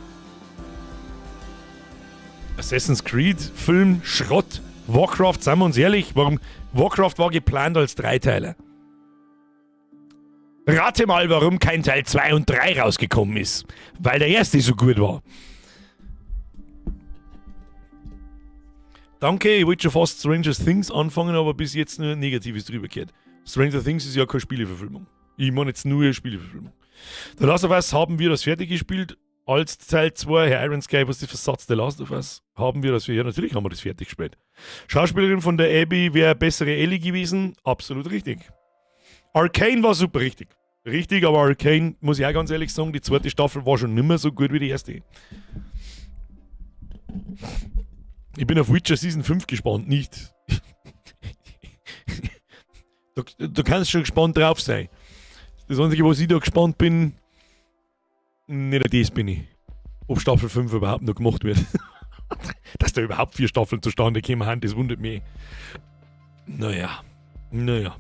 [SPEAKER 1] Assassin's Creed, Film, Schrott. Warcraft, seien wir uns ehrlich, warum? Warcraft war geplant als Dreiteiler. Rate mal, warum kein Teil 2 und 3 rausgekommen ist. Weil der erste so gut war. Danke, ich wollte schon fast Stranger Things anfangen, aber bis jetzt nur Negatives drüber gehört. Stranger Things ist ja keine Spieleverfilmung. Ich meine jetzt nur eine Spieleverfilmung. The Last of Us haben wir das fertig gespielt als Teil 2. Herr Iron Sky, was ist das Versatz The Last of Us? Haben wir das? Ja, natürlich haben wir das fertig gespielt. Schauspielerin von der Abby wäre bessere Ellie gewesen. Absolut richtig. Arcane war super richtig. Richtig, aber Arcane, muss ich auch ganz ehrlich sagen, die zweite Staffel war schon nimmer so gut wie die erste. Ich bin auf Witcher Season 5 gespannt, nicht. Du kannst schon gespannt drauf sein. Das Einzige, was ich da gespannt bin, nicht das bin ich. Ob Staffel 5 überhaupt noch gemacht wird. Dass da überhaupt vier Staffeln zustande gekommen haben, das wundert mich. Naja, naja.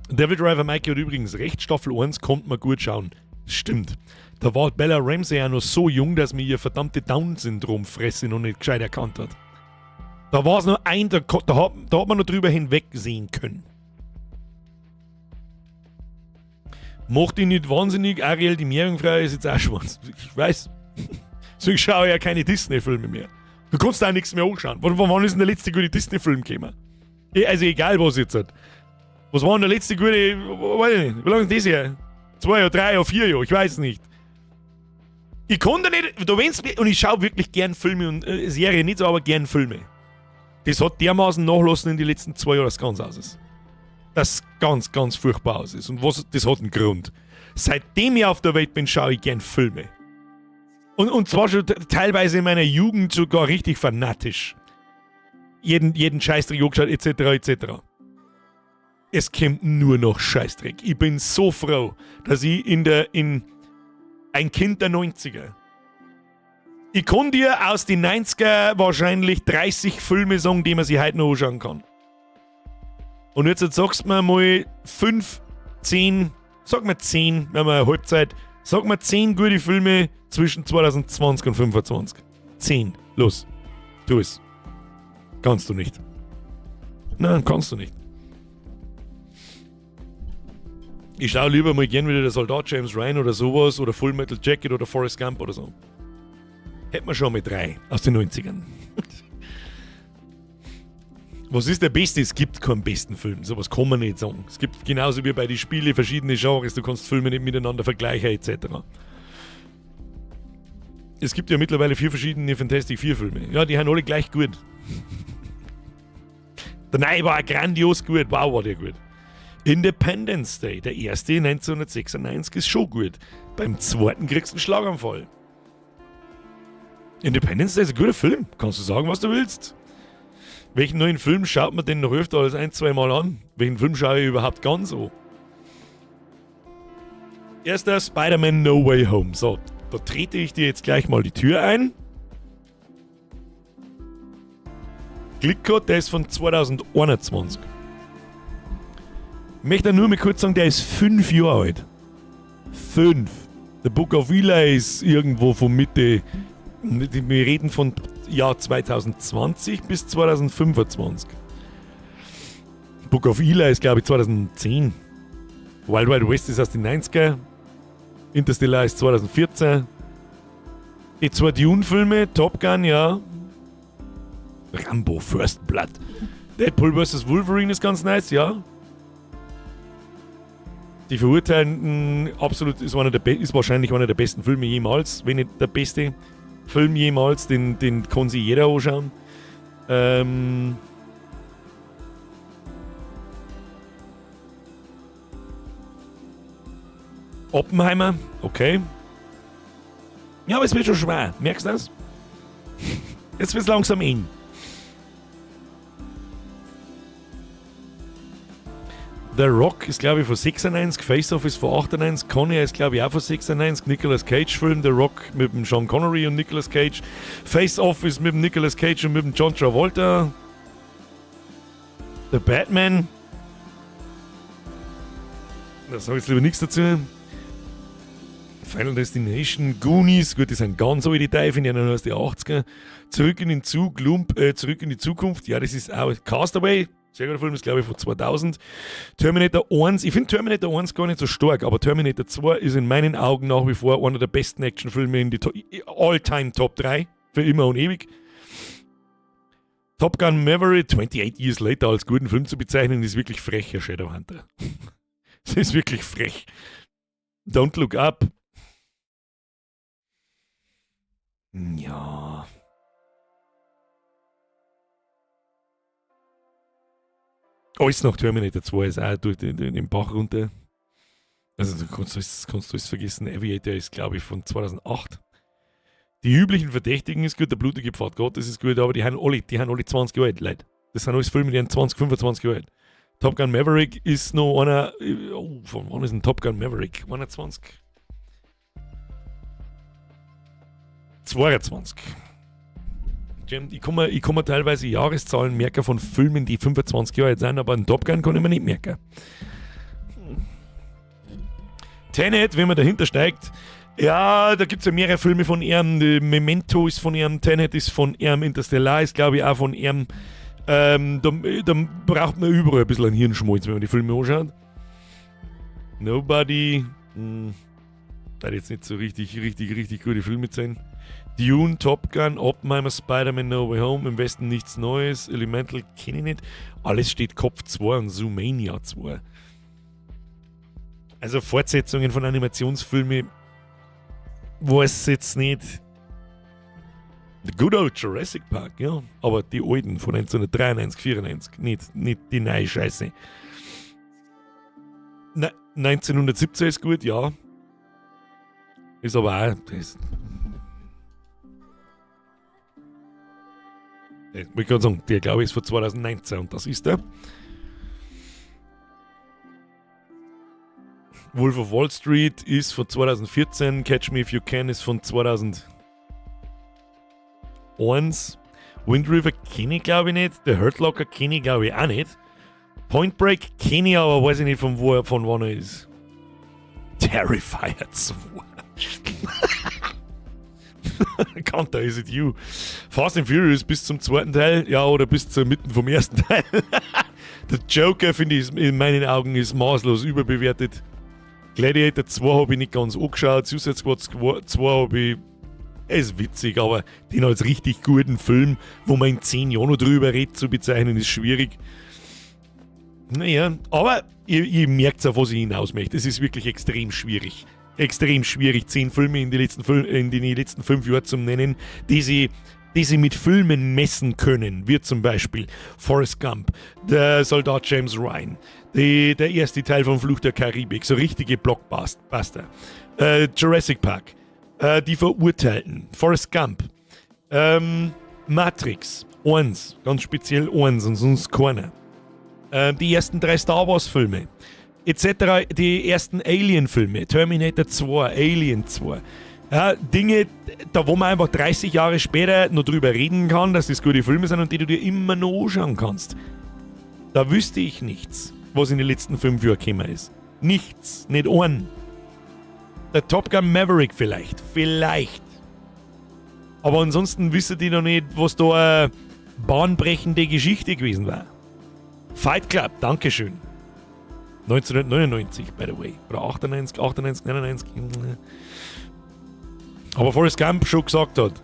[SPEAKER 1] Devil Driver Mikey hat übrigens recht, Staffel 1 kommt man gut schauen. Stimmt. Da war Bella Ramsey ja noch so jung, dass mir ihr verdammte Down-Syndrom-Fresse noch nicht gescheit erkannt hat. Da war es noch ein, da hat man noch drüber hinwegsehen können. Mach dich nicht wahnsinnig, Ariel, die Meerjungfrau ist jetzt auch schwarz. Ich weiß. Deswegen schaue ich ja keine Disney-Filme mehr. Du kannst da nichts mehr anschauen. Wann ist denn der letzte gute Disney-Film gekommen? Also egal was jetzt. Was war denn der letzte gute, weiß ich nicht, wie lange ist das her? 2 Jahre, 3 Jahre, 4 Jahre, ich weiß nicht. Ich konnte nicht, du wenn's, und ich schaue wirklich gern Filme und Serien nicht so, aber gern Filme. Das hat dermaßen nachlassen in den letzten 2 Jahren, dass es ganz aus ist. Das ganz, ganz furchtbar aus ist. Und was, das hat einen Grund. Seitdem ich auf der Welt bin, schaue ich gern Filme. Und zwar schon teilweise in meiner Jugend sogar richtig fanatisch. Jeden Scheißdreck angeschaut, etc., etc. Es kommt nur noch Scheißdreck. Ich bin so froh, dass ich in ein Kind der 90er. Ich kann dir aus den 90er wahrscheinlich 30 Filme sagen, die man sich heute noch anschauen kann. Und jetzt sagst du mir mal 5, 10, sag mal 10, wenn wir eine Halbzeit, sag mal 10 gute Filme zwischen 2020 und 2025. 10. Los. Tu es. Kannst du nicht. Nein, kannst du nicht. Ich schaue lieber mal gern wieder der Soldat James Ryan oder sowas oder Full Metal Jacket oder Forrest Gump oder so. Hätten wir schon mal drei aus den 90ern. Was ist der beste? Es gibt keinen besten Film. Sowas kann man nicht sagen. Es gibt genauso wie bei den Spielen verschiedene Genres. Du kannst Filme nicht miteinander vergleichen, etc. Es gibt ja mittlerweile vier verschiedene Fantastic Four Filme. Ja, die haben alle gleich gut. Der neue war grandios gut. Wow, war der gut. Independence Day, der erste 1996, ist schon gut. Beim zweiten kriegst du einen Schlaganfall. Independence Day ist ein guter Film. Kannst du sagen, was du willst. Welchen neuen Film schaut man denn noch öfter als ein, zwei Mal an? Welchen Film schaue ich überhaupt ganz an? Erster Spider-Man No Way Home. So, da trete ich dir jetzt gleich mal die Tür ein. Klickcode, der ist von 2021. Ich möchte nur mal kurz sagen, der ist 5 Jahre alt. 5. The Book of Eli ist irgendwo von Mitte. Wir reden von Jahr 2020 bis 2025. Book of Eli ist, glaube ich, 2010. Wild Wild West ist aus den 90er. Interstellar ist 2014. Die zwei Dune-Filme, Top Gun, ja. Rambo First Blood. Deadpool vs. Wolverine ist ganz nice, ja. Die Verurteilten, absolut, ist wahrscheinlich einer der besten Filme jemals, wenn nicht der beste Film jemals, den kann sich jeder anschauen. Oppenheimer, okay. Ja, aber es wird schon schwer. Merkst du das? Jetzt wird es langsam eng. The Rock ist, glaube ich, von 96, Face Off ist von 98, Con Air ist, glaube ich, auch von 96, Nicolas Cage Film, The Rock mit dem Sean Connery und Nicolas Cage, Face Off ist mit dem Nicolas Cage und mit dem John Travolta, The Batman, da sage ich jetzt lieber nichts dazu. Final Destination, Goonies, gut, das sind ganz alte Teile, finde ich, aus den 80er. Zurück in den Zug, Lump, Zurück in die Zukunft, ja, das ist auch Castaway, sehr guter Film, ist glaube ich von 2000. Terminator 1, ich finde Terminator 1 gar nicht so stark, aber Terminator 2 ist in meinen Augen nach wie vor einer der besten Actionfilme in die All-Time Top 3, für immer und ewig. Top Gun Maverick, 28 Years Later als guten Film zu bezeichnen, ist wirklich frech, Herr Shadowhunter. Das ist wirklich frech. Don't Look Up. Ja. Alles nach Terminator 2 ist auch durch den Bach runter. Also du kannst alles vergessen. Aviator ist, glaube ich, von 2008. Die üblichen Verdächtigen ist gut, der blutige Pfad Gottes ist gut, aber die haben alle 20 Jahre alt, Leute. Das sind alles Filme, die sind 20, 25 Jahre alt. Top Gun Maverick ist noch einer. Oh, von wann ist denn Top Gun Maverick? 21? 22. Ich kann mir teilweise Jahreszahlen merken von Filmen, die 25 Jahre alt sind, aber einen Top Gun kann ich mir nicht merken. Tenet, wenn man dahinter steigt, ja, da gibt es ja mehrere Filme von ihm. Die Memento ist von ihm, Tenet ist von ihm, Interstellar ist, glaube ich, auch von ihm. Da braucht man überall ein bisschen einen Hirnschmalz, wenn man die Filme anschaut. Nobody. Da jetzt nicht so richtig, richtig, richtig gute Filme sein. Dune, Top Gun, Oppenheimer, Spider-Man, No Way Home, Im Westen nichts Neues, Elemental kenne ich nicht. Alles steht Kopf 2 und Zoomania 2. Also Fortsetzungen von Animationsfilmen, weiß jetzt nicht. The Good Old Jurassic Park, ja. Aber die alten von 1993, 94, nicht die neue Scheiße. Na, 1917 ist gut, ja. Ist aber auch. Das, ich wollte gerade sagen, der glaube ich ist von 2019 und das ist der. Wolf of Wall Street ist von 2014, Catch Me If You Can ist von 2001. Wind River kenne ich glaube ich nicht, The Hurt Locker kenne ich glaube ich auch nicht. Point Break kenne ich, aber weiß ich nicht von wo, von wann er ist. Terrifier 2. Kanta, is it you? Fast and Furious bis zum zweiten Teil, ja, oder bis zur Mitten vom ersten Teil. Der Joker, finde ich, in meinen Augen ist maßlos überbewertet. Gladiator 2 habe ich nicht ganz angeschaut, Suicide Squad 2 habe ich. Er ist witzig, aber den als richtig guten Film, wo man in 10 Jahren noch drüber redet, zu bezeichnen, ist schwierig. Naja, aber ihr merkt auf was ich hinaus möchte. Es ist wirklich extrem schwierig. Extrem schwierig, 10 Filme in den letzten 5 Jahren zu nennen, die sie mit Filmen messen können, wie zum Beispiel Forrest Gump, der Soldat James Ryan, der erste Teil von Fluch der Karibik, so richtige Blockbuster, Jurassic Park, die Verurteilten, Forrest Gump, Matrix, 1, ganz speziell 1 und sonst keiner, die ersten 3 Star Wars Filme, etc., die ersten Alien-Filme, Terminator 2, Alien 2. Ja, Dinge, da wo man einfach 30 Jahre später noch drüber reden kann, dass das gute Filme sind und die du dir immer noch anschauen kannst. Da wüsste ich nichts, was in den letzten 5 Jahren gekommen ist. Nichts, nicht einen. Der Top Gun Maverick vielleicht, vielleicht. Aber ansonsten wissen die noch nicht, was da eine bahnbrechende Geschichte gewesen war. Fight Club, Dankeschön. 1999, by the way. Oder 98, 98, 99. Aber Forrest Gump schon gesagt hat,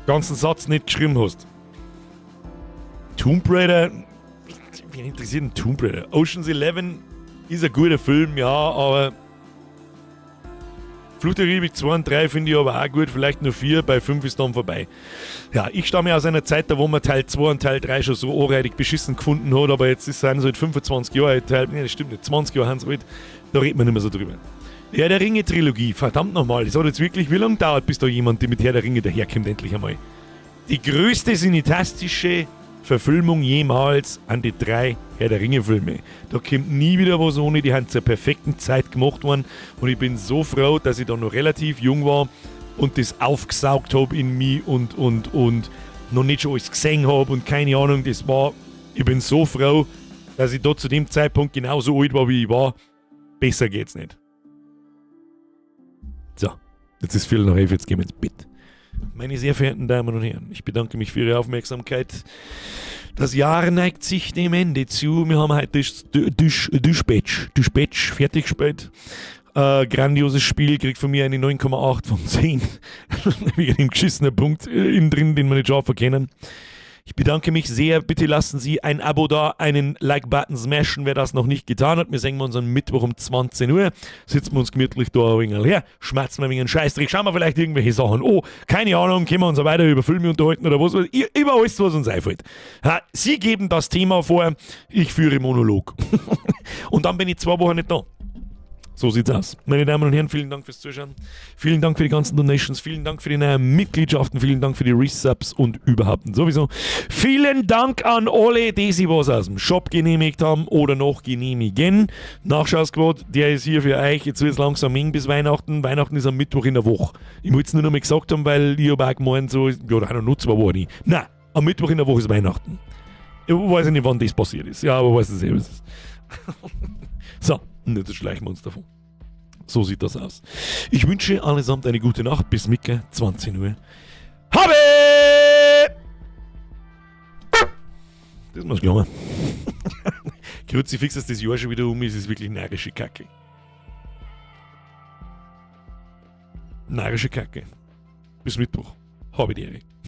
[SPEAKER 1] ganzen Satz nicht geschrieben hast. Tomb Raider, wen interessiert denn Tomb Raider? Ocean's 11 ist ein guter Film, ja, aber Fluch der Karibik 2 und 3 finde ich aber auch gut, vielleicht nur 4, bei 5 ist dann vorbei. Ja, ich stamme aus einer Zeit, da wo man Teil 2 und Teil 3 schon so anreidig beschissen gefunden hat, aber jetzt ist es so 25 Jahre alt, Teil, nee, das stimmt nicht, 20 Jahre haben sie alt, da redet man nicht mehr so drüber. Herr der Ringe-Trilogie, verdammt nochmal, das hat jetzt wirklich wie lange gedauert, bis da jemand mit Herr der Ringe daherkommt, endlich einmal. Die größte cineastische Verfilmung jemals an die 3 Herr der Ringe-Filme. Da kommt nie wieder was ohne, die haben zur perfekten Zeit gemacht worden und ich bin so froh, dass ich da noch relativ jung war und das aufgesaugt hab in mich und noch nicht schon alles gesehen hab und keine Ahnung, das war, ich bin so froh, dass ich da zu dem Zeitpunkt genauso alt war, wie ich war. Besser geht's nicht. So, jetzt ist 10:15, jetzt gehen wir ins Bett. Meine sehr verehrten Damen und Herren, ich bedanke mich für Ihre Aufmerksamkeit. Das Jahr neigt sich dem Ende zu. Wir haben heute Dispatch fertig gespielt. Grandioses Spiel, kriegt von mir eine 9,8 von 10. Wegen dem geschissenen Punkt innen drin, den wir nicht scharf erkennen. Ich bedanke mich sehr. Bitte lassen Sie ein Abo da, einen Like-Button smashen, wer das noch nicht getan hat. Wir sehen uns am Mittwoch um 20 Uhr. Sitzen wir uns gemütlich da ein wenig her, schmerzen wir ein wenig Scheißdreck, schauen wir vielleicht irgendwelche Sachen an. Keine Ahnung, können wir uns auch weiter über Filme unterhalten oder was. Über alles, was uns einfällt. Ha, Sie geben das Thema vor, ich führe Monolog. Und dann bin ich 2 Wochen nicht da. So sieht's aus. Meine Damen und Herren, vielen Dank fürs Zuschauen. Vielen Dank für die ganzen Donations. Vielen Dank für die neuen Mitgliedschaften. Vielen Dank für die Resubs und überhaupt und sowieso. Vielen Dank an alle, die sich was aus dem Shop genehmigt haben oder noch genehmigen. Nachschausquote, der ist hier für euch. Jetzt wird's langsam eng bis Weihnachten. Weihnachten ist am Mittwoch in der Woche. Ich wollte es nur noch mal gesagt haben, weil ich habe auch gemeint, so, ja, da noch 2 Wochen nicht. Nein, am Mittwoch in der Woche ist Weihnachten. Ich weiß nicht, wann das passiert ist. Ja, aber weiß es eh, was es ist. So, und jetzt schleichen wir uns davon. So sieht das aus. Ich wünsche allesamt eine gute Nacht. Bis Micke, 20 Uhr. Habe! Das muss glauben. Kruzifix, dass das Jahr schon wieder um ist, ist wirklich narische Kacke. Narische Kacke. Bis Mittwoch. Habe die Ehre.